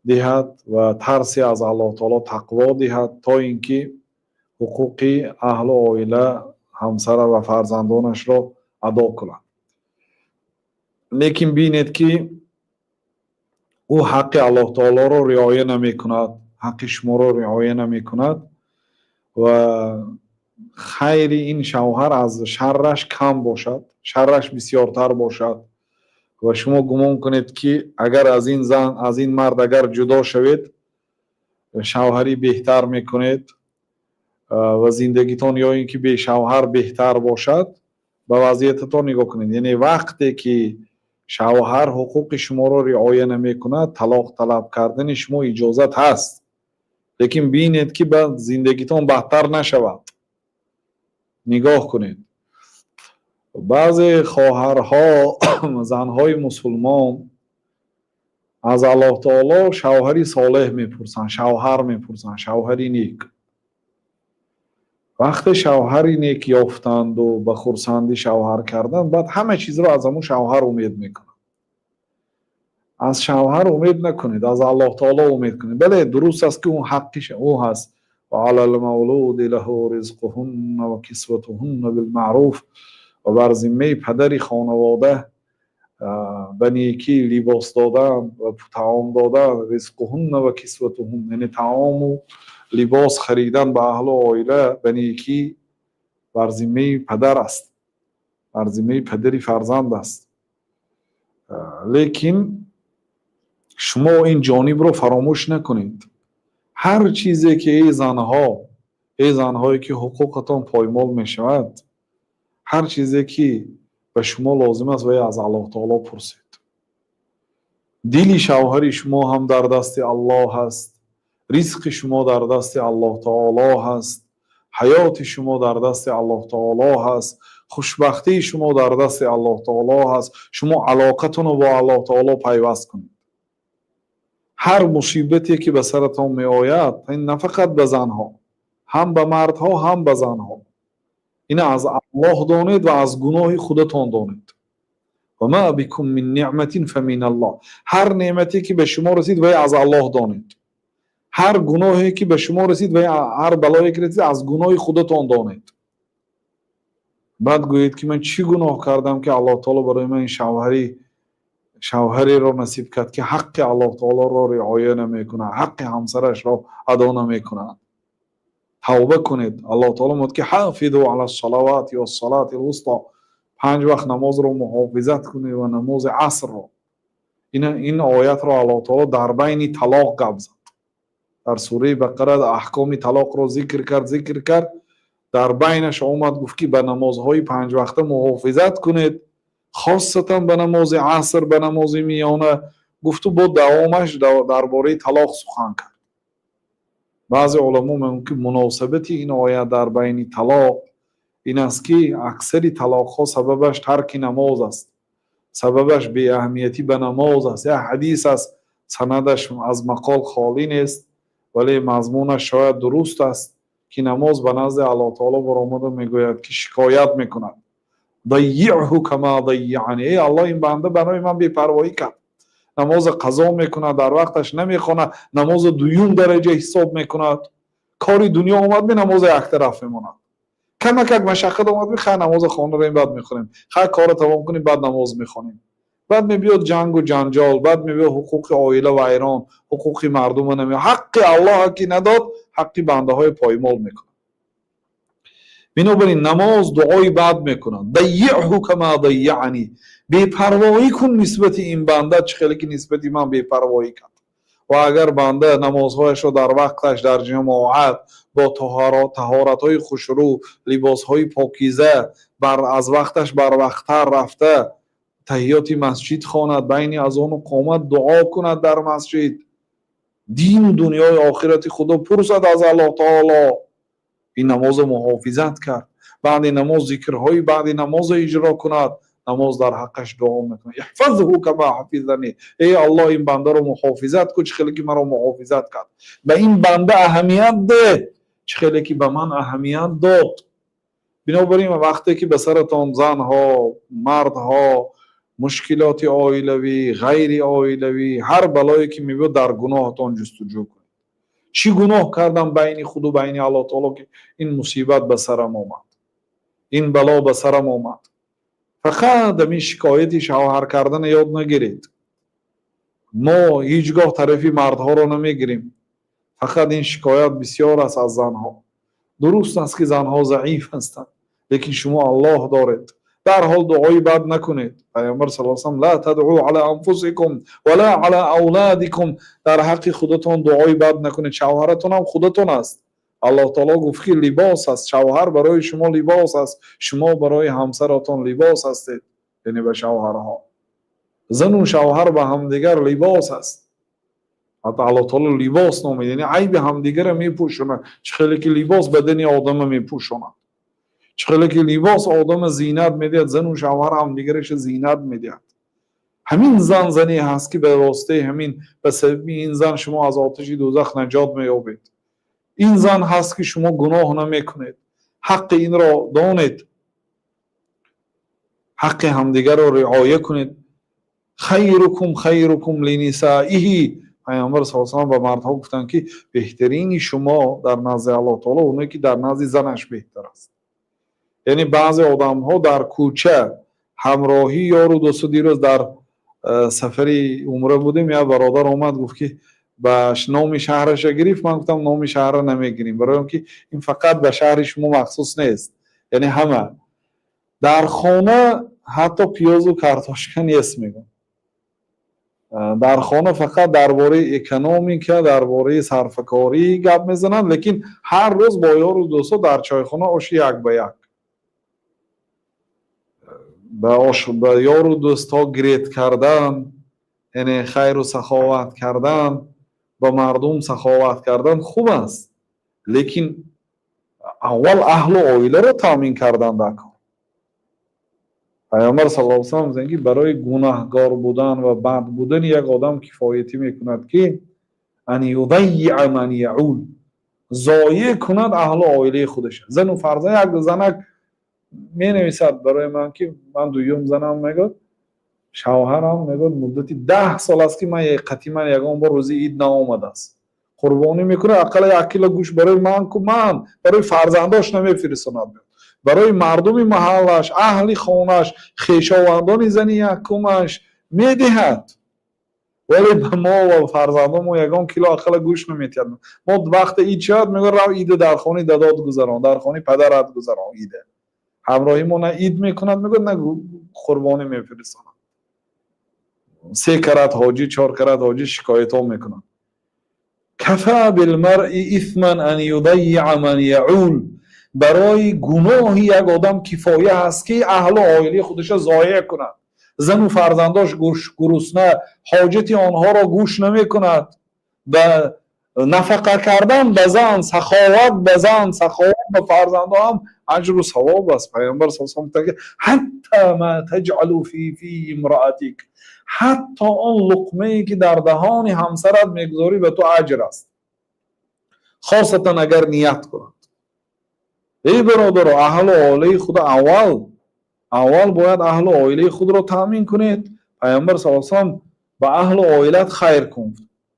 диҳад ва тарсе аз Аллоҳ таоло, тақво диҳад, то ин ки ҳуқуқи аҳлу оила, ҳамсара ва фарзандонашро адо кунад. Лекин бинед, ки ӯ ҳаққи Аллоҳ таолоро риоя намекунад, ҳаққи шуморо риоя намекунад ва хайри ин шавҳар аз шарраш кам бошад, шарраш бисёртар бошад, ва шумо гумон кунед, ки агар аз ин зан, аз ин мард агар ҷудо шавед, шавҳарӣ беҳтар мекунед ва зиндагитон ё ин ки бешавҳар беҳтар бошад, ба вазъиятатон нигоҳ кунед. Яъне вақте ки шавҳар ҳуқуқи шуморо риоя намекунад, талоқ талаб кардани шумо иҷозат ҳаст, лекин бинед, ки ба зиндагитон бадтар нашавад. Нигоҳ кунед, баъзе хоҳарҳо, занҳои мусулмон аз Аллоҳ таоло шавҳари солеҳ мепурсанд, шавҳар мепурсанд, шавҳари нек. Вақте шавҳари нек ёфтанду ба хурсандӣ шавҳар карданд, баъд ҳама чизро аз ҳамун шавҳар умед мекунанд. Аз шавҳар умед накунед, аз Аллоҳ таоло умед кунед. Бале, дуруст аст, ки ӯ ҳаққи ӯ ҳаст. وعلى المولود له رزقهن وكسوتهن بالمعروف. Ва бар зиммаи падари хонавода ба некӣ либос додан ва таом додан, رزقهن وكسوتهن, яъне таому либос харидан ба аҳлу оила ба некӣ бар зиммаи падар аст, бар зиммаи падари фарзанд аст. Лекин шумо ин ҷонибро фаромӯш накунед. Ҳар чизе ки, эй занҳо, эй занҳое ки ҳуқуқатон поймол мешавад, ҳар чизе ки ба шумо лозим аст, вай аз Аллоҳ таоло пурсед. Дили шавҳари шумо ҳам дар дасти Аллоҳ ҳаст, ризқи шумо дар дасти Аллоҳ таоло ҳаст, ҳаёти шумо дар дасти Аллоҳ таоло ҳаст, хушбахтии шумо дар дасти Аллоҳ таоло ҳаст. Шумо алоқатонро бо Аллоҳ таоло пайваст кунед. Ҳар мусибате ки ба саратон меояд, ин на фақат ба занҳо, ҳам ба мардҳо, ҳам ба занҳо, ина аз Аллоҳ донед ва аз гуноҳи худатон донед. وما بكم من نعمة فمن الله. Ҳар неъмате ки ба шумо расид, вай аз Аллоҳ донед. Ҳар гуноҳе ки ба шумо расид ва ҳар балое ки расид, аз гуноҳи худатон донед. Баъд гӯед ки ман чӣ гуноҳ кардам, ки Аллоҳ таоло барои ман ин шавҳареро насиб кард, ки ҳаққи Аллоҳ таолоро риоя намекунад, ҳаққи ҳамсарашро адо намекунад. Тавба кунед. Аллоҳ таоло мегӯяд ки حافظوا على الصلوات والصلاة الوسطى, панҷ вақт намозро муҳофизат кунед ва намози асрро. Ин оятро Аллоҳ таоло дар байни талоқ гап зад. Дар сураи Бақара аҳкоми талоқро зикр кард, зикр кард, дар байнаш омад, гуфт ки ба намозҳои панҷвақта муҳофизат кунед, хосатан ба намози аср, ба намози миёна гуфту, бо давомаш дар бораи талоқ сухан кард. Баъзе уламо мегӯянд, ки муносибати ин оят дар байни талоқ ин аст, ки аксари талоқҳо сабабаш тарки намоз аст, сабабаш беаҳамиятӣ ба намоз аст. Як ҳадис аст, санадаш аз мақол холӣ нест, вале мазмунаш шояд дуруст аст, ки намоз ба назди Аллоҳ таоло баромада мегӯяд, ки шикоят мекунад: ضيعه كما ضيعني. Эй Аллоҳ, ин банда барои ман бепарвоӣ кард, намоза қазо мекунад, дар вақташ намехонад, намоза дуюм дараҷа ҳисоб мекунад. Кори дунё омад, ми намоза яктараф мемонад. Камакак машаққат омад, ми хай, намоза хондаем, баъд мехонем, хай, кора тамом кунем, баъд намоз мехонем. Баъд мебиёд ҷангу ҷанҷол, баъд мебиёд ҳуқуқи оила вайрон, ҳуқуқи мардума наме, ҳаққи Аллоҳа ки надод, ҳаққи бандаҳои поймол мекунад. Бинобар ин намоз дуои бад мекунад: ضيعه كما ضيعني, бепарвоӣ кун нисбати ин банда, чӣ хеле ки нисбати ман бепарвоӣ кард. Ва агар банда намозҳояшро дар вақташ, дар ҷамоат, бо таҳоратҳои хушрӯ, либосҳои покиза, бар аз вақташ барвақттар рафта, таҳиёти масҷид хонад, байни азону қомат дуо кунад, дар масҷид дину дунёи охирати худо пурсад аз Аллоҳ таоло, ин намозо муҳофизат кард, баъди намоз зикрҳои баъди намозо иҷро кунад, намоз дар ҳаққаш дуо мекунад: احفظه كما حفظني. Эй Аллоҳ, ин бандаро муҳофизат кун, чӣ хеле ки маро муҳофизат кард. Ба ин банда аҳамият деҳ, чӣ хеле ки ба ман аҳамият дод. Бинобар ин, вақте ки ба саратон, занҳо, мардҳо, мушкилоти оилавӣ, ғайри оилавӣ, ҳар балое ки мебиёд, дар гуноҳатон ҷустуҷӯ кунед: чӣ гуноҳ кардам байни худу байни Аллоҳ таоло, ки ин мусибат ба сарам омад, ин бало ба сарам омад? Фақат ҳамин шикояти шавҳар кардана ёд нагиред. Мо ҳеҷ гоҳ тарафи мардҳоро намегирем, фақат ин шикоят бисёр аст аз занҳо. Дуруст аст, ки занҳо заиф ҳастанд, лекин шумо Аллоҳ доред. Дарҳол дуои бад накунед. Пайғамбар صلى الله عليه وسلم: لا تدعوا على أنفسكم ولا على أولادكم. Дар ҳаққи худатон дуои бад накунед. Шавҳаратон ҳам худатон аст. Аллоҳ таоло гуфт, ки либос аст, шавҳар барои шумо либос аст, шумо барои ҳамсаратон либос ҳастед, яъне ба шавҳарҳо. Зану шавҳар ба ҳамдигар либос аст. Ҳатто Аллоҳ таоло либос номид, яъне айби ҳамдигарро мепӯшонад. Чӣ хеле ки либос бадани одама мепӯшонад, чӣ хеле ки либос одама зинат медиҳад, зану шавҳар ҳамдигараша зинат медиҳад. Ҳамин зан зане ҳаст, ки ба воситаи ҳамин, ба сабаби ин зан шумо аз оташи дӯзах наҷот меёбед. Ин зан ҳаст, ки шумо гуноҳ намекунед. Ҳаққи инро донед, ҳаққи ҳамдигарро риоя кунед. خيركم خيركم لنسائه. Пайғамбар саллаллоҳу алайҳи васаллам ба мардҳо гуфтанд, ки беҳтарини шумо дар назди Аллоҳ таоло оне, ки дар назди занаш беҳтар аст. Яъне баъзе одамҳо дар кӯча ҳамроҳӣ ёру дӯсту, дирӯз дар сафари умра будем, як бародар омад, гуфт, ки ба номи шаҳраша гирифт. Ман гуфтам, номи шаҳрро намегирем, барои он ки ин фақат ба шаҳри шумо махсус нест. Яъне ҳама дар хона ҳатто пиёзу картошка нест, мегӯям. Дар хона фақат дар бораи экономика, дар бораи сарфакорӣ гап мезананд, лекин ҳар рӯз бо ёру дӯстҳо дар чойхона оши як ба як, ба ош ба ёру дӯстҳо гирет кардан, яъне хайру саховат кардан, ба мардум саховат кардан хуб аст, лекин аввал аҳлу оиларо таъмин кардан дар кор. Пайғамбар саллаллоҳу алайҳи васаллам гуфтанд, ки барои гунаҳгор будан ва бад будани як одам кифоятӣ мекунад, ки أن يضيع من يعول, зоеъ кунад аҳлу оилаи худаша, зану фарзанд. Як занак менависад барои ман, ки ман дуюм занам, мегӯяд, шавҳарам, мегӯяд, муддати 10 сол аст, ки ман қати ман ягон бор рӯзи ид наомадааст. Қурбонӣ мекунад, ақалла 1 кило гӯшт барои ман ку, ман барои фарзандош намефиристонад, барои мардуми маҳаллаш, аҳли хонааш, хешовандони зани якумаш медиҳад, вале ба мо ва фарзандон мо ягон кило ақалла гӯшт наметиҳад. Мо вақте ид шавад, мегӯяд, рав, ида дар хонаи дадот гузарон, дар хонаи падарат гузарон ида. Ҳамроҳи мо на ид мекунад, мегӯяд, на қурбонӣ мефиристонад. Се карат ҳоҷӣ, чор карат ҳоҷӣ, шикоятҳо мекунад. كفى بالمرء إثما أن يضيع من يعول. Барои гуноҳи як одам кифоя ҳаст, ки аҳлу оилаи худашро зоеъ кунад, зану фарзандош гурусна, ҳоҷати онҳоро гӯш намекунад. Ба нафақа кардан ба зан, саховат ба зан, саховат ба фарзандо ҳам аҷру савоб аст. Пайғамбар са гуфтанд, ки حتى ما تجعل في في امرأتك, ҳатто он луқмае, ки дар даҳони ҳамсарат мегузорӣ, ба ту аҷр аст, хосатан агар ният кунад. Эй бародаро, аҳлу оилаи худо, аввал, аввал бояд аҳлу оилаи худро таъмин кунед. Пайғамбар са салам ба аҳлу оилат хайр кун,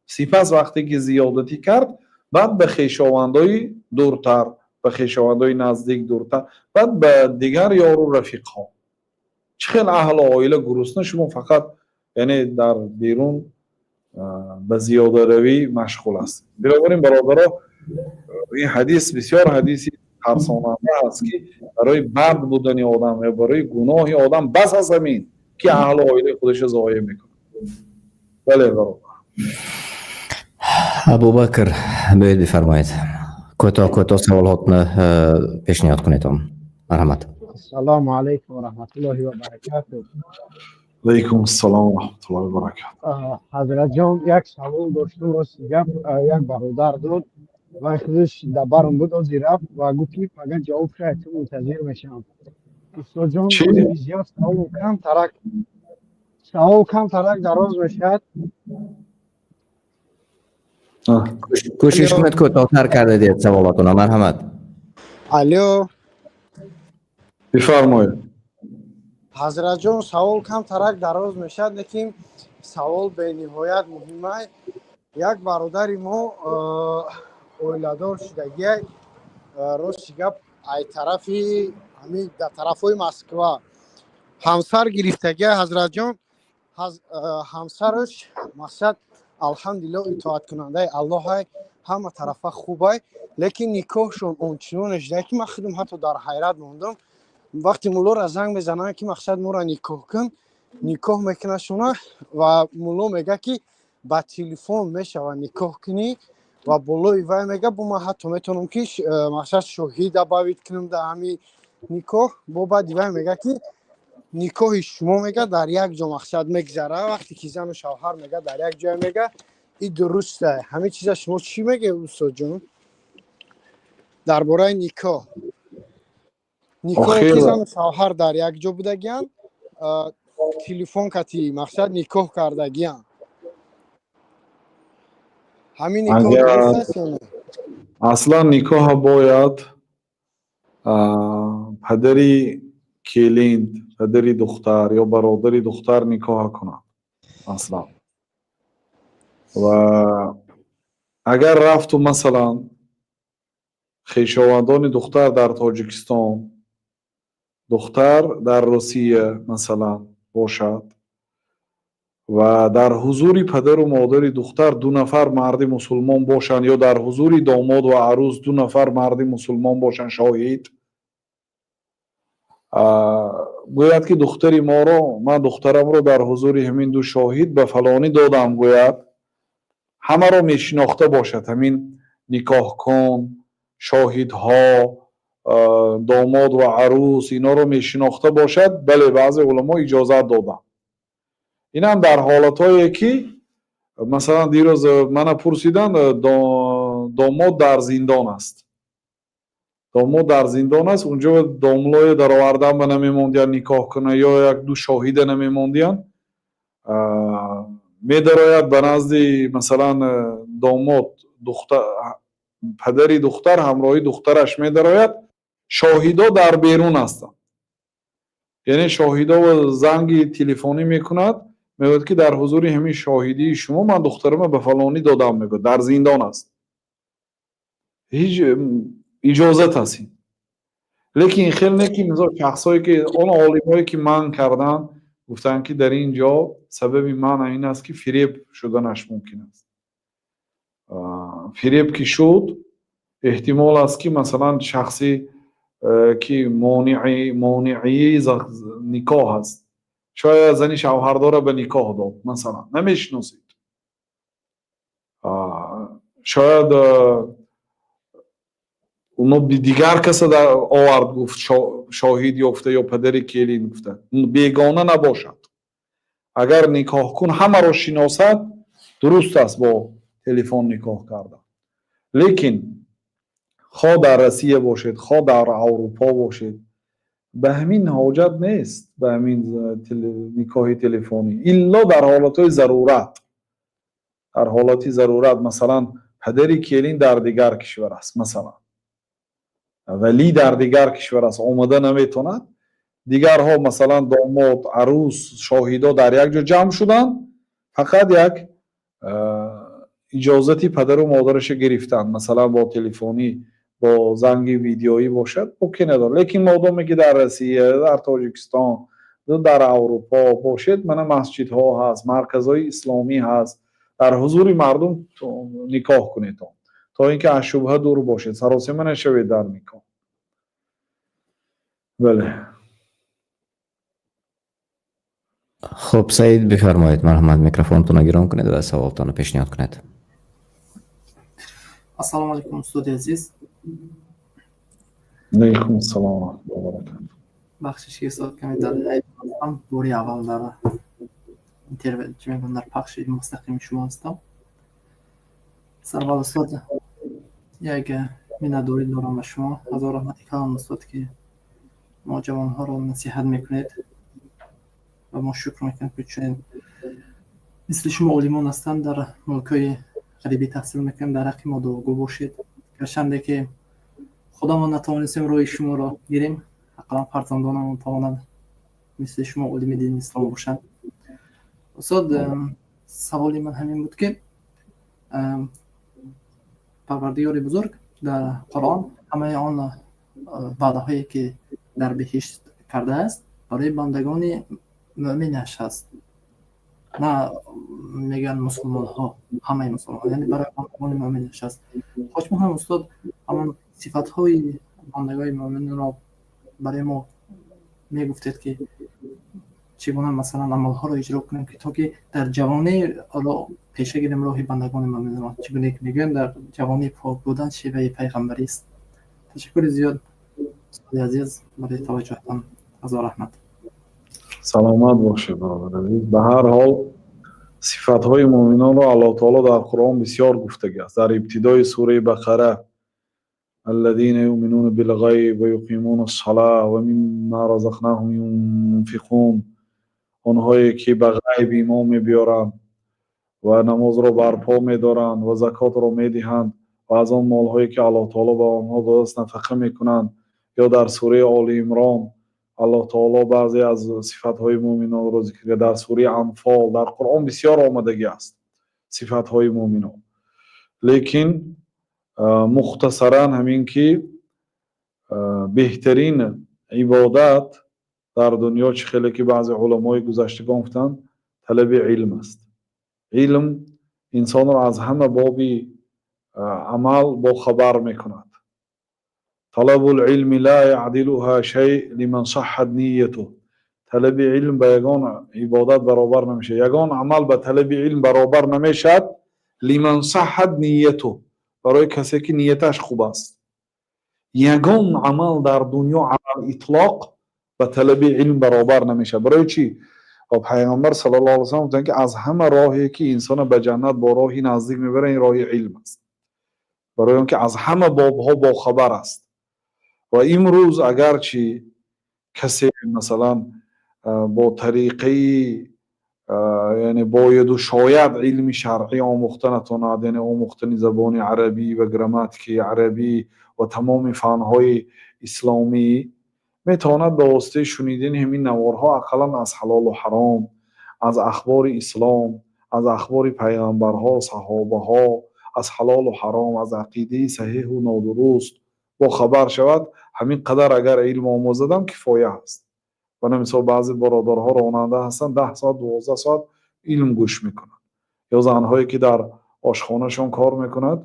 сипас вақте ки зиёдатӣ кард, баъд ба хешовандои дуртар, ба хешовандои наздик дуртар, баъд ба дигар ёру рафиқҳо. Чӣ хел аҳлу оила гурусна, шумо фақат яъне дар берун ба зиёдаравӣ машғул ҳастед. Бинобар ин, бародаро, ин ҳадис бисёр ҳадиси тарсонанда аст, ки барои бад будани одам ё барои гуноҳи одам бас аст ҳамин, ки аҳлу оилаи худашро зоеъ мекунад. Бале, бародар. Абубакр, биёед, бифармоед, кӯтоҳ, кӯтоҳ саволҳотро пешниҳод кунед. Марҳамат. Ассалому алайкум ва раҳматуллоҳи ва баракатуҳ. Алайкум ассалом ва раҳматуллоҳи ва баракатуҳ. Ҳазратҷон, як савол доштум. Рости гап, як бародар дод ва худаш дар барм буд, ози рафт ва гуфт, ки фақат ҷавоб шояд ту мунтазир мешавам. Устодҷон, зиёд савол камтарак, савол камтарак дароз мешавад. Кӯшиш кунед, кӯтоҳтар карда диҳед саволотона, марҳамат. Алё. Бифармоед. Ҳазратҷон, савол камтарак дароз мешавад, лекин савол бениҳоят муҳима. Як бародари мо оиладор шудагиай. Рости гап, ай тарафи ҳамин дар тарафҳои Москва ҳамсар гирифтагиай. Ҳазратҷон, ҳамсараш, мақсад, алҳамдулилло, итоаткунандаи Аллоҳай, ҳама тарафа хубай, лекин никоҳшон ончуноне шуда, ки ман худам ҳатто дар ҳайрат мондам. Вақте муллоро занг мезананд, ки мақсад моро никоҳ кун, никоҳ мекунашона ва мулло мега, ки ба телефон мешава никоҳ кунӣ ва болои вай мега, бо ман ҳатто метавонам, ки мақсад шоҳид добавить кунам дар ҳами никоҳ. Бо баъди вай мега, ки никоҳи шумо, мега, дар як ҷо, мақсад, мегзара, вақте ки зану шавҳар, мега, дар як ҷой, мега, и дуруста? Ҳамин чиза шумо чӣ мегӯед, устодҷон, дар бораи никоҳ, никоҳе ки зану шавҳар дар як ҷо будагиянд, телефон кати, мақсад, никоҳ кардагиянд, ҳамин никоҳ дуруст аст ё не? Аслан никоҳа бояд падари келин, падари духтар ё бародари духтар никоҳа кунад аслан. Ва агар рафту, масалан, хешовандони духтар дар Тоҷикистон, духтар дар Русия, масалан, бошад ва дар ҳузури падару модари духтар ду нафар марди мусулмон бошанд ё дар ҳузури домод ва арӯс ду нафар марди мусулмон бошанд, шоҳид гӯяд, ки духтари моро, ман духтарамро дар ҳузури ҳамин ду шоҳид ба фалонӣ додам, гӯяд, ҳамаро мешинохта бошад, ҳамин никоҳкун, шоҳидҳо, домод ва арӯс, инҳоро мешинохта бошад, бале, баъзе уламо иҷозат доданд. Инам дар ҳолатҳое, ки масалан дирӯз мана пурсиданд, домод дар зиндон аст, домод дар зиндон аст, унҷо домлое даровардан ба намемондиянд никоҳ куна ё як ду шоҳида намемондиянд. Медарояд ба назди, масалан, домод, падари духтар ҳамроҳи духтараш медарояд, шоҳидо дар берун ҳастанд, яъне шоҳидо занги телефонӣ мекунад, мегӯяд, ки дар ҳузури ҳамин шоҳидии шумо ман духтарама ба фалонӣ додам, мегӯяд, дар зиндон аст, ҳеҷ иҷозат аст ин. Лекин хел не, ки мисол шахсое, ки он олимое, ки манъ карданд, гуфтанд, ки дар ин ҷо сабаби манъ ин аст, ки фиреб шуданаш мумкин аст. Фиреб ки шуд, эҳтимол аст, ки масалан шахсе, ки монеии никоҳ аст, шояд зани шавҳардора ба никоҳ дод, масалан, намешиносед, шояд уно дигар каса овард, гуфт, шоҳид ёфта ё падари келин гуфта, бегона набошад. Агар никоҳкун ҳамаро шиносад, дуруст аст бо телефон никоҳ кардан. Лекин хо дар Россия бошед, хо дар Аврупо бошед, ба ҳамин ҳоҷат нест, ба ҳамин никоҳи телефонӣ, илло дар ҳолатҳои зарурат. Дар ҳолати зарурат, масалан, падари келин дар дигар кишвар аст, масалан, валӣ дар дигар кишвар аст, омада наметавонад, дигарҳо, масалан, домод, арӯс, шоҳидо дар як ҷо ҷамъ шуданд, фақат як иҷозати падару модараша гирифтанд, масалан, бо телефонӣ, бо занги видеоӣ бошад, боке надорад. Лекин модоме ки дар Россия, дар Тоҷикистон, дар Аврупо бошед, мана масҷидҳо ҳаст, марказҳои исломӣ ҳаст, дар ҳузури мардум никоҳ кунед, то ин ки аз шубҳа дур бошед, саросема нашавед дар никоҳ. Бале. Хуб, Саид, бифармоед, марҳамат, микрофонтонро гирон кунед ва саволтонро пешниҳод кунед. Ассалому алайкум, устоди азиз. Алайкум ассалом ва раҳматуллоҳи ва баракатуҳ. Бахшиш, ки устод, каме дар ҳастам, бори аввал дар интервю, чӣ мегӯям, дар пахши мустақими шумо ҳастам. Сарвал устод, як миннатдорӣ дорам ба шумо. Ҳазор раҳмати калон, устод, ки мо ҷавонҳоро насиҳат мекунед ва мо шукр мекунем, ки чунин мисли шумо олимон ҳастанд, дар мулкҳои ғарибӣ таҳсил мекунем. Дар ҳаққи мо дуогӯ бошед. Гарчанде ки худамон натавонистем роҳи шуморо гирем, ақаллан фарзандонамон тавонанд мисли шумо олими дини ислом бошанд. Устод, саволи ман ҳамин буд, ки Парвардигори бузург дар Қуръон ҳамаи он ваъдаҳое, ки дар биҳишт кардааст, барои бандагони мӯъминаш аст, на мегӯянд мусулмонҳо, ҳамаи мусулмонҳо, яъне барои бандагони мӯъминаш аст. Хоҳиш мекунам, устод, ҳамон сифатҳои бандагони мӯъминро барои мо мегуфтед, ки чӣ гуна, масалан, амалҳоро иҷро кунем, ки то ки дар ҷавонӣ пеша гирем роҳи бандагони мӯъминро, чӣ гуна ки мегӯям, дар ҷавонӣ пок будан шеваи пайғамбарист. Ташаккури зиёд, устоди азиз, барои таваҷҷӯҳатон. Ҳазор раҳмат. Саломат бошед, бародар азиз. Ба ҳар ҳол, сифатҳои мӯъминонро Аллоҳ таоло дар Қуръон бисёр гуфтагиаст. Дар ибтидои сураи Бақара: الذين يؤمنون بالغيب ويقيمون الصلاة ومما رزقناهم ينفقون. Онҳое ки ба ғайб имон мебиёранд ва намозро барпо медоранд ва закотро медиҳанд ва аз он молҳое, ки Аллоҳ таоло ба онҳо додааст, нафақа мекунанд. Ё дар сураи Оли Имрон Аллоҳ таоло баъзе аз сифатҳои мӯъминонро зикр кард, дар сураи Анфол, дар Қуръон бисёр омадагӣ аст. Сифатҳои муъминон, лекин мухтасаран ҳамин ки беҳтарин ибодат дар дунё, чӣ хеле ки баъзе уламои гузаштагон гуфтанд, талаби илм аст. Илм инсонро аз ҳама боби амал бохабар мекунад. طلب العلم لا يعدلها شيء لمن صحت نيته. Талаби илм ба ягон ибодат баробар намешавад, ягон амал ба талаби илм баробар намешавад. لمن صحت نيته, барои касе ки нияташ хуб аст. Ягон амал дар дунё على الإطلاق ба талаби илм баробар намешавад. Барои чӣ? Ва Пайғамбар صلى الله عليه وسلم гуфтанд, ки аз ҳама роҳе ки инсона ба ҷаннат бо роҳи наздик мебарад, ин роҳи илм аст, барои он ки аз ҳама бобҳо бохабар аст. Ва имрӯз агарчи касе, масалан, бо тариқаи, яъне бояду шояд илми шаръӣ омӯхта натонад, яъне омӯхтани забони арабӣ ва грамматикаи арабӣ ва тамоми фанҳои исломӣ, метавонад ба воситаи шунидани ҳамин наворҳо ақаллан аз ҳалолу ҳаром, аз ахбори ислом, аз ахбори пайғамбарҳо, саҳобаҳо, аз ҳалолу ҳаром, аз ақидаи саҳеҳу нодуруст бохабар шавад. Ҳамин қадар агар илм омӯзадам, кифоя аст. Бана, мисол, баъзе бародарҳо ронанда ҳастанд, 10 соат, 12 соат илм гӯш мекунанд, ё занҳое ки дар ошхонашон кор мекунад,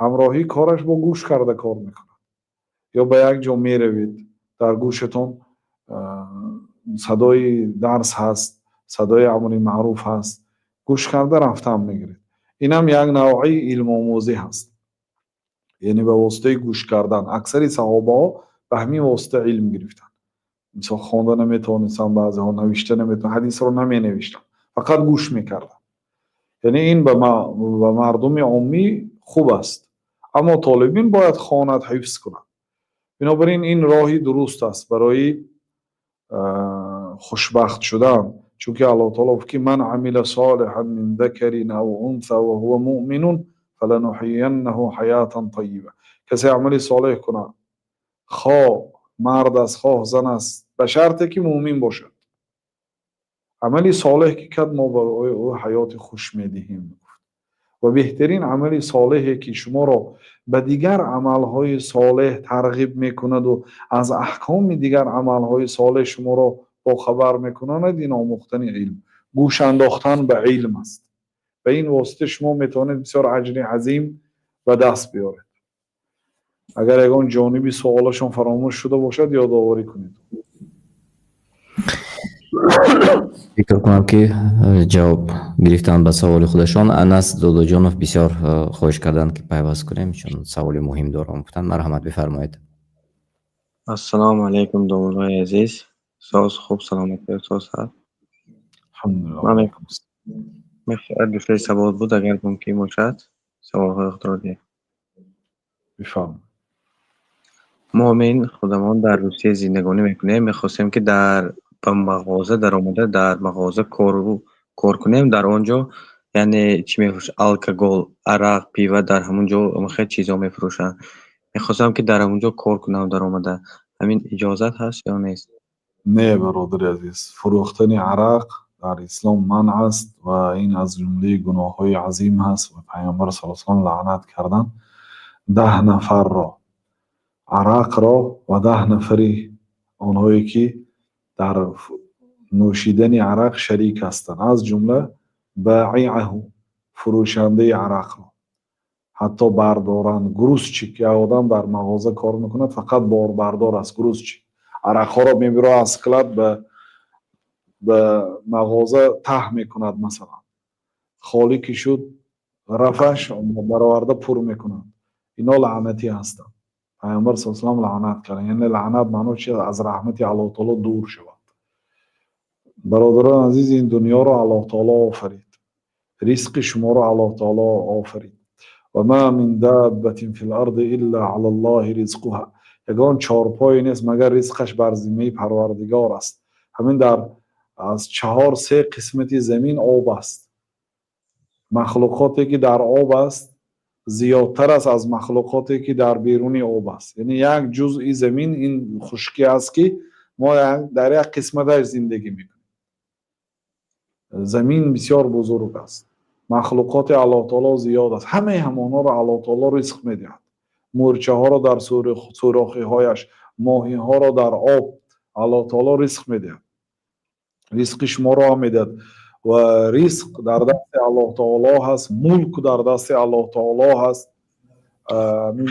ҳамроҳии кораш бо гӯш карда кор мекунад, ё ба як ҷо меравед, дар гӯшатон садои дарс ҳаст, садои амри маъруф ҳаст, гӯш карда рафтан мегиред. Инам як навъи илмомӯзӣ ҳаст, яъне ба воситаи гӯш кардан. Аксари саҳобаҳо ба ҳамин восита илм гирифтанд. Мисол, хонда наметавонистанд баъзеҳо, навишта наметавон, ҳадисро наменавиштанд, фақат гӯш мекарданд. Яъне ин ба мардуми оммӣ хуб аст, аммо толибин бояд хонад, ҳифз кунад. Бинобар ин, ин роҳи дуруст аст барои хушбахт шудан, чунки Аллоҳ таоло гуфт, ки من عمل صالحا من ذكر أو أنثى وهو مؤمن فلنحيينه حياة طيبة. Касе амали солеҳ кунад, хоҳ мард аст, хоҳ зан аст, ба шарте ки муъмин бошад, амали солеҳ ки кард, мо барои ӯ ҳаёти хуш медиҳем. Ва беҳтарин амали солеҳе ки шуморо ба дигар амалҳои солеҳ тарғиб мекунаду аз аҳкоми дигар амалҳои солеҳ шуморо бохабар мекунонад, ин омӯхтани илм, гӯш андохтан ба илм аст. Ба ин восита шумо метавонед бисёр аҷри азим ба даст биёред. Агар ягон ҷониби суолашон фаромӯш шуда бошад, ёдоварӣ кунед. Фикр кунам, ки ҷавоб гирифтан ба саволи худашон. Анас Додоҷонов бисёр хоҳиш карданд, ки пайваст кунем, чун саволи муҳим дорам гуфтанд. Марҳамат, бифармоед. Ассалому алайкум, домуллои азиз, соз, хуб, саломатӣ, соз ҳаст? Мехоҳад ду савол буд, агар мумкин бошад, саволҳои худро диҳем. Бифармоед. Мо ҳамин худамон дар Русия зиндагонӣ мекунем. Мехостем, ки дар ба мағоза даромада, дар мағоза кор кунем. Дар он ҷо, яъне, чӣ мефурӯшанд? Алкогол, арақ, пиво, дар ҳамон ҷо хеле чизҳо мефурӯшанд. Мехостам, ки дар ҳамон ҷо кор кунам даромада. Ҳамин иҷозат ҳаст ё нест? Не, бародари азиз, фурӯхтани арақ дар ислом манъ аст ва ин аз ҷумлаи гуноҳҳои азим ҳаст. Ва Пайғамбар صلى الله عليه وسلم лаънат карданд 10 нафарро, арақро ва 10 нафари онҳое ки дар нӯшидани арақ шарик ҳастанд, аз ҷумла بائعه, фурӯшандаи арақро, ҳатто бардоранд, грузчик. Як одам дар мағоза кор мекунад, фақат борбардор аст, грузчик, арақҳоро мебирад, аз склад ба мағоза таҳ мекунад, масалан, холӣ ки шуд рафаш, бароварда пур мекунад. Ино лаънатӣ ҳастанд. Пайғамбар صلى الله عليه وسلم лаънат карданд. Яъне лаънат маъно чи? Аз раҳмати Аллоҳ таоло дур шавад. Бародарони азиз, ин дунёро Аллоҳ таоло офарид, ризқи шуморо Аллоҳ таоло офарид. وما من دابة في الأرض إلا على الله رزقها. Ягон чорпое нест, магар ризқаш бар зиммаи Парвардигор аст. Ҳамин дар аз чаҳор се қисмати замин об аст. Махлуқоте ки дар об аст, зиёдтар аст аз махлуқоте ки дар беруни об аст. Яъне як ҷузъи замин ин хушкӣ аст, ки мо дар як қисматаш зиндагӣ мекунем. Замин бисёр бузург аст. Махлуқоти Аллоҳ таоло зиёд аст, ҳамаи ҳамонҳоро Аллоҳ таоло ризқ медиҳад. Мӯрчаҳоро дар сӯрохиҳояш, моҳиҳоро дар об Аллоҳ таоло ризқ медиҳад. Ризқи шуморо ҳам медиҳад ва ризқ дар дасти Аллоҳ таоло ҳаст, мулк дар дасти Аллоҳ таоло ҳаст.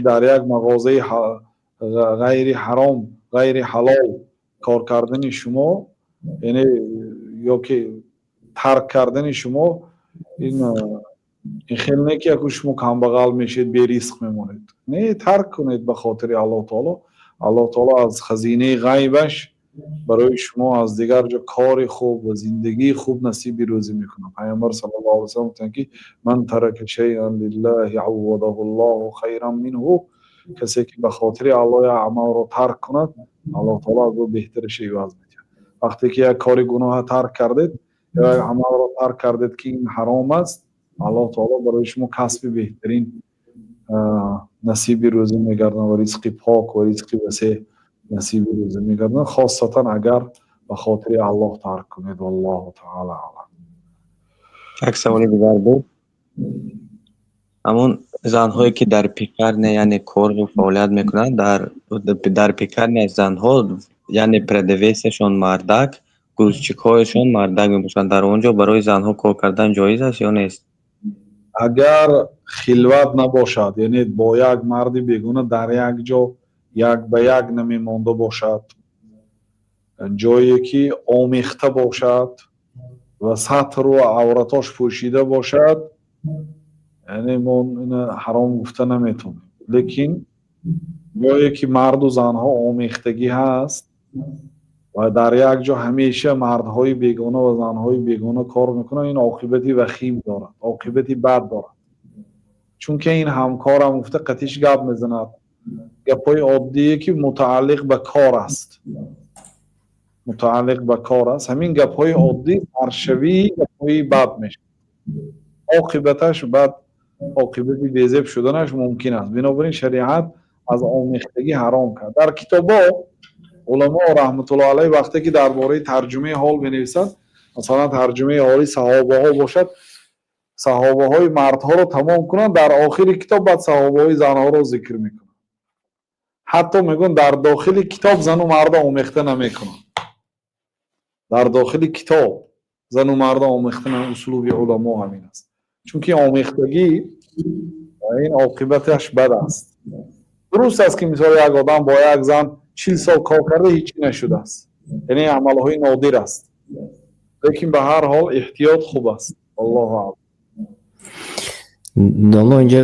Дар як мағозаи ғайри ҳаром, ғайри ҳалол кор кардани шумо, яъне ё ки тарк кардани шумо, ин хел не ки яку шумо камбағал мешед, беризқ мемонед. Не, тарк кунед ба хотири Аллоҳ таоло. Аллоҳ таоло аз хазинаи ғайбаш барои шумо аз дигар ҷо кори хуб ва зиндагии хуб насиби рӯзӣ мекунад. Пайғамбар саллаллоҳу алайҳи васаллам гуфтанд ки ман тарака шайъан лиллаҳи аввадаҳу Аллоҳу хайран минҳу, касе ки ба хотири Аллоҳ як амалро тарк кунад, Аллоҳ таоло аз ӯ беҳтараш иваз медиҳад. Вақте ки як кори гуноҳа тарк кардед ё як амалро тарк кардед ки ин ҳаром аст, Аллоҳ таоло барои шумо касби беҳтарин насиби рӯзӣ мегардонад ва ризқи пок ва ризқи васеъ насиби рӯзӣ мегардонад, хосатан агар ба хотири Аллоҳ тарк кунед. Валлоҳу таоло аълам. Як саволи дигар буд. Ҳамон занҳое ки дар пекарня, яъне кору фаъолият мекунанд, дар пекарня занҳо, яъне продавецашон мардак, грузчикҳояшон мардак мебошанд. Дар он ҷо барои занҳо кор кардан ҷоиз аст ё нест? Агар хилват набошад, яъне бо як марди бегуна дар як ҷо як ба як намемонда бошад, ҷое ки омехта бошад ва сатру авратош пӯшида бошад, яъне мо ина ҳаром гуфта наметавонем. Лекин ҷое ки марду занҳо омехтагӣ ҳаст ва дар як ҷо ҳамеша мардҳои бегона ва занҳои бегона кор мекунанд, ин оқибати вахим дорад, оқибати бад дорад. Чунки ин ҳамкорам гуфта қатиш гап мезанад, гапҳои оддие ки мутааллиқ ба кор аст, мутааллиқ ба кор аст. Ҳамин гапҳои оддӣ саршавии гапҳои бад мешавад, оқибаташ бад, оқибати безеб шуданаш мумкин аст. Бинобар ин шариат аз омехтагӣ ҳаром кард. Дар китобҳо уламо раҳматуллоҳ алайҳ вақте ки дар бораи тарҷумаи ҳол менависанд, масалан тарҷумаи ҳоли саҳобаҳо бошад, саҳобаҳои мардҳоро тамом кунанд, дар охири китоб баъд саҳобаҳои занҳоро зикр мекунанд. Ҳатто мегӯянд дар дохили китоб зану марда омехта намекунанд. Дар дохили китоб зану марда омехта намекунанд. Услуби уламо ҳамин аст. Чунки омехтагӣ ин оқибаташ бад аст. Дуруст аст ки мисол як одам бо як зан 40 сол кор карда ҳеҷ нашудааст, яъне амалҳои нодир аст, лекин ба ҳар ҳол эҳтиёт хуб аст. Аллоҳу аълам. Долло, инҷа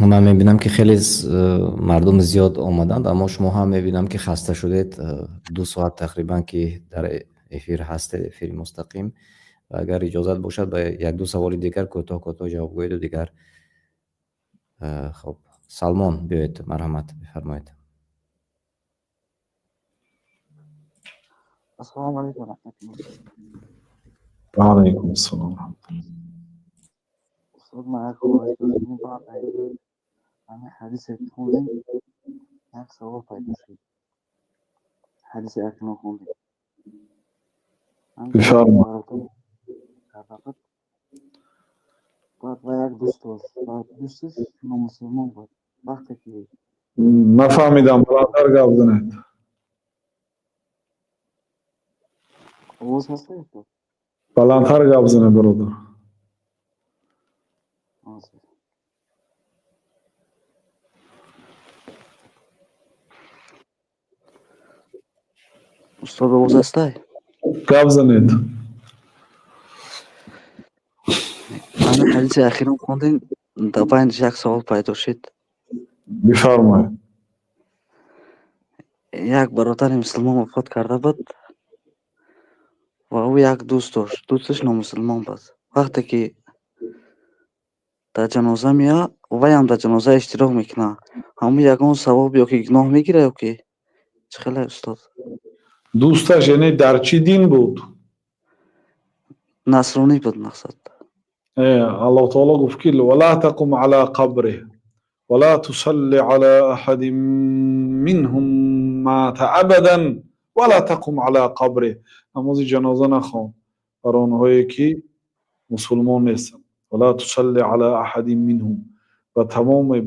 ман мебинам ки хеле мардум зиёд омаданд, аммо шумо ҳам мебинам ки хаста шудед. 2 соат тақрибан ки дар эфир ҳастед, эфири мустақим. Ва агар иҷозат бошад, ба як-ду саволи дигар кӯтоҳ кӯтоҳ ҷавоб гӯеду дигар. Хоб, Салмон, биёед, марҳамат, бифармоед. Ассалому алайкум ва раҳматуллоҳ. Ва алайкум ассалом. Устод, ман як хоҳиш доштам, баъд ҳамин ҳадисе ки хондем, як савол пайдо шуд. Ҳадисе акнун хондем. Бифармоед. Баъд ва як дӯст дошт, баъд дӯсташ номусулмон буд. Вақте ки нафаҳмидам, баландтар гап занед. Овоз ҳаст? Баландтар гап занед, бародар. Устод, овоз ҳастай? Гап занед. Ҳамин ҳадиси ахирон хондем, дар байниш як савол пайдо шуд. Бифармоед. Як бародари мусулмон вафот карда буд ва ӯ як дӯст дошт. Дӯсташ номусулмон буд. Вақте ки дар ҷаноза меояд, вайам дар ҷаноза иштирок мекунад. Ҳамун ягон савоб ё ки гуноҳ мегирад ё ки чӣ хеле, устод? Дӯсташ яъне дар чӣ дин буд? Насронӣ буд, мақсад. Аллоҳ таоло гуфт ки вала тақум ала қабриҳ вала тусалли ала аҳадин минҳум мата абадан вала тақум ала қабриҳ. Намози ҷаноза нахон бар онҳое ки мусулмон нестанд. Ва ла тусалли ала аҳадин минҳум, ба тамоми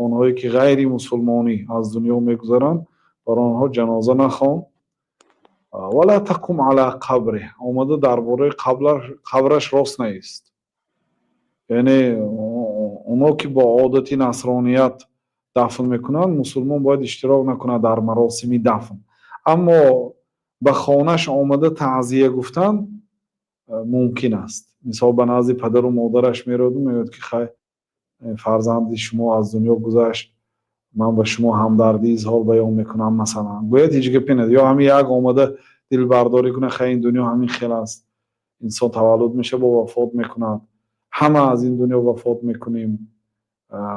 онҳое ки ғайри мусулмонӣ аз дунё мегузаранд, бар онҳо ҷаноза нахон. Ва ла тақум ала қабриҳ, омада дар бораи қабраш рост наист. Яъне оно ки бо одати насроният дафн мекунанд, мусулмон бояд иштирок накунад дар маросими дафн. Аммо ба хонаш омада таъзия гуфтан мумкин аст. Мисол, ба назди падару модараш мераваду мегӯяд, ки хай, фарзанди шумо аз дунё гузашт, ман ба шумо ҳамдардӣ изҳор баён мекунам, масалан, гӯяд, ҳеҷ гапе не. Ё ҳамин як омада дилбардорӣ кунад: хай, ин дунё ҳамин хел аст, инсон таваллуд мешавад, бо вафот мекунад, ҳама аз ин дунё вафот мекунем,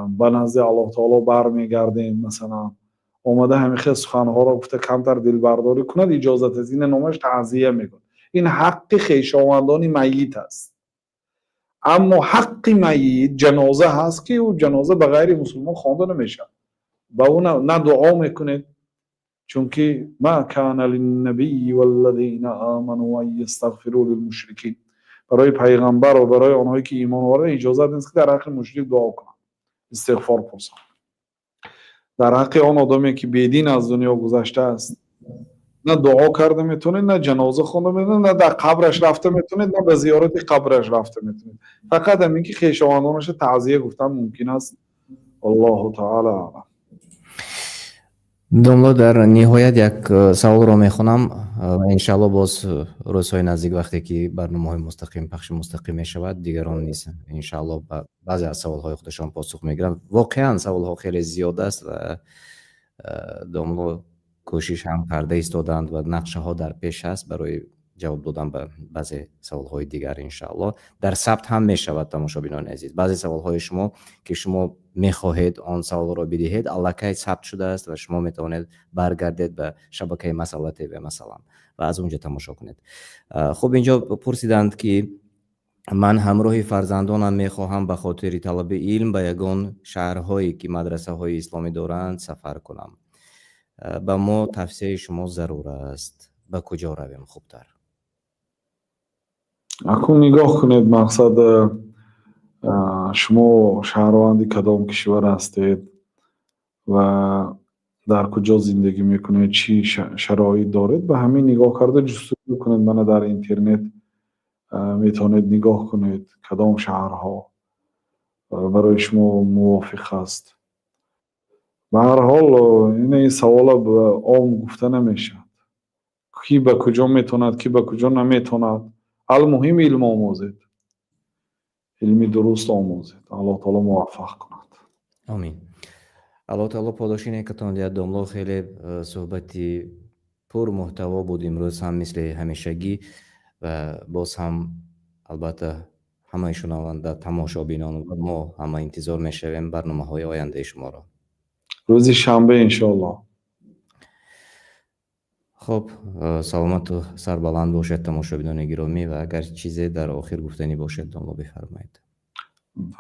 ба назди Аллоҳ таоло бармегардем, масалан, омада ҳамин хел суханҳоро гуфта, камтар дилбардорӣ кунад, иҷозат аст. Ина номаш таъзия мегӯяд. Ин ҳаққи хешовандони майит аст. Аммо ҳаққи майит ҷаноза ҳаст, ки ӯ ҷаноза ба ғайри мусулмон хонда намешавад, ба ӯ на дуо мекунед, чунки ма кана линнабийи валлазина аману ан ястағфиру лилмушрикин, барои пайғамбар ва барои онҳое ки имон оварда иҷозат нест, ки дар ҳаққи мушрик дуо кунанд, истиғфор пурсанд. Дар ҳаққи он одаме ки бедин аз дунё гузаштааст, на дуо карда метавонед, на ҷаноза хонда метавонед, на дар қабраш рафта метавонед, на ба зиёрати қабраш рафта метавонед. Фақат ҳамин ки хешовандонаша таъзия гуфтан мумкин аст. Аллоҳу таала алам. Домло, дар ниҳоят як саволро мехонам ва иншаалло боз рӯзҳои наздик, вақте ки барномаҳои мустақим, пахши мустақим мешавад, дигарон низ иншаалло ба баъзе аз саволҳои худашон посух мегиранд. Воқеан саволҳо хеле зиёд аст ва домло кӯшиш ҳам карда истодаанд ва нақшаҳо дар пеш аст барои ҷавоб додан ба баъзе саволҳои дигар, иншаалло. Дар сабт ҳам мешавад. Тамошобинони азиз, баъзе саволҳои шумо, ки шумо мехоҳед он саволро бидиҳед, аллакай сабт шудааст ва шумо метавонед баргардед ба шабакаи Масъала ТВ, масалан, ва аз он ҷо тамошо кунед. Хуб, инҷо пурсиданд, ки ман ҳамроҳи фарзандонам мехоҳам ба хотири талаби илм ба ягон шаҳрҳое, ки мадрасаҳои исломӣ доранд, сафар кунам. Ба мо тавсияи шумо зарур аст. Ба куҷо равем хубтар? Акун нигоҳ кунед, мақсад, шумо шаҳрванди кадом кишвар ҳастед ва дар куҷо зиндагӣ мекунед, чӣ шароит доред, ба ҳамин нигоҳ карда ҷустуҷӯ кунед. Мана, дар интернет метавонед нигоҳ кунед, кадом шаҳрҳо барои шумо мувофиқ аст. Ба ҳар ҳол, ин савола ом гуфта намешавад, ки ба куҷо метавонад, ки ба куҷо наметавонад. Алмуҳим, илм омӯзед, илми дуруст омӯзед. Аллоҳ таоло муваффақ кунад. Омин. Аллоҳ таоло подоши некатон диҳад, домло. Хеле суҳбати пурмуҳтаво буд имрӯз ҳам, мисли ҳамешагӣ. Ва боз ҳам, албатта, ҳамаи шунаванда, тамошобинон ва мо ҳама интизор мешавем барномаҳои ояндаи шуморо. Рӯзи шанбе, иншоаллоҳ. Хуб, саломату сарбаланд бошед, тамошобинони гиромӣ, ва агар чизе дар охир гуфтанӣ бошед, домло, бифармоед.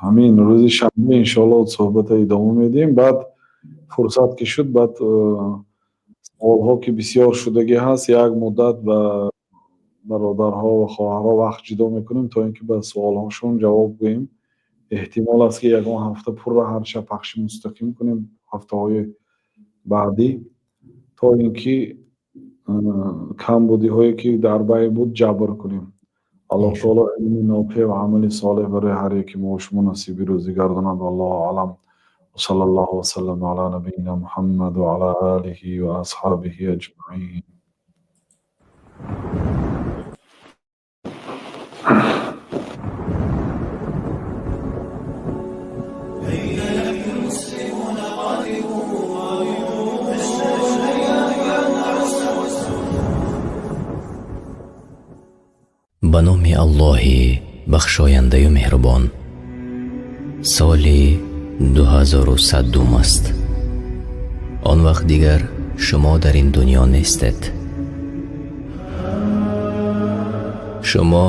Ҳамин рӯзи шанбе, иншоаллоҳ, суҳбата идома медиҳем. Баъд фурсат ки шуд, баъд саволҳо ки бисёр шудагӣ ҳаст, як муддат ба бародарҳо ва хоҳарҳо вақт ҷудо мекунем, то ин ки ба суолҳошон ҷавоб гӯем. Эҳтимол аст, ки ягон ҳафта пурра ҳар шаб пахши мустақим кунем, ҳафтаҳои баъдӣ, то ин ки камбудиҳое ки дар бай буд, ҷабр кунем. Аллоҳ таоло илми нофеъ ва амали солеҳ барои ҳар яки мо шумо насиби рӯзӣ гардонад. Валлоҳу аълам. وصلى الله وسلم على نبينا محمد وعلى آله وأصحابه أجمعين. Ба номи Аллоҳи бахшояндаю меҳрубон. Соли 2100 аст. Он вақт дигар шумо дар ин дунё нестед. Шумо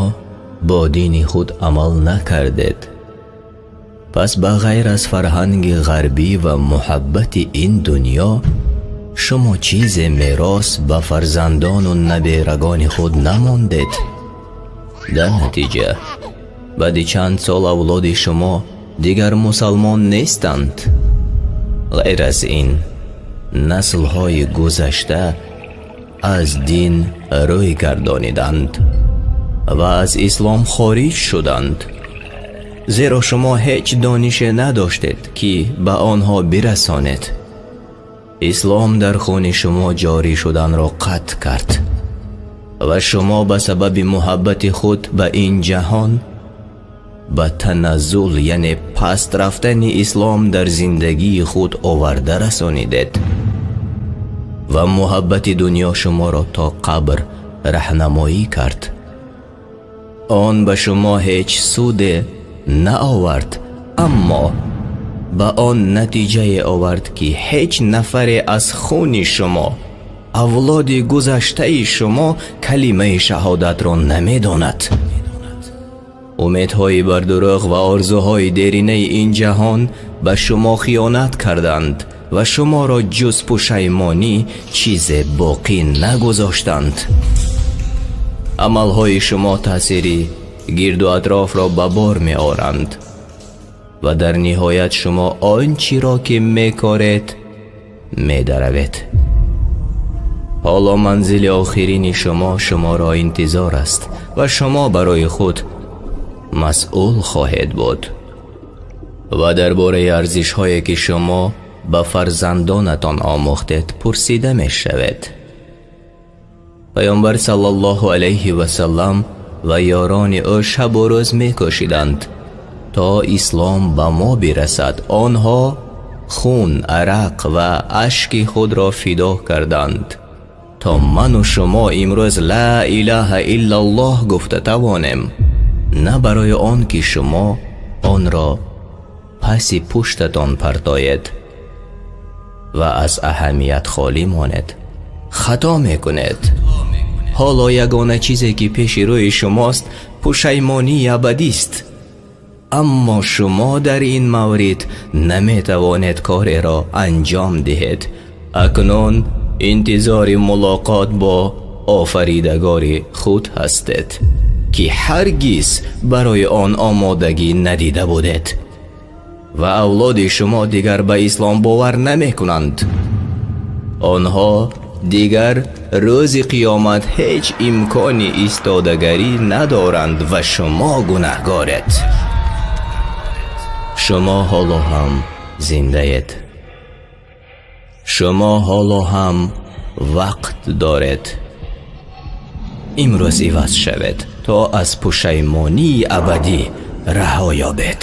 бо дини худ амал накардед, пас ба ғайр аз фарҳанги ғарбӣ ва муҳаббати ин дунё шумо чизе мерос ба фарзандону наберагони худ намондед. Дар натиҷа Баъди чанд сол авлоди шумо дигар мусалмон нестанд. Ғайр аз ин, наслҳои гузашта аз дин рӯй гардониданд ва аз ислом хориҷ шуданд, зеро шумо ҳеҷ донише надоштед, ки ба онҳо бирасонед. Ислом дар хуни шумо ҷорӣ шуданро қатъ кард ва шумо ба сабаби муҳаббати худ ба ин ҷаҳон ба таназзул, яъне паст рафтани ислом дар зиндагии худ оварда расонидед ва муҳаббати дунё шуморо то қабр раҳнамоӣ кард. Он ба шумо ҳеҷ суде наовард, аммо ба он натиҷае овард, ки ҳеҷ нафаре аз хуни шумо, авлоди гузаштаи шумо, калимаи шаҳодатро намедонад. Умедҳои бардурӯғ ва орзуҳои деринаи ин ҷаҳон ба шумо хиёнат карданд ва шуморо ҷуз пушаймонӣ чизе боқӣ нагузоштанд. Амалҳои шумо таъсири гирду атрофро ба бор меоранд ва дар ниҳоят шумо он чиро ки мекоред медаравед. Ҳоло манзили охирини шумо шуморо интизор аст ва шумо барои худ масъул хоҳед буд ва дар бораи арзишҳое ки шумо ба фарзандонатон омӯхтед пурсида мешавед. Паёмбар саллаллоҳу алайҳи васаллам ва ёрони ӯ шабу рӯз мекӯшиданд, то ислом ба мо бирасад. Онҳо хун, арақ ва ашки худро фидо карданд, то ману шумо имрӯз ла илаҳа иллаллоҳ гуфта тавонем, на барои он ки шумо онро паси пуштатон партоед ва аз аҳамият холӣ монед. Хато мекунед. Ҳоло ягона чизе ки пеши рӯи шумост, пушаймонии абадист, аммо шумо дар ин маврид наметавонед кореро анҷом диҳед. Акнун интизори мулоқот бо офаридагори худ ҳастед, ки ҳаргиз барои он омодагӣ надида будед, ва авлоди шумо дигар ба ислом бовар намекунанд. Онҳо дигар рӯзи қиёмат ҳеҷ имкони истодагарӣ надоранд ва шумо гунаҳгоред. Шумо ҳоло ҳам зиндаед, шумо ҳоло ҳам вақт доред. Имрӯз иваз шавед, то аз пушаймонии абадӣ раҳо ёбед.